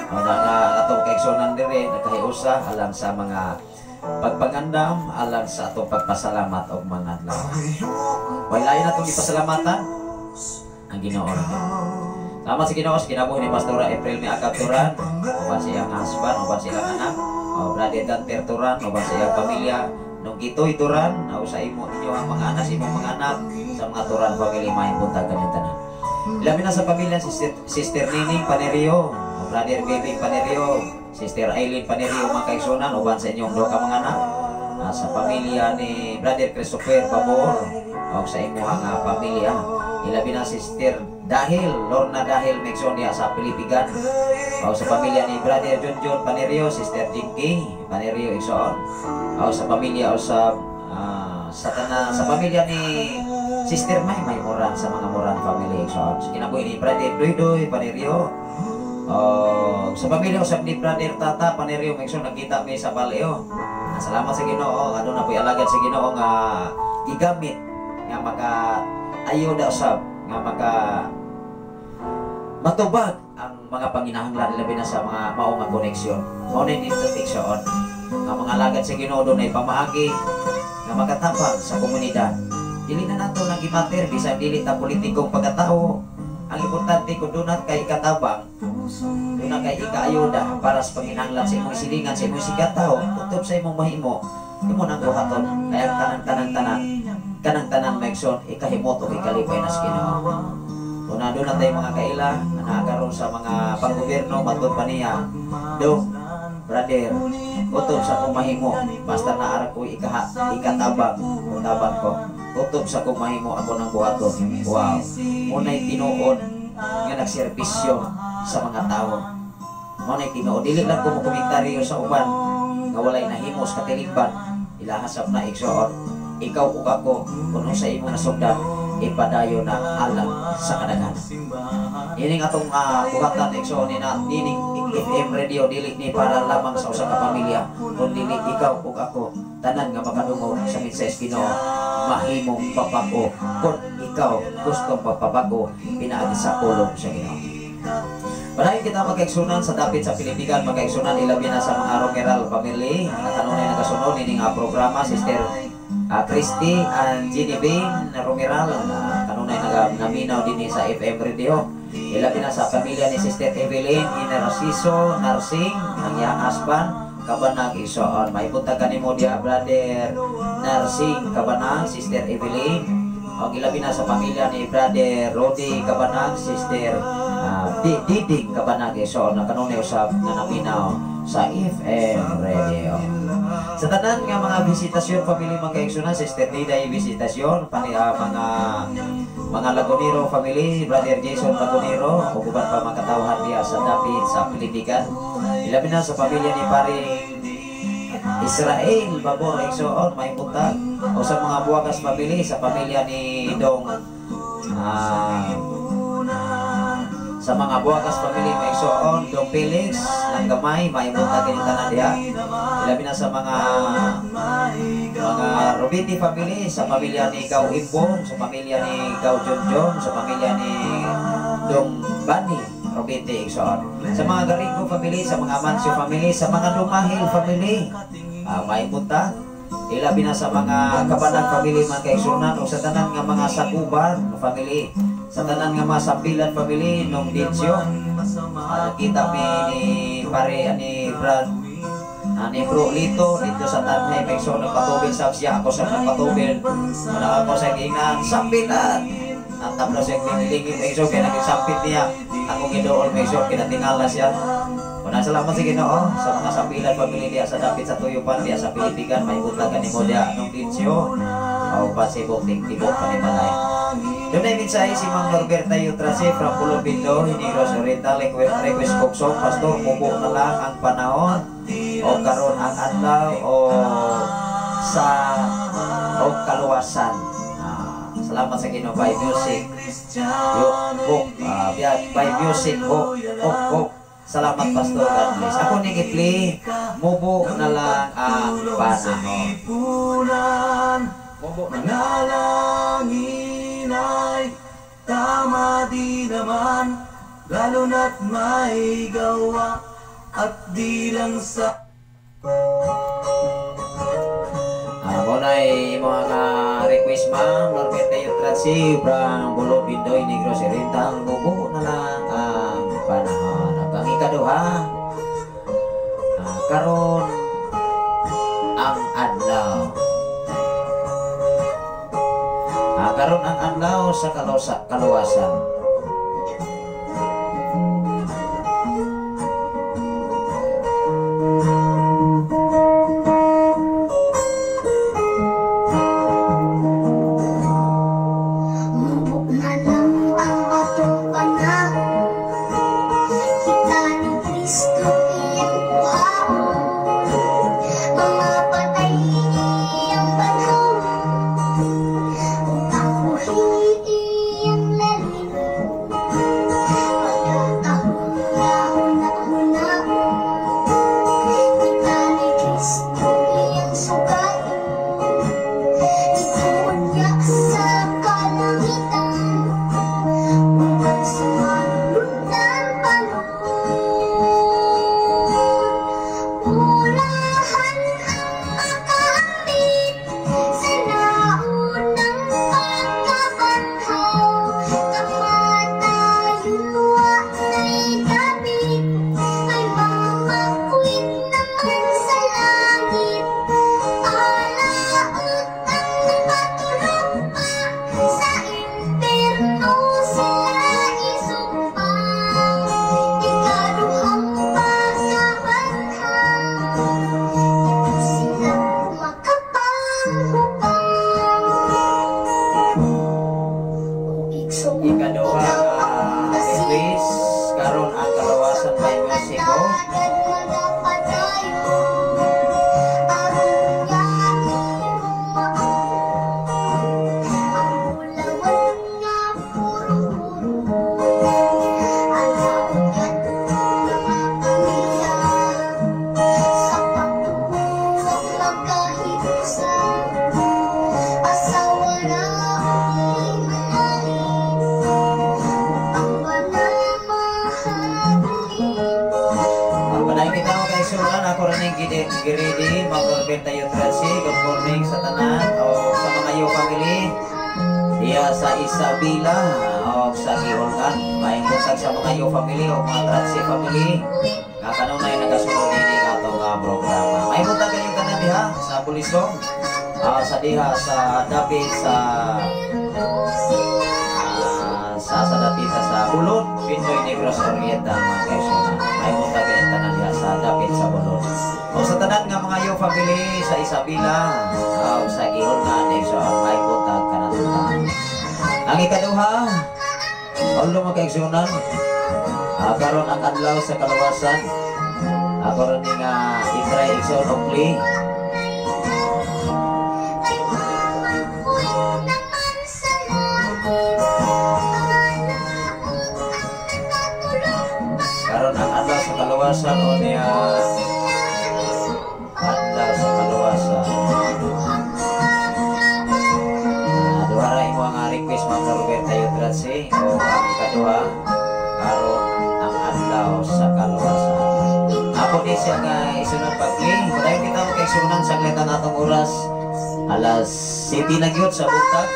O na nga ang atong kaigsunan dire nagkahiusa alang sa mga pagpangandam, alang sa atong pagpasalamat og mga adlaw. Way lain atong ipasalamatan ang Ginoo. Salamat sa Ginoo sa kinabuhi ni Pastora April Mi Akab Turan, uban sa iyang husband, uban sa iyang anak, o Brother Dante Turan, uban sa iyang pamilya, nung Gitoy Turan, o sa imo inyo ang mga anak, sa imong mga anak, sa mga Turan family, maayong buntag kaninyong tanan. Labi na sa pamilya si Sister Nining Panerio, o Brother Baby Panerio, Sister Eileen Panerio, mga kaigsunan, uban sa inyong duha ka mga anak, sa pamilya ni Brother Christopher Babor, o sa imuha nga pamilya. Ilabi na Sister Dahil, Lorna Dahil Mexon diha sa Pilipigan. O sa pamilya ni Brother Junjun Panerio, Sister Jinky Panerio, igsoon. O sa pamilya o sa tanan, sa pamilya ni Sister May May Moran, sa mga Moran family, igsoon. Sa kinabuhi ni Brother Doydoy Panerio. O sa pamilya usab ni Brother Tata Panerio, igsoon, nagkita mi sa Baleo. Salamat sa Ginoo, ano na po'y alagad sa Ginoo nga gigamit nga maka ayo da usab nga maka matubag ang mga panginahanglan, labi na sa mga mao nga koneksyon. Mao na nindot, igsoon, nga mga alagad sa Ginoo dunay pamaagi nga makatabang sa komunidad. Dili na nato nang gimater bisan dili ta politikong pagkatao. Ang importante kung dunat kay katabang. Duna kay ikaayuda para sa panginahanglan sa imong silingan, sa imong sigataw, utob sa imong mahimo, imo nang buhaton. Kaya ang tanan tanan tanan kanang tanan, mga igsoon, ikahimot o ikalipay na sa Ginoo. Una doon na tayo mga kaila nga naa karon sa mga panggobyerno, matud pa niya, "Dong, brother, utob sa akong mahimo, basta naa ra ko ikaha, ikatabang, tabang ko. Utob sa akong mahimo, ako nang buhaton." Wow, muna'y tinuod nga nagserbisyo sa mga tao. Muna'y tinuod, dili lang ko komentaryo sa uban nga walay nahimo sa katilingban. Ilahasap na, igsoon, ikaw ug ako, kung sa imong nasugdan, ipadayon na alang sa kadaghanan. Ining atong buhatan, igsoon, ni na nining FM radio, dili ni para lamang sa usa ka pamilya, kundi ikaw ug ako, tanan nga makadungog sa mensahe sa Ginoo, mahimong papago kung ikaw gustong papabago pinaagi sa pulong sa Ginoo. Padayon kita, magkaigsunan sa dapit sa Pilimbigan, magkaigsunan, ilabi na sa mga Romeral family nga kanunay nagasunod ini nga programa, Sister Christy and Jenny Bain Romeral na kanunay naga naminaw dinhi sa FM radio. Ilabi na sa pamilya ni Sister Evelyn Inarciso Narsing, ang iyang husband Kabanag, igsoon. Maipunta kanimo diha, Brother Narsing Kabanag, Sister Evelyn. Og ilabi na sa pamilya ni Brother Rodi Kabanag, Sister Diding Kabanag, igsoon, na kanunay usab nga naminaw sa FM radio. Sa tanan nga mga visitasyon family, mga kaigsunan, Sister Diday Visitasyon, pani mga Lagunero family, Brother Jason Lagunero, ug uban pa mga katawhan diha sa dapit sa Pilindigan. Ilabi na sa pamilya ni paring Israel Babor, igsoon, may buntag. O sa mga Buwagas family, sa pamilya ni Dong sa mga Buwagas family, may igsoon, Dong Felix ng Gamay, may buntag kining tanan diha. Ilabi na sa mga Robiti family, sa pamilya ni Gaw Imbong, sa pamilya ni Gaw Junjun, sa pamilya ni Dong Bani Robiti, igsoon. Sa mga Garingo family, sa mga Amancio family, sa mga Dumahil family, may buntag. Ilabi na sa mga Kabanag family, mga kaigsunan, o sa tanan nga mga Saguban family, sa tanan nga mga Sambilan family nung Dinsyo. Kita mi ni pare ani Brad ani Bro Lito dito sa Tanay, may so nagpatubil sa siya, ako sa nagpatubil. Wala ako sa giingnan, "Sambilan!" Ang tabla siya ginilingi, may so kaya nagsampit niya. Ako gidool, may so kinatingala siya. Una, salamat sa Ginoo sa mga Sambilan family diya sa dapit sa Tuyupan diya sa Pilipigan, may buntag kanimo diya nung Dinsyo. O pasibok ting tibok panimalay. Doon ay mensahe si Ma'am Norberta Yutrase from Pulupindo, Negros Oriental, request, request kog song, Pastor, "Mubo na lang ang panahon" o "Karon ang adlaw" o sa o "Kaluwasan." Salamat sa Ginoo by music. Yo, hope, by music, hope, hope, hope. Salamat, Pastor, God bless. Ako ning i-play, "Mubo na lang ang panahon." Mubo na lang. Manalangin ay tama di naman, lalo na't may gawa at di lang sa Mo na mga request, Ma'am Norberta Yutratsi from Bulod Bindoy, Negros Oriental, "Mubo na lang ang panahon." Ug ang ikaduha, "Karon ang adlaw." "Karon ang adlaw sa kaluwasan." Mubo na lang ang atong panahon, kita ni Kristo iyang kuhaon, mga patay iyang banhawon, ug ang buhi iyang lalin. ning giridi, Ma'am Roberta Yutrasi. Good morning sa tanan o sa mga yo family diya sa Isabela o sa Giholgan. Maayong buntag sa mga yo family o mga Transi family nga kanunay nagasunod dinhi nga ato nga programa. Maayong buntag kayong tanan diha sa Bulisong, sa diha sa dapit sa dapit sa Bulod, Pinoy, Negros Oriental, mga kaigsuonan. Maayong buntag kayong tanan diha sa dapit sa Bulod. O sa tanan nga mga yo family sa Isabela o sa Giholgan, igsoon, maayong buntag kanatong tanan. Ang ikaduha, ulo, mga kaigsuonan, karon ang adlaw sa kaluwasan. Ako ron ni nga i-try, igsoon, og play. Ay umabot naman sa langit, mga laot ang nakatulog. Karon ang adlaw sa kaluwasan o niya adlaw sa kaluwasan. Duha ra imo ang request, Ma'am Roberta Yutratsi, o ang ikaduha, karon ang adlaw sa kaluwasan. Ako ni siya nga isunod pag-play. Padayon kita magkaigsuonan sa tan atong oras. Alas 7 na gyud sa buntag.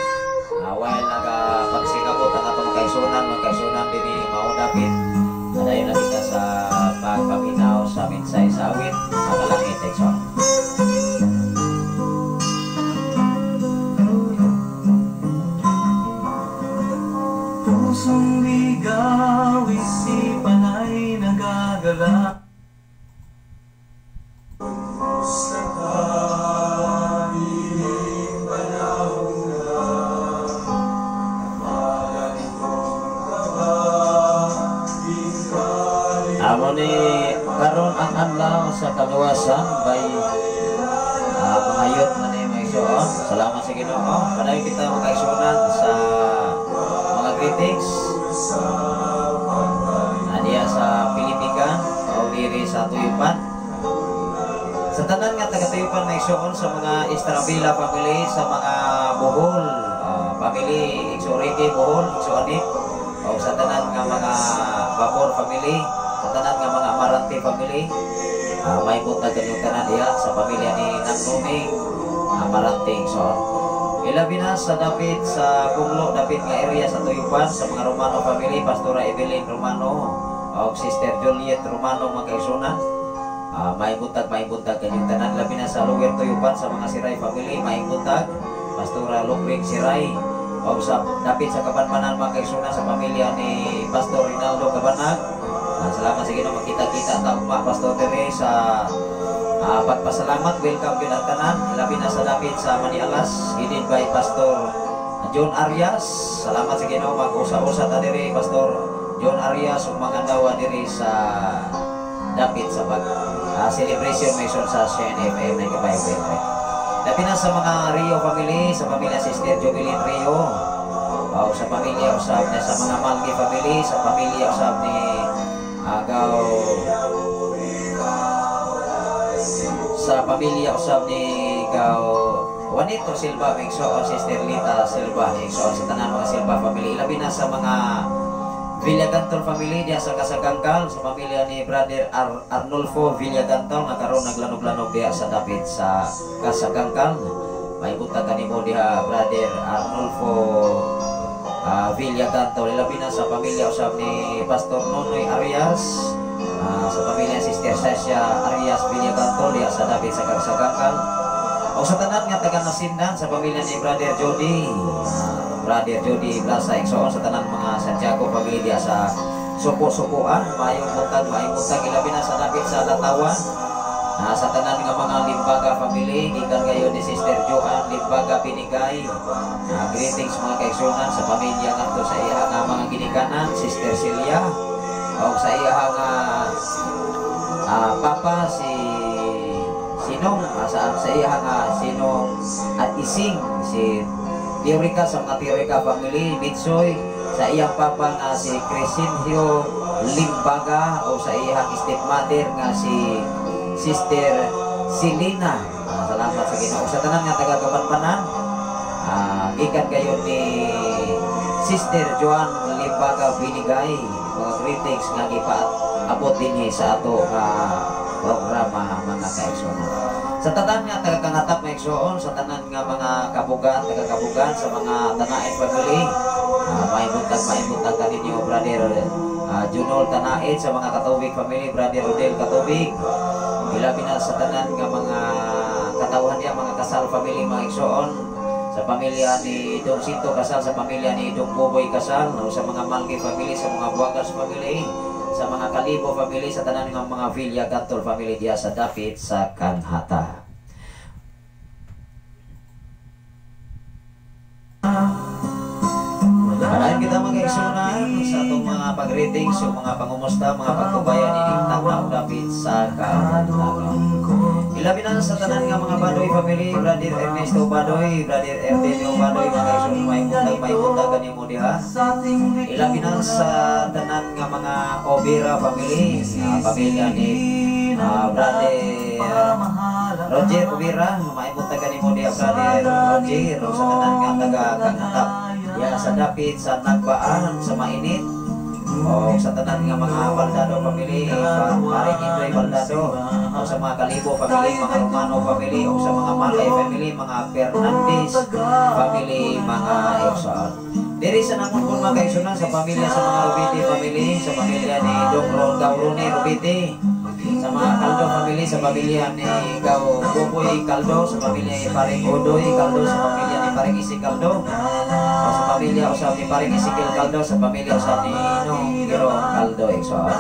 While nagapagsikabot ang atong mga kaigsuonan dinhi mao dapit. Padayon na kita sa pagpaminaw sa mensahe sa awit, Makalangit, igsoon. Pusong ligaw, isipan ay nagagala. Sa kahiling panahon na maganitong kaba. Amo ni karon ang adlaw sa kaluwasan by mga youth na ni mga igsoon. Salamat sa Ginoo. Padayon kita mga kaigsuonan sa mga greetings. Diya sa Pilipigan o diri sa Tuyupan. Sa tanan nga taga Tuyupan, mga igsoon, sa mga Estrabila family, sa mga Bohol family, Igsoon Ricky Bohol, Igsoon Anit, o sa tanan nga mga Vapor family, sa tanan nga mga Amarante family, may buntag kanyong tanan diha sa pamilya ni Nang Numing Amarante, igsoon. Ilabi na sa dapit sa Kunglo, dapit nga area sa Tuyupan, sa mga Romano family, Pastora Evelyn Romano, o Sister Juliet Romano, mga kaigsuonan. May buntag kanyong tanan. Labi na sa Lower Tuyupan, sa mga Siray family, may buntag, Pastora Lukring Siray. O sa dapit sa Kabanbanan, mga kaigsuonan, sa pamilya ni Pastor Rinaldo Cabanag. Salamat sa Ginoo, makita-kita ta ugma, Pastor, diri sa pagpasalamat. Welcome gyud ang tanan. Labi na sa dapit sa Manialas, headed by Pastor John Arias. Salamat sa Ginoo, mag-usa-usa ta diri, Pastor John Arias, ug mga dawa diri sa dapit sa pag celebration mission sa Shine FM 95.3. Labi na sa mga Rio family, sa pamilya Sister Jubilin Rio, o sa pamilya usab ni sa mga Malgi family, sa pamilya usab ni Agaw, sa pamilya usab ni Gaw Juanito Silva, igsoon, Sister Lita Silva, igsoon, sa tanan mga Silva family, ilabi na sa mga Villagantol family diya sa Kasagangkal, sa pamilya ni Brother Arnulfo Villagantol nga karon naglanog-lanog diya sa dapit sa Kasagangkal. May buntag kanimo diha, Brother Arnulfo Villagantol. Ilabi na sa pamilya usab ni Pastor Nonoy Arias, sa pamilya Sister Sasha Arias Villagantol diya sa dapit sa Kasagangkal. O sa tanan nga taga Nasindan, sa pamilya ni Brother Jody, Brother Jody Plaza, igsoon, sa tanan mga Santiago family diya sa Suko-Sukuan, maayong buntag, maayong buntag. Ilabi na sa dapit sa Latawan, sa tanan nga mga Limbaga family, gikan kayo ni Sister Joanne Limbaga Pinigay. Greetings, mga kaigsuonan, sa pamilya ngadto sa iya nga mga ginikanan, Sister Celia, o sa iya nga papa si Sinong, sa iya nga Sinong at Ising si Teorica, sa mga Teorica family, Mitsoy, sa iyang papa nga si Crescencio Limbaga o sa iyang stepmother nga si Sister Selena. Salamat sa Ginoo. Sa tanan nga taga Kabanbanan, gikan kayo ni Sister Joan Limbaga Binigay, mga greetings nga gipaabot dinhi sa ato nga Programa, mga kaigsuonan. Sa tanan nga taga-Kanghatap, mga igsoon, sa tanan nga mga kabugan, taga-kabugan, sa mga Tanaid family, maayong buntag kaninyo, Brother Junol Tanaid, sa mga Katubig family, Brother Rodel Katubig, ilabi na sa tanan nga mga katawhan niya, mga Kasal family, mga igsoon, sa pamilya ni Dong Sinto Kasal, sa pamilya ni Dong Boboy Kasal, o sa mga Malki family, sa mga Buagas family, sa mga Kalibo family, sa tanan nga mga Villa Gantol family diya sa dapit sa Kanghata. Padayon kita, mga igsuonan, sa atong mga pag-greetings, sa mga pangumusta, mga pagtubayan ining tanaw dapit sa kabuntagon. Ilabi na sa tanan nga mga Badoy family, Brother Ernesto Badoy, Brother Ertemio Badoy, mga igsoon, maayong buntag kanimo diha. Ilabi na sa tanan nga mga Obira family, pamilya ni Brother Roger Obira, maayong buntag kanimo diha, Brother Roger, o sa tanan nga taga Kanghatap. Ya sa dapit sa Nagbaan sa Mainit, o sa tanan nga mga Baldado family, Paring Indoy Baldado, o sa mga Kalibo family, mga Romano family, o sa mga Malay family, mga Fernandez family, mga igsoon. Diri sa namon po, mga kaigsuonan, sa pamilya sa mga Rubiti family, sa pamilya ni Dong Gaurone Rubiti, sa mga Caldo family, sa pamilya ni Gao Buboy Caldo, sa pamilya ni Paring Odoy Caldo, sa pamilya ni Paring Isi Caldo, o sa pamilya usab ni Paring Ezekiel Caldo, sa pamilya usab ni Nong Giro Caldo, igsoon.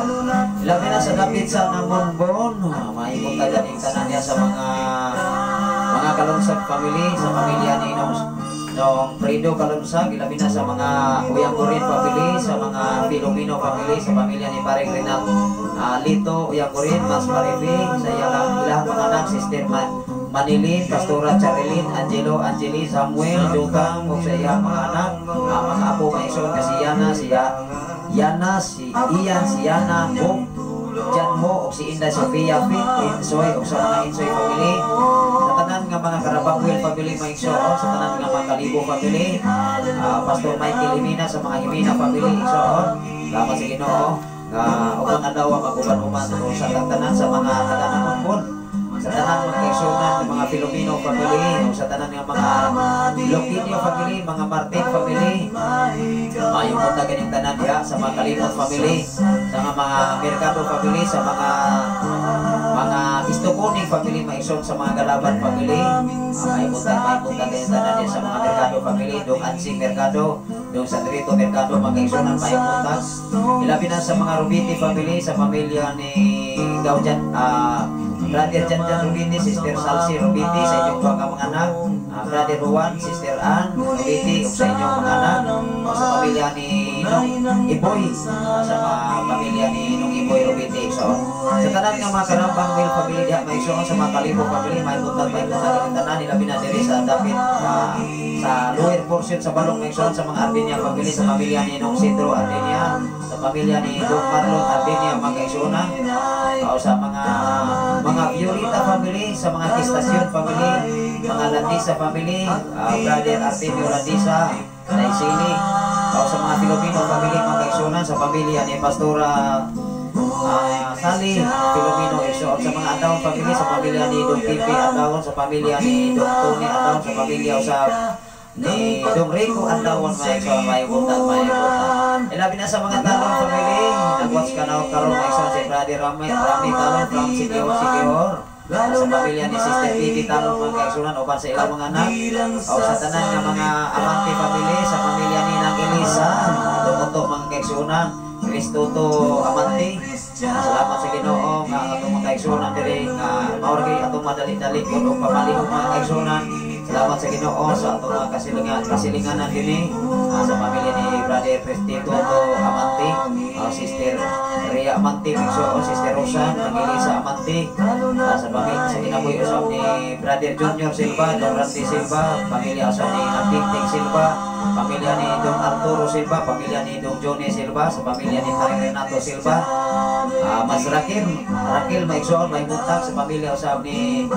Ilabi na sa dapit sa Namonbon, maayong buntag ganing tanan niya sa mga Kalunsag family, sa pamilya ni Nong Fredo Kalunsag, ilabi na sa mga Uyanggurin family, sa mga Filomeno family, sa pamilya ni Paring Renat Lito Uyanggurin, Mas Marifi, sa ilang ilang mga anak, Sister Manilin, Pastora Charilyn, Angelo, Angeli, Samuel, Dukang, ug sa iyang mga anak, mga apo, mga igsoon, kasi Yana, si Yana, si Ian, si Yana, Hope, Janho, ug si Inday Sofia Fit, Insoy, ug sa mga Insoy family, sa tanan nga mga Karabangwil family, mga igsoon, sa tanan nga mga Kalibo family, Pastor Michael Himina, sa mga Himina family, igsoon, salamat sa Ginoo nga ubang adlaw mag-uban-uban sa tanan sa mga taga-Namonbon, sa tanan mga kaigsuonan ng mga Filipino family, o sa tanan nga mga Loquinio family, mga Martin family, maayong buntag ganing tanan diha sa mga Kalimot family, sa mga Mercado family, sa mga Istoconing family, mga igsoon, sa mga Galaban family, maayong buntag ganing tanan diha sa mga Mercado family, Dong Ansing Mercado, Dong Sandrito Mercado, mga igsoon, maayong buntag. Ilabi na sa mga Rubiti family, sa pamilya ni Gaujan, Brother Janjan Rubiti, Sister Salsi Rubiti, sa inyong duha ka mga anak, Brother Juan, Sister Ann Rubiti, ug sa inyong mga anak, o sa pamilya ni Nong Iboy, sa mga pamilya ni Nong Iboy Rubiti. So, sa tanan nga mga Karambang Will family diha, mga igsoon, sa mga Kalibo family, maayong buntag ganing tanan, ilabi na diri sa dapit sa lower portion sa Balong, mga igsoon, sa mga Ardinia family, sa pamilya ni Nong Cedro Ardinia, sa pamilya ni Dong Marlon Ardinia, mga kaigsuonan, o sa mga Violita family, sa mga Tistasyon family, mga Landisa family, Brother Artemio Landisa, Naisili, o sa mga Filipino family, mga kaigsuonan, sa pamilya ni Pastora Sally Filomeno, igsoon, sa mga Andawon family, sa pamilya ni Dong Pipi Andawon, sa pamilya ni Dong Tony Andawon, sa pamilya usab ni Dong Rico Andawon, mga igsoon, maayong buntag, maayong buntag. Ilabi na sa mga Talon family, nag-watch ka na karon, mga igsoon, si Brother Rami, Rami Talon from Siquijor, Siquijor. Sa pamilya ni Sister Bibi Talon, mga kaigsuonan, uban sa ilang mga anak. O sa tanan nga mga Amante family, sa pamilya ni Nang Elisa, Tumuto, mga kaigsuonan, Kristo Amante. Salamat sa Ginoo nga ang atong mga kaigsuonan diri nga mao ra atong madali-dali kun og pamalihok, mga kaigsuonan. Salamat sa Ginoo sa atong mga kasilinganan dinhi, sa pamilya ni Brother Prestito Amante, Sister Ria Amante, igsoon, Sister Rosan, Nang Elisa Amante, sa pamilya sa kinabuhi usab ni Brother Junior Silva, Don Randy Silva, pamilya usab ni Natingting Silva, pamilya ni Don Arturo Silva, pamilya ni Don Johnny Silva, sa pamilya ni Paring Renato Silva, Mas Raquel, Raquel maigsoon, maayong buntag sa pamilya usab ni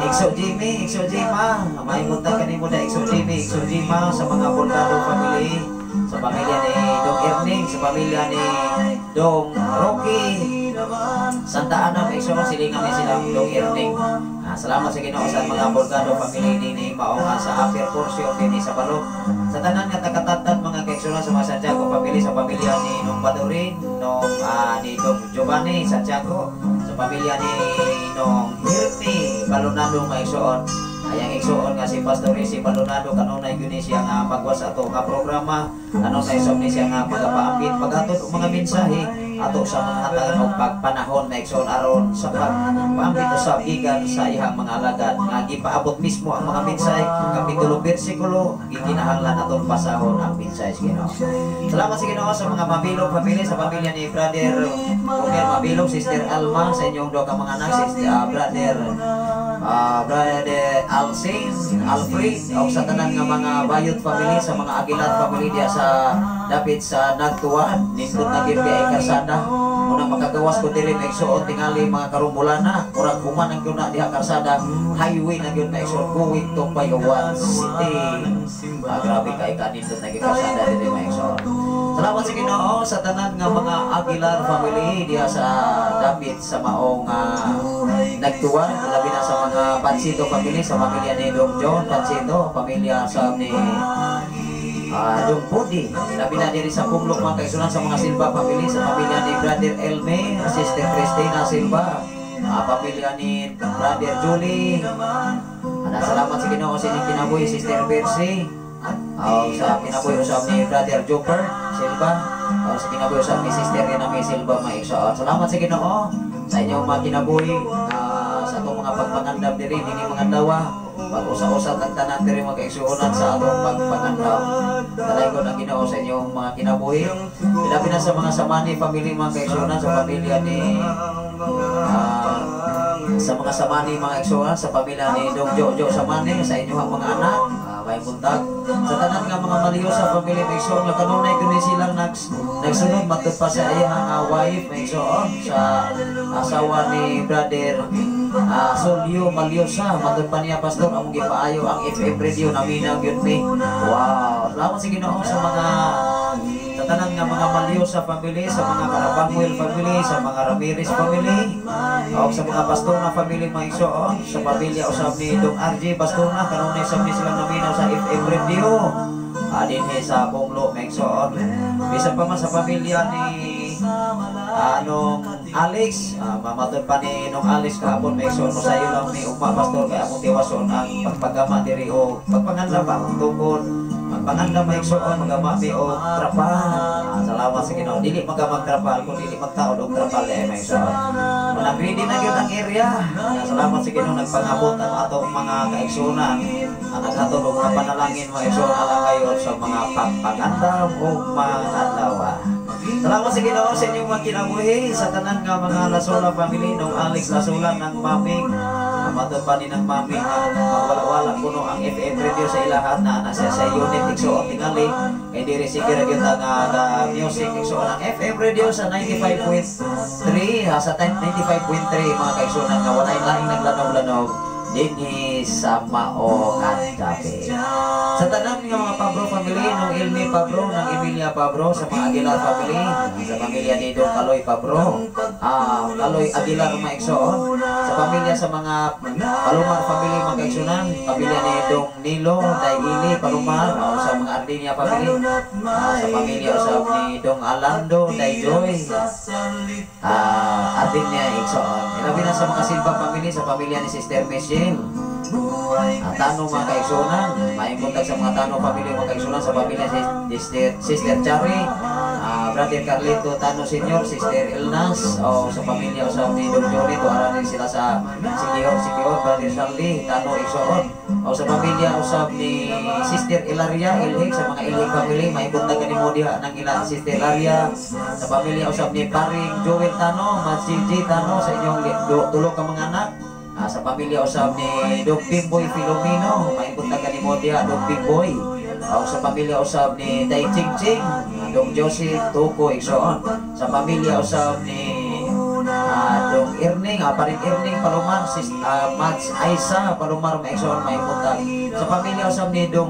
Igso Jimmy, Igso Jima, maayong buntag kanimo na Igso Jimmy, Igso Jima, sa mga Bordado family, sa pamilya ni Dong Erning, sa pamilya ni Dong Rocky. Santa Ana, mga igsoon, silingan ni silang Dong Erning. Salamat sa Ginoo sa mga Borgado family dinhi mao nga sa upper portion dinhi sa Balok. Sa tanan nga takatadtad, mga kaigsuonan, sa mga Santiago family, sa pamilya ni Nong Badurin, nong ni Dong Giovanni Santiago, sa pamilya ni Nong Hirmi Balonado, mga igsoon. Ayang igsoon nga si Pastor si Balonado, kanunay gyud ni siya nga pagwas ato nga programa, kanunay sab ni siya nga pagapaambit, paghatod og mga mensahe ato sa mga hatagan og pagpanahon, mga igsoon, aron sa pagpaambit usab gikan sa iyang mga alagad nga gipaabot mismo ang mga mensahe, kapitulo, bersikulo, gikinahanglan atong basahon ang mensahe sa Ginoo. Salamat sa Ginoo sa mga Mabilog family, sa pamilya ni Brother Homer Mabilog, Sister Alma, sa inyong duha ka mga anak, Sister, Brother Alcin, Alfred, o sa tanan nga mga Bayot family, sa mga Aguilar family diya sa dapit sa Nagtuan, nindot na gyud kay karsada. Muna makagawas ko diri, mga igsoon, tingali mga karumbulana, murag human ang gyud na diha karsada, highway na gyud, mga igsoon, going to Bayawan City. Grabe kay kanindot na gyud karsada diri, mga igsoon. Salamat sa Ginoo sa tanan nga mga Aguilar family diha sa dapit sa maong Nagtuwan, labi na sa mga Pansito family, sa pamilya ni Dong John Pansito, pamilya sa ni Dong Pudi, labi na diri sa Pumlok, mga kaigsuonan, sa mga Silva family, sa pamilya ni Brother Elme, Sister Christina Silva, pamilya ni Brother Julie. Ana, salamat sa Ginoo sa inyong kinabuhi, Sister Percy. Sa kinabuhi usab ni Brother Joker Silva. Sa kinabuhi usab ni Sister Rename Silva, mga igsoon. Salamat sa Ginoo sa inyong mga kinabuhi, sa atong mga pagpangandam diri dinhi mga adlaw. Pag-usa-usa tag tanan diri, mga kaigsuonan, sa atong pagpangandam. Dalaygon ang Ginoo sa inyong mga kinabuhi. Labi na sa mga Samani family, mga kaigsuonan, sa pamilya ni sa mga Samani, mga igsuonan, sa pamilya ni Dong Jojo Samani, sa inyong mga anak, may buntag. Sa tanan nga mga Maliosa family, mga igsoon, nga kanunay kundi silang nagsunod matud pa sa iyang wife, mga igsoon, sa asawa ni Brother Solio Maliosa, matud pa niya, "Pastor, among gipaayo ang FM radio, naminaw gyud mi." Wow, salamat sa Ginoo sa tanan nga mga Maliosa family, sa mga Carabangwell family, sa mga Ramirez family, o sa mga Bastona family, mga igsoon, sa pamilya usab ni Dong RJ Bastona, kanunay sab ni silang naminaw sa FM radio dinhi sa Punglo, mga igsoon. Bisan pa man sa pamilya ni anong Alex, mamatod pa ni nung Alex kahapon, may igsoon, "Mosayo lang ni ugma, Pastor, kay among tiwason ang pagpagama diri o pagpangandam ba akong tukod magpangandam, mga igsoon, magama mi og trapal." Salamat sa Ginoo. Dili magka magtrapal kung dili magtaod og trapal eh, mga igsoon. Nag ready na gyud ang area. Salamat sa Ginoo, nagpangabot ang atong mga kaigsuonan ang naghatod og mga panalangin, mga igsoon, alang kayo sa mga pagpangandam ug mga adlaw. Salamat sa Ginoo sa inyong mga kinabuhi, sa tanan nga mga Lasola family, nung Alex Lasola ng maming matod pa ni ng mami nga mawala-wala kuno ang FM radio sa ilahan na nasa sa unit, igsoon, tingali kay diri sige ra gyud ang the music, igsoon, ang FM radio sa 95.3, sa 95.3, mga kaigsuonan, nga walay laing naglanog-lanog dinhi sa Mao Kadapi. Sa tanan nga mga Pablo family, nung Ilmi Pablo, ng Emilia Pablo, sa mga Aguilar family, sa pamilya ni Dong Kaloy Pablo, Kaloy Aguilar, mga igsoon, sa pamilya sa mga Palomar family, mga kaigsuonan, pamilya ni Dong Nilo, Daili Palomar, o sa mga Ardinia family, sa pamilya usab ni Dong Alando, Day Joy, Ardinia, igsoon. Ilabi na sa mga Silva family, sa pamilya ni Sister Michelle, Tano, mga kaigsuonan, maayong buntag sa mga Tano family, mga kaigsuonan, sa pamilya si Sister Chari, Brother Carlito Tano Senior, Sister Elnas, o sa pamilya usab ni Dong Johnny, tuara din sila sa Sikior, Sikior, Brother Charlie Tano, igsoon. O sa pamilya usab ni Sister Ilaria Ilhig, sa mga Ilhig family, maayong buntag kanimo diha ng ila Sister Ilaria, sa pamilya usab ni Paring Joel Tano, Matsi G Tano, sa inyong tulo ka mga anak, sa pamilya usab ni Dong Bimboy Filomeno, maayong buntag kanimo diha, Dong Bimboy. O sa pamilya usab ni Day Ching Ching, Dong Joseph Tuko, igsoon. Sa pamilya usab ni Dong Erning, Paring Erning Palomar, sis, Mats Aisa Palomar, mga igsoon, maayong buntag. Sa pamilya usab ni Dong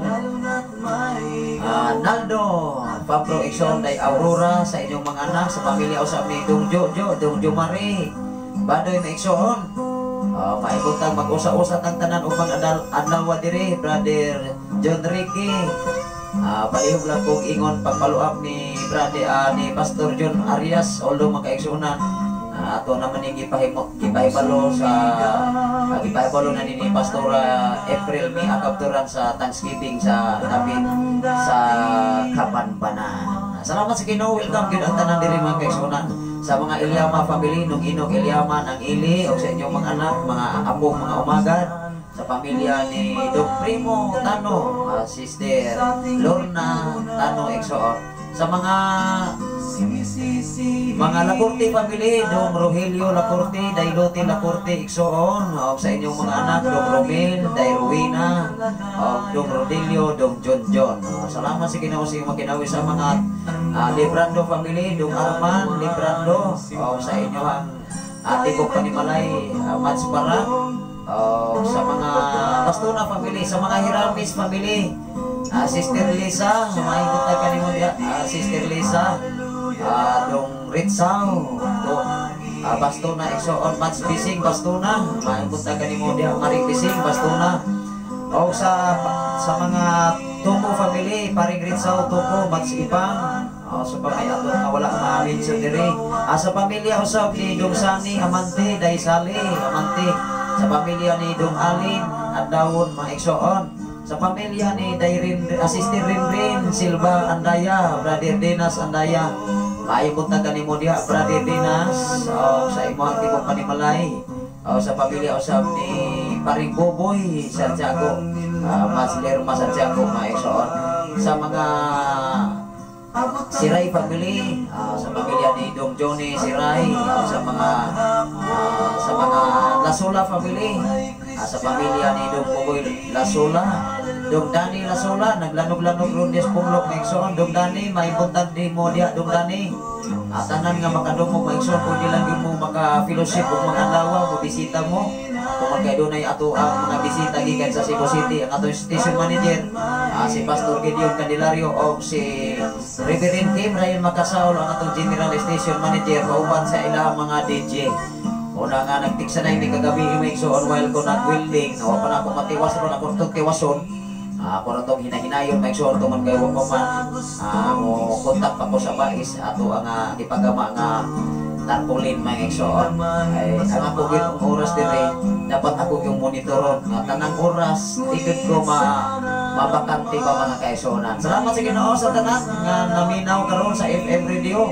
Naldo Pablo igsoon, Day Aurora, sa inyong mga anak, sa pamilya usab ni Dong Jojo, Dong Jo Marie, Badoy na igsoon. Maibutang mag-usa-usa tang tanan upang adlaw diri, Brother John Ricky. Palihog lang kong ingon pag-follow up ni brother ni Pastor John Arias, although magkaigsuonan, ato naman yung gipahibalo sa gipahibalo na ni Pastora April Mi Akabturan sa Thanksgiving sa dapit sa Kabanbanan. Salamat sa Ginoo, welcome gyud ang tanan diri, mga kaigsuonan, sa mga Ilyama family, nung Inog Ilyama ng Ili o sa inyong mga anak, mga apo, mga umagad, sa pamilya ni Dok Primo Tano, Sister Lorna Tano igsoon, sa mga Lacorte family, Dong Rogelio Lacorte, Dailote Lacorte igsoon, o sa inyong mga anak, Dong Romel, Day Rowena, o Dong Rodelio, Dong John John. Salamat sa Ginoo sa iyong makinawi sa mga Librando family, Dong Arman Librando, o sa inyong tibok panimalay, Mats Para, o sa mga Bastona family, sa mga Hiramis family, Sister Lisa, maayong buntag kanimo diha, Sister Lisa, Dong Ritsaw, Dong Bastona igsoon, Mats Bising Bastona, maayong buntag kanimo diha, Maring Bising Bastona. O sa mga Tumo family, Paring Ritsaw Tumo, Mats Ipang, o sa pamilya ato nga wala ma-mention diri. Sa pamilya usab ni Dong Sani Amante, Daisali Amante, sa pamilya ni Dong Alin at Dawon, mga igsoon. Sa pamilya ni Dairin, Sister Rinrin Silva Andaya, Brother Dinas Andaya. Maayong buntag kanimo diha, Brother Dinas, o sa imong tibok panimalay. O sa pamilya usab ni Paring Boboy Santiago, Mas Lerma Santiago, mga igsoon. Sa mga Siray family, sa pamilya ni Dong Johnny Siray, sa mga Lasula family, sa pamilya ni Dong Boboy Lasula, Dong Danny Lasula, naglanog-lanog ron Pumlok, mga igsoon. Dong Danny, may buntag di mo diha, Dong Danny. Tanan nga makadungog, mga igsoon, kung di lang yun mo maka-fellowship ug mga adlaw, mo bisita mo. Kung kay dunay ato ang mga bisita gikan sa Cebu City, ang atong station manager, si Pastor Gideon Candelario o si Reverend Kim Ryan Makasaul, ang atong general station manager, kauban sa ilang mga DJ. Una nga nagtiksa na ini kagabi, mga igsoon, while ko nag-welding, wa pa na ako matiwas ron ako itong tiwason. Ako na itong hinahinayon, mga igsoon, tungod kay wa pa man mo kontak pa ko sa bais ato ang gipagama nga tarpaulin, mga igsoon. Ay ang ako gyud ang oras dire dapat ako yung monitoron nga tanang oras ikot ko ma mabakante pa, mga kaigsuonan. Salamat sa Ginoo sa tanan nga naminaw karon sa FM radio.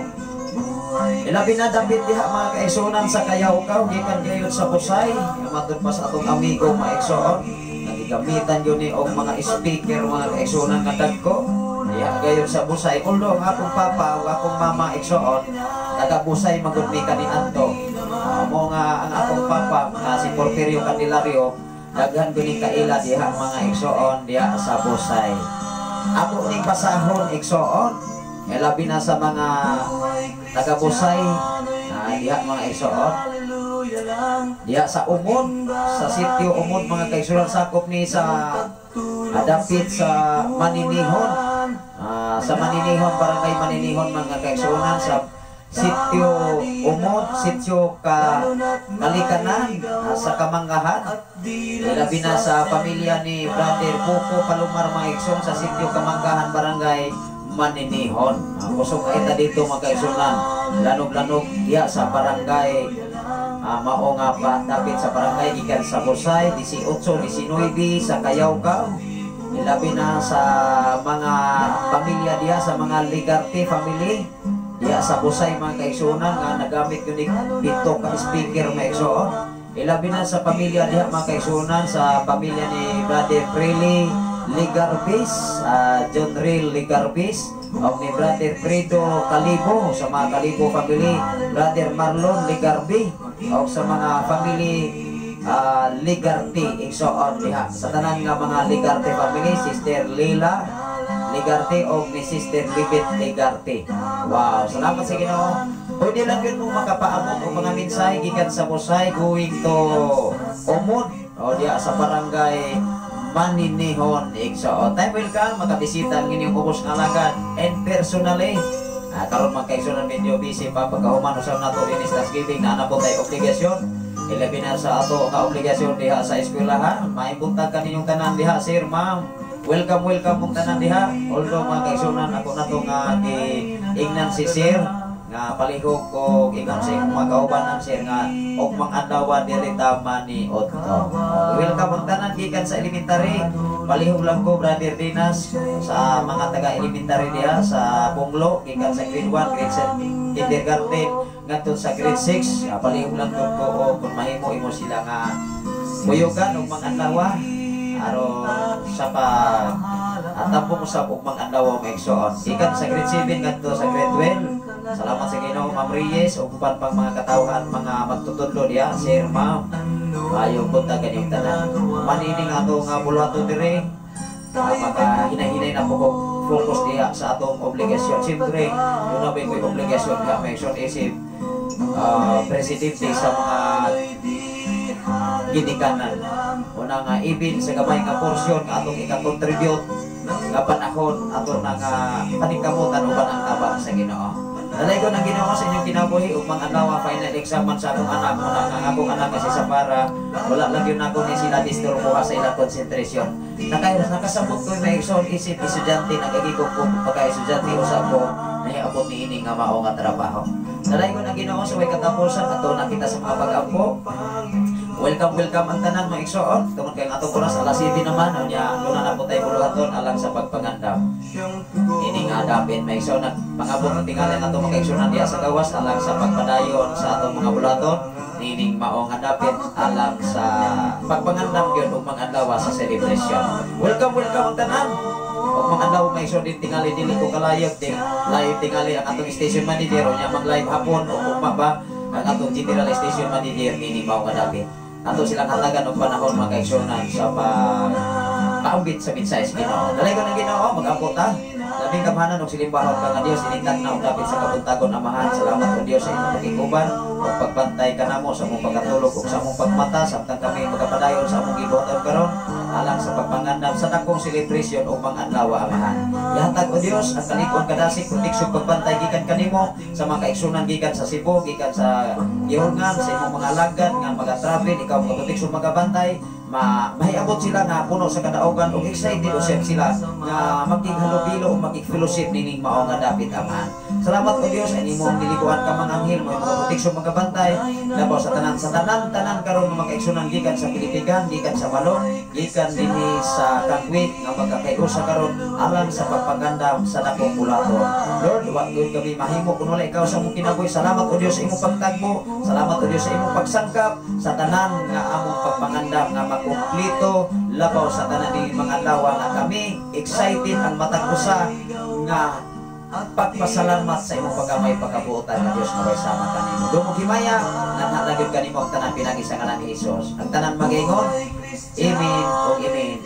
Ilabi na dapit diha, mga kaigsuonan, sa Kayawkaw gikan gayon sa Busay. Matud pa sa atong amigo, mga igsoon. Nagigamitan yun ni og mga speaker, mga kaigsuonan, nga dagko. Diha gayon sa Busay. Although ang akong papa ug akong mama, igsoon, taga Busay magud mi kaniadto. Mo nga ang akong papa nga si Porfirio Candelario, daghan gud ni kaila diha, mga igsoon, diha sa Busay. Ako ning basahon, igsoon. Labi na sa mga taga Busay diha, mga igsoon. Diha sa Umod, sa sitio Umod, mga kaigsuonan, sakop ni sa dapit sa Maninihon. Sa Maninihon, barangay Maninihon, mga kaigsuonan, sa sitio Umod, sitio ka Kalikanan, sa Kamanggahan. Ilabi na sa pamilya ni Brother Coco Palomar, mga igsoon, sa sitio Kamanggahan, barangay Maninihon. Kusog kaita dito, mga kaigsuonan. Lanog-lanog diha sa barangay mao nga pa dapit sa barangay gikan sa Busay, 18, 19 sa Kayawkaw. Ilabi na sa mga pamilya diha sa mga Ligarte family diha sa Busay, mga kaigsuonan, nga nagamit yun 7 ka speaker, mga igsoon. Ilabi na sa pamilya diha, mga kaigsuonan, sa pamilya ni Brother Freely Ligarbis, John Real Ligarbis, o ni Brother Fredo Calibo, sa mga Calibo family, Brother Marlon Ligarbi, o sa mga family Ligarte, igsoon diha. Sa tanan nga mga Ligarte family, Sister Lila Ligarte o ni Sister Libet Ligarte. Wow, salamat sa Ginoo. Pwede lang yun mo makapaabot og mga mensahe gikan sa Busay going to Umod o diha sa barangay Maninihon, igsoon. Time will come, makabisita ang inyong ubos nga alagad and personally. Karon mga kaigsunan, medyo busy pa pagkahuman usab nato dinhi sa Thanksgiving na po tay obligasyon. Ilabi na sa ato nga obligasyon diha sa eskwelahan. Maayong buntag kaninyong tanan diha, sir, ma'am. Welcome, welcome mong tanan diha. Although, mga kaigsunan, ako na to nga ingnan si sir nga palihog ko ingon sa imong mga kaubanan, sir, nga og mga adlaw diri ta maniudto. Welcome ang tanan gikan sa elementary. Palihog lang ko, Brother Dinas, sa mga taga elementary diha sa Bunglo gikan sa grade 1, grade 7, kindergarten ngadto sa grade 6. Palihog lang ko ko o kung mahimo imo sila nga puyogan og mga adlaw aron sa pa atapong usab og mga adlaw, mga igsoon. Gikan sa grade 7 ngadto sa grade 12. Salamat sa Ginoo, Ma'am Reyes ug uban pang mga katawhan, mga magtutudlo diha, sir, ma'am. Maayong buntag kaninyong tanan. Manining ato nga buluhaton diri, maka hinahinay na po ko focus diha sa atong obligasyon. Siyempre, duna ba ko'y obligasyon diha, may igsoon, isip presidente sa mga ginikanan. Una nga ibin sa gamay nga porsyon nga atong ika-contribute nga panahon ato na nga paningkamutan uban ang tabang sa Ginoo. Dalaygon ang Ginoo sa inyong kinabuhi ug mga adlaw final exam man sa akong anak mo na nga akong anak kasi sa para wala lang yun ako ni sila disturbo sa ilang concentration. Nakasabot ko, may igsoon, isip estudyante nagagi ko pagka estudyante usab ko nahiabot ni ini nga mao nga trabaho. Dalaygon ang Ginoo sa way katapusan ato nakita sa mga pag-ampo. Welcome, welcome ang tanan, mga igsoon. Tungod kay ang atong oras alas 7 naman, unya duna na po tayo buluhaton alang sa pagpangandam. Ini nga dapit, mga igsoon, pangabot ng tingali ang atong mga igsoon diha sa gawas alang sa pagpadayon sa atong mga buluhaton. Nining mao nga dapit alang sa pagpangandam gyud ug mga adlaw sa celebration. Welcome, welcome ang tanan. Ug mga adlaw, may igsoon din tingali dili ko kalayag ding live tingali ang atong station manager unya mag live hapon o ugma ba ang atong general station manager nining mao nga dapit. Ato silang hatagan og panahon, mga kaigsunan, sa pag paambit sa mensahe sa Ginoo. Dalaygon ang Ginoo, mag-ampo ta. Labing gamhanan og silimbahon ka nga Dios, inintag na og dapit sa kabuntagon, Amahan. Salamat o Dios sa imong pagkikuban ug pagbantay kanamo sa among pagkatulog ug sa among pagmata samtang kami magapadayon sa among gibuhaton karon alang sa pagpangandam sa dakong celebration ug mga adlaw, Amahan. Ihatag o Dios ang kalig-on, kadasig, proteksyon, pagbantay gikan kanimo sa mga kaigsunan gikan sa Cebu, gikan sa Gihulngan, sa imong mga alagad nga maga-travel, ikaw mga proteksyon, magabantay, ma mahiabot sila nga puno sa kadaugan ug excited usab sila nga makighalubilo ug makig-fellowship nining mao nga dapit, Amahan. Salamat o Dios ang imong giliguan ka mga anghel mo mga proteksyon, magabantay labaw sa tanan tanan karon nga mga kaigsunan gikan sa Pilipigan, gikan sa Malong, gikan dinhi sa Kangwit nga magkakaiusa karon alang sa pagpangandam sa dakong bulaton. Lord, wa gyud kami mahimo kun wala ikaw sa among kinabuhi. Salamat o Dios sa imong pagtagbo. Salamat o Dios sa imong pagsangkap sa tanan nga among pagpangandam nga makumplito labaw sa tanan ni mga adlaw nga kami excited ang matag usa nga pagpasalamat sa imong pagkamay pagkabuotan nga Dios nga way sama kanimo. Dungog himaya, naghatag gyud kanimo ang tanan pinagi sa ngalan ni Hesus. Ang tanan magaingon, "Amen ug amen."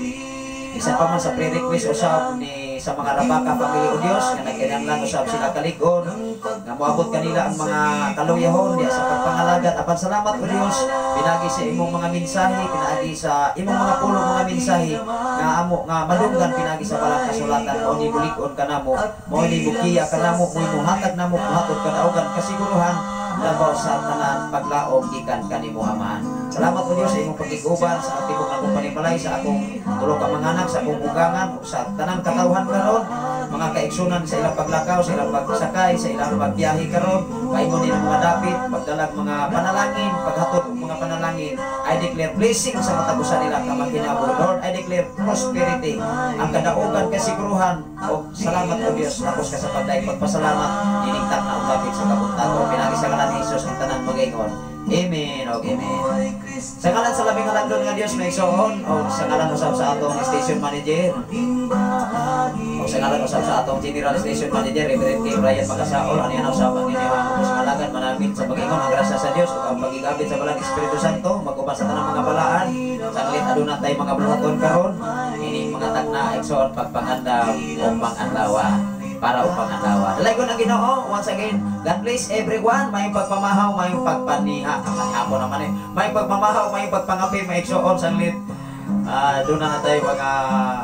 Isa pa man sa pre-request usab ni sa mga Rabaka family, o Dios, nga nagkinahanglan usab sila kalig-on nga moabot kanila ang mga kaluyahon diya sa pagpangalagat. Apan salamat o Dios pinagi sa imong mga mensahe, pinagi sa imong mga pulong, mga mensahe nga amo nga madunggan pinagi sa balang kasulatan, mao ni bulig-on kanamo, mao ni bukiya kanamo, mo muhatag namo muhatod kadaugan, kasiguruhan labaw sa tanan paglaom gikan kanimo, Amahan. Salamat o Dios sa imong pagkiguban sa atibok akong panimalay, sa akong tulo ka mga anak, sa akong ugangan, sa tanang katawhan karon, mga kaigsunan sa ilang paglakaw, sa ilang pagsakay, sa ilang pagbiyahe karon, paingon nila mga dapit, pagdalag mga panalangin, paghatod og mga panalangin. I declare blessing sa matag usa nila ka magkinabuhi. Lord, I declare prosperity, ang kadaugan, kasiguruhan, o salamat o Dios, tapos ka sa pagdaig pagpasalamat, niningtak na ang dapit sa kabuntagon. Pinagi sa ngalan ni Jesus, ang tanan magaingon, "Amen o amen." Sa ngalan sa labing halangdon nga Dios, may igsoon, o sa ngalan usab sa atong station manager, o sa ngalan usab sa atong general station manager, Reverend K. Brian Pagasaol, ano yan usab ang inyong ubos nga alagad, manamit sa pag-ingon ang grasya sa Dios ug ang pagigabit sa Balang Espiritu Santo mag-uban sa tanang mga balaan. Sanglit aduna tay mga buluhaton karon ining mga tagna, igsoon, pagpangandam ug pang-adlaw para upang adlaw. Dalaygon ang Ginoo. Once again, God bless everyone. May pagpamahaw, may pagpaniha. Hapon naman eh. May pagmamahaw, may pagpangapi, may igsoon sanglit. Doon na tayo mga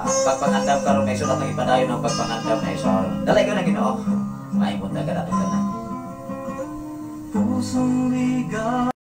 pagpangandam karon mga igsoon, atong ipadayon ang pagpangandam, mga igsoon. Dalay ko na Ginoo. Maayong buntag kanatong tanan. Pusong ligaw.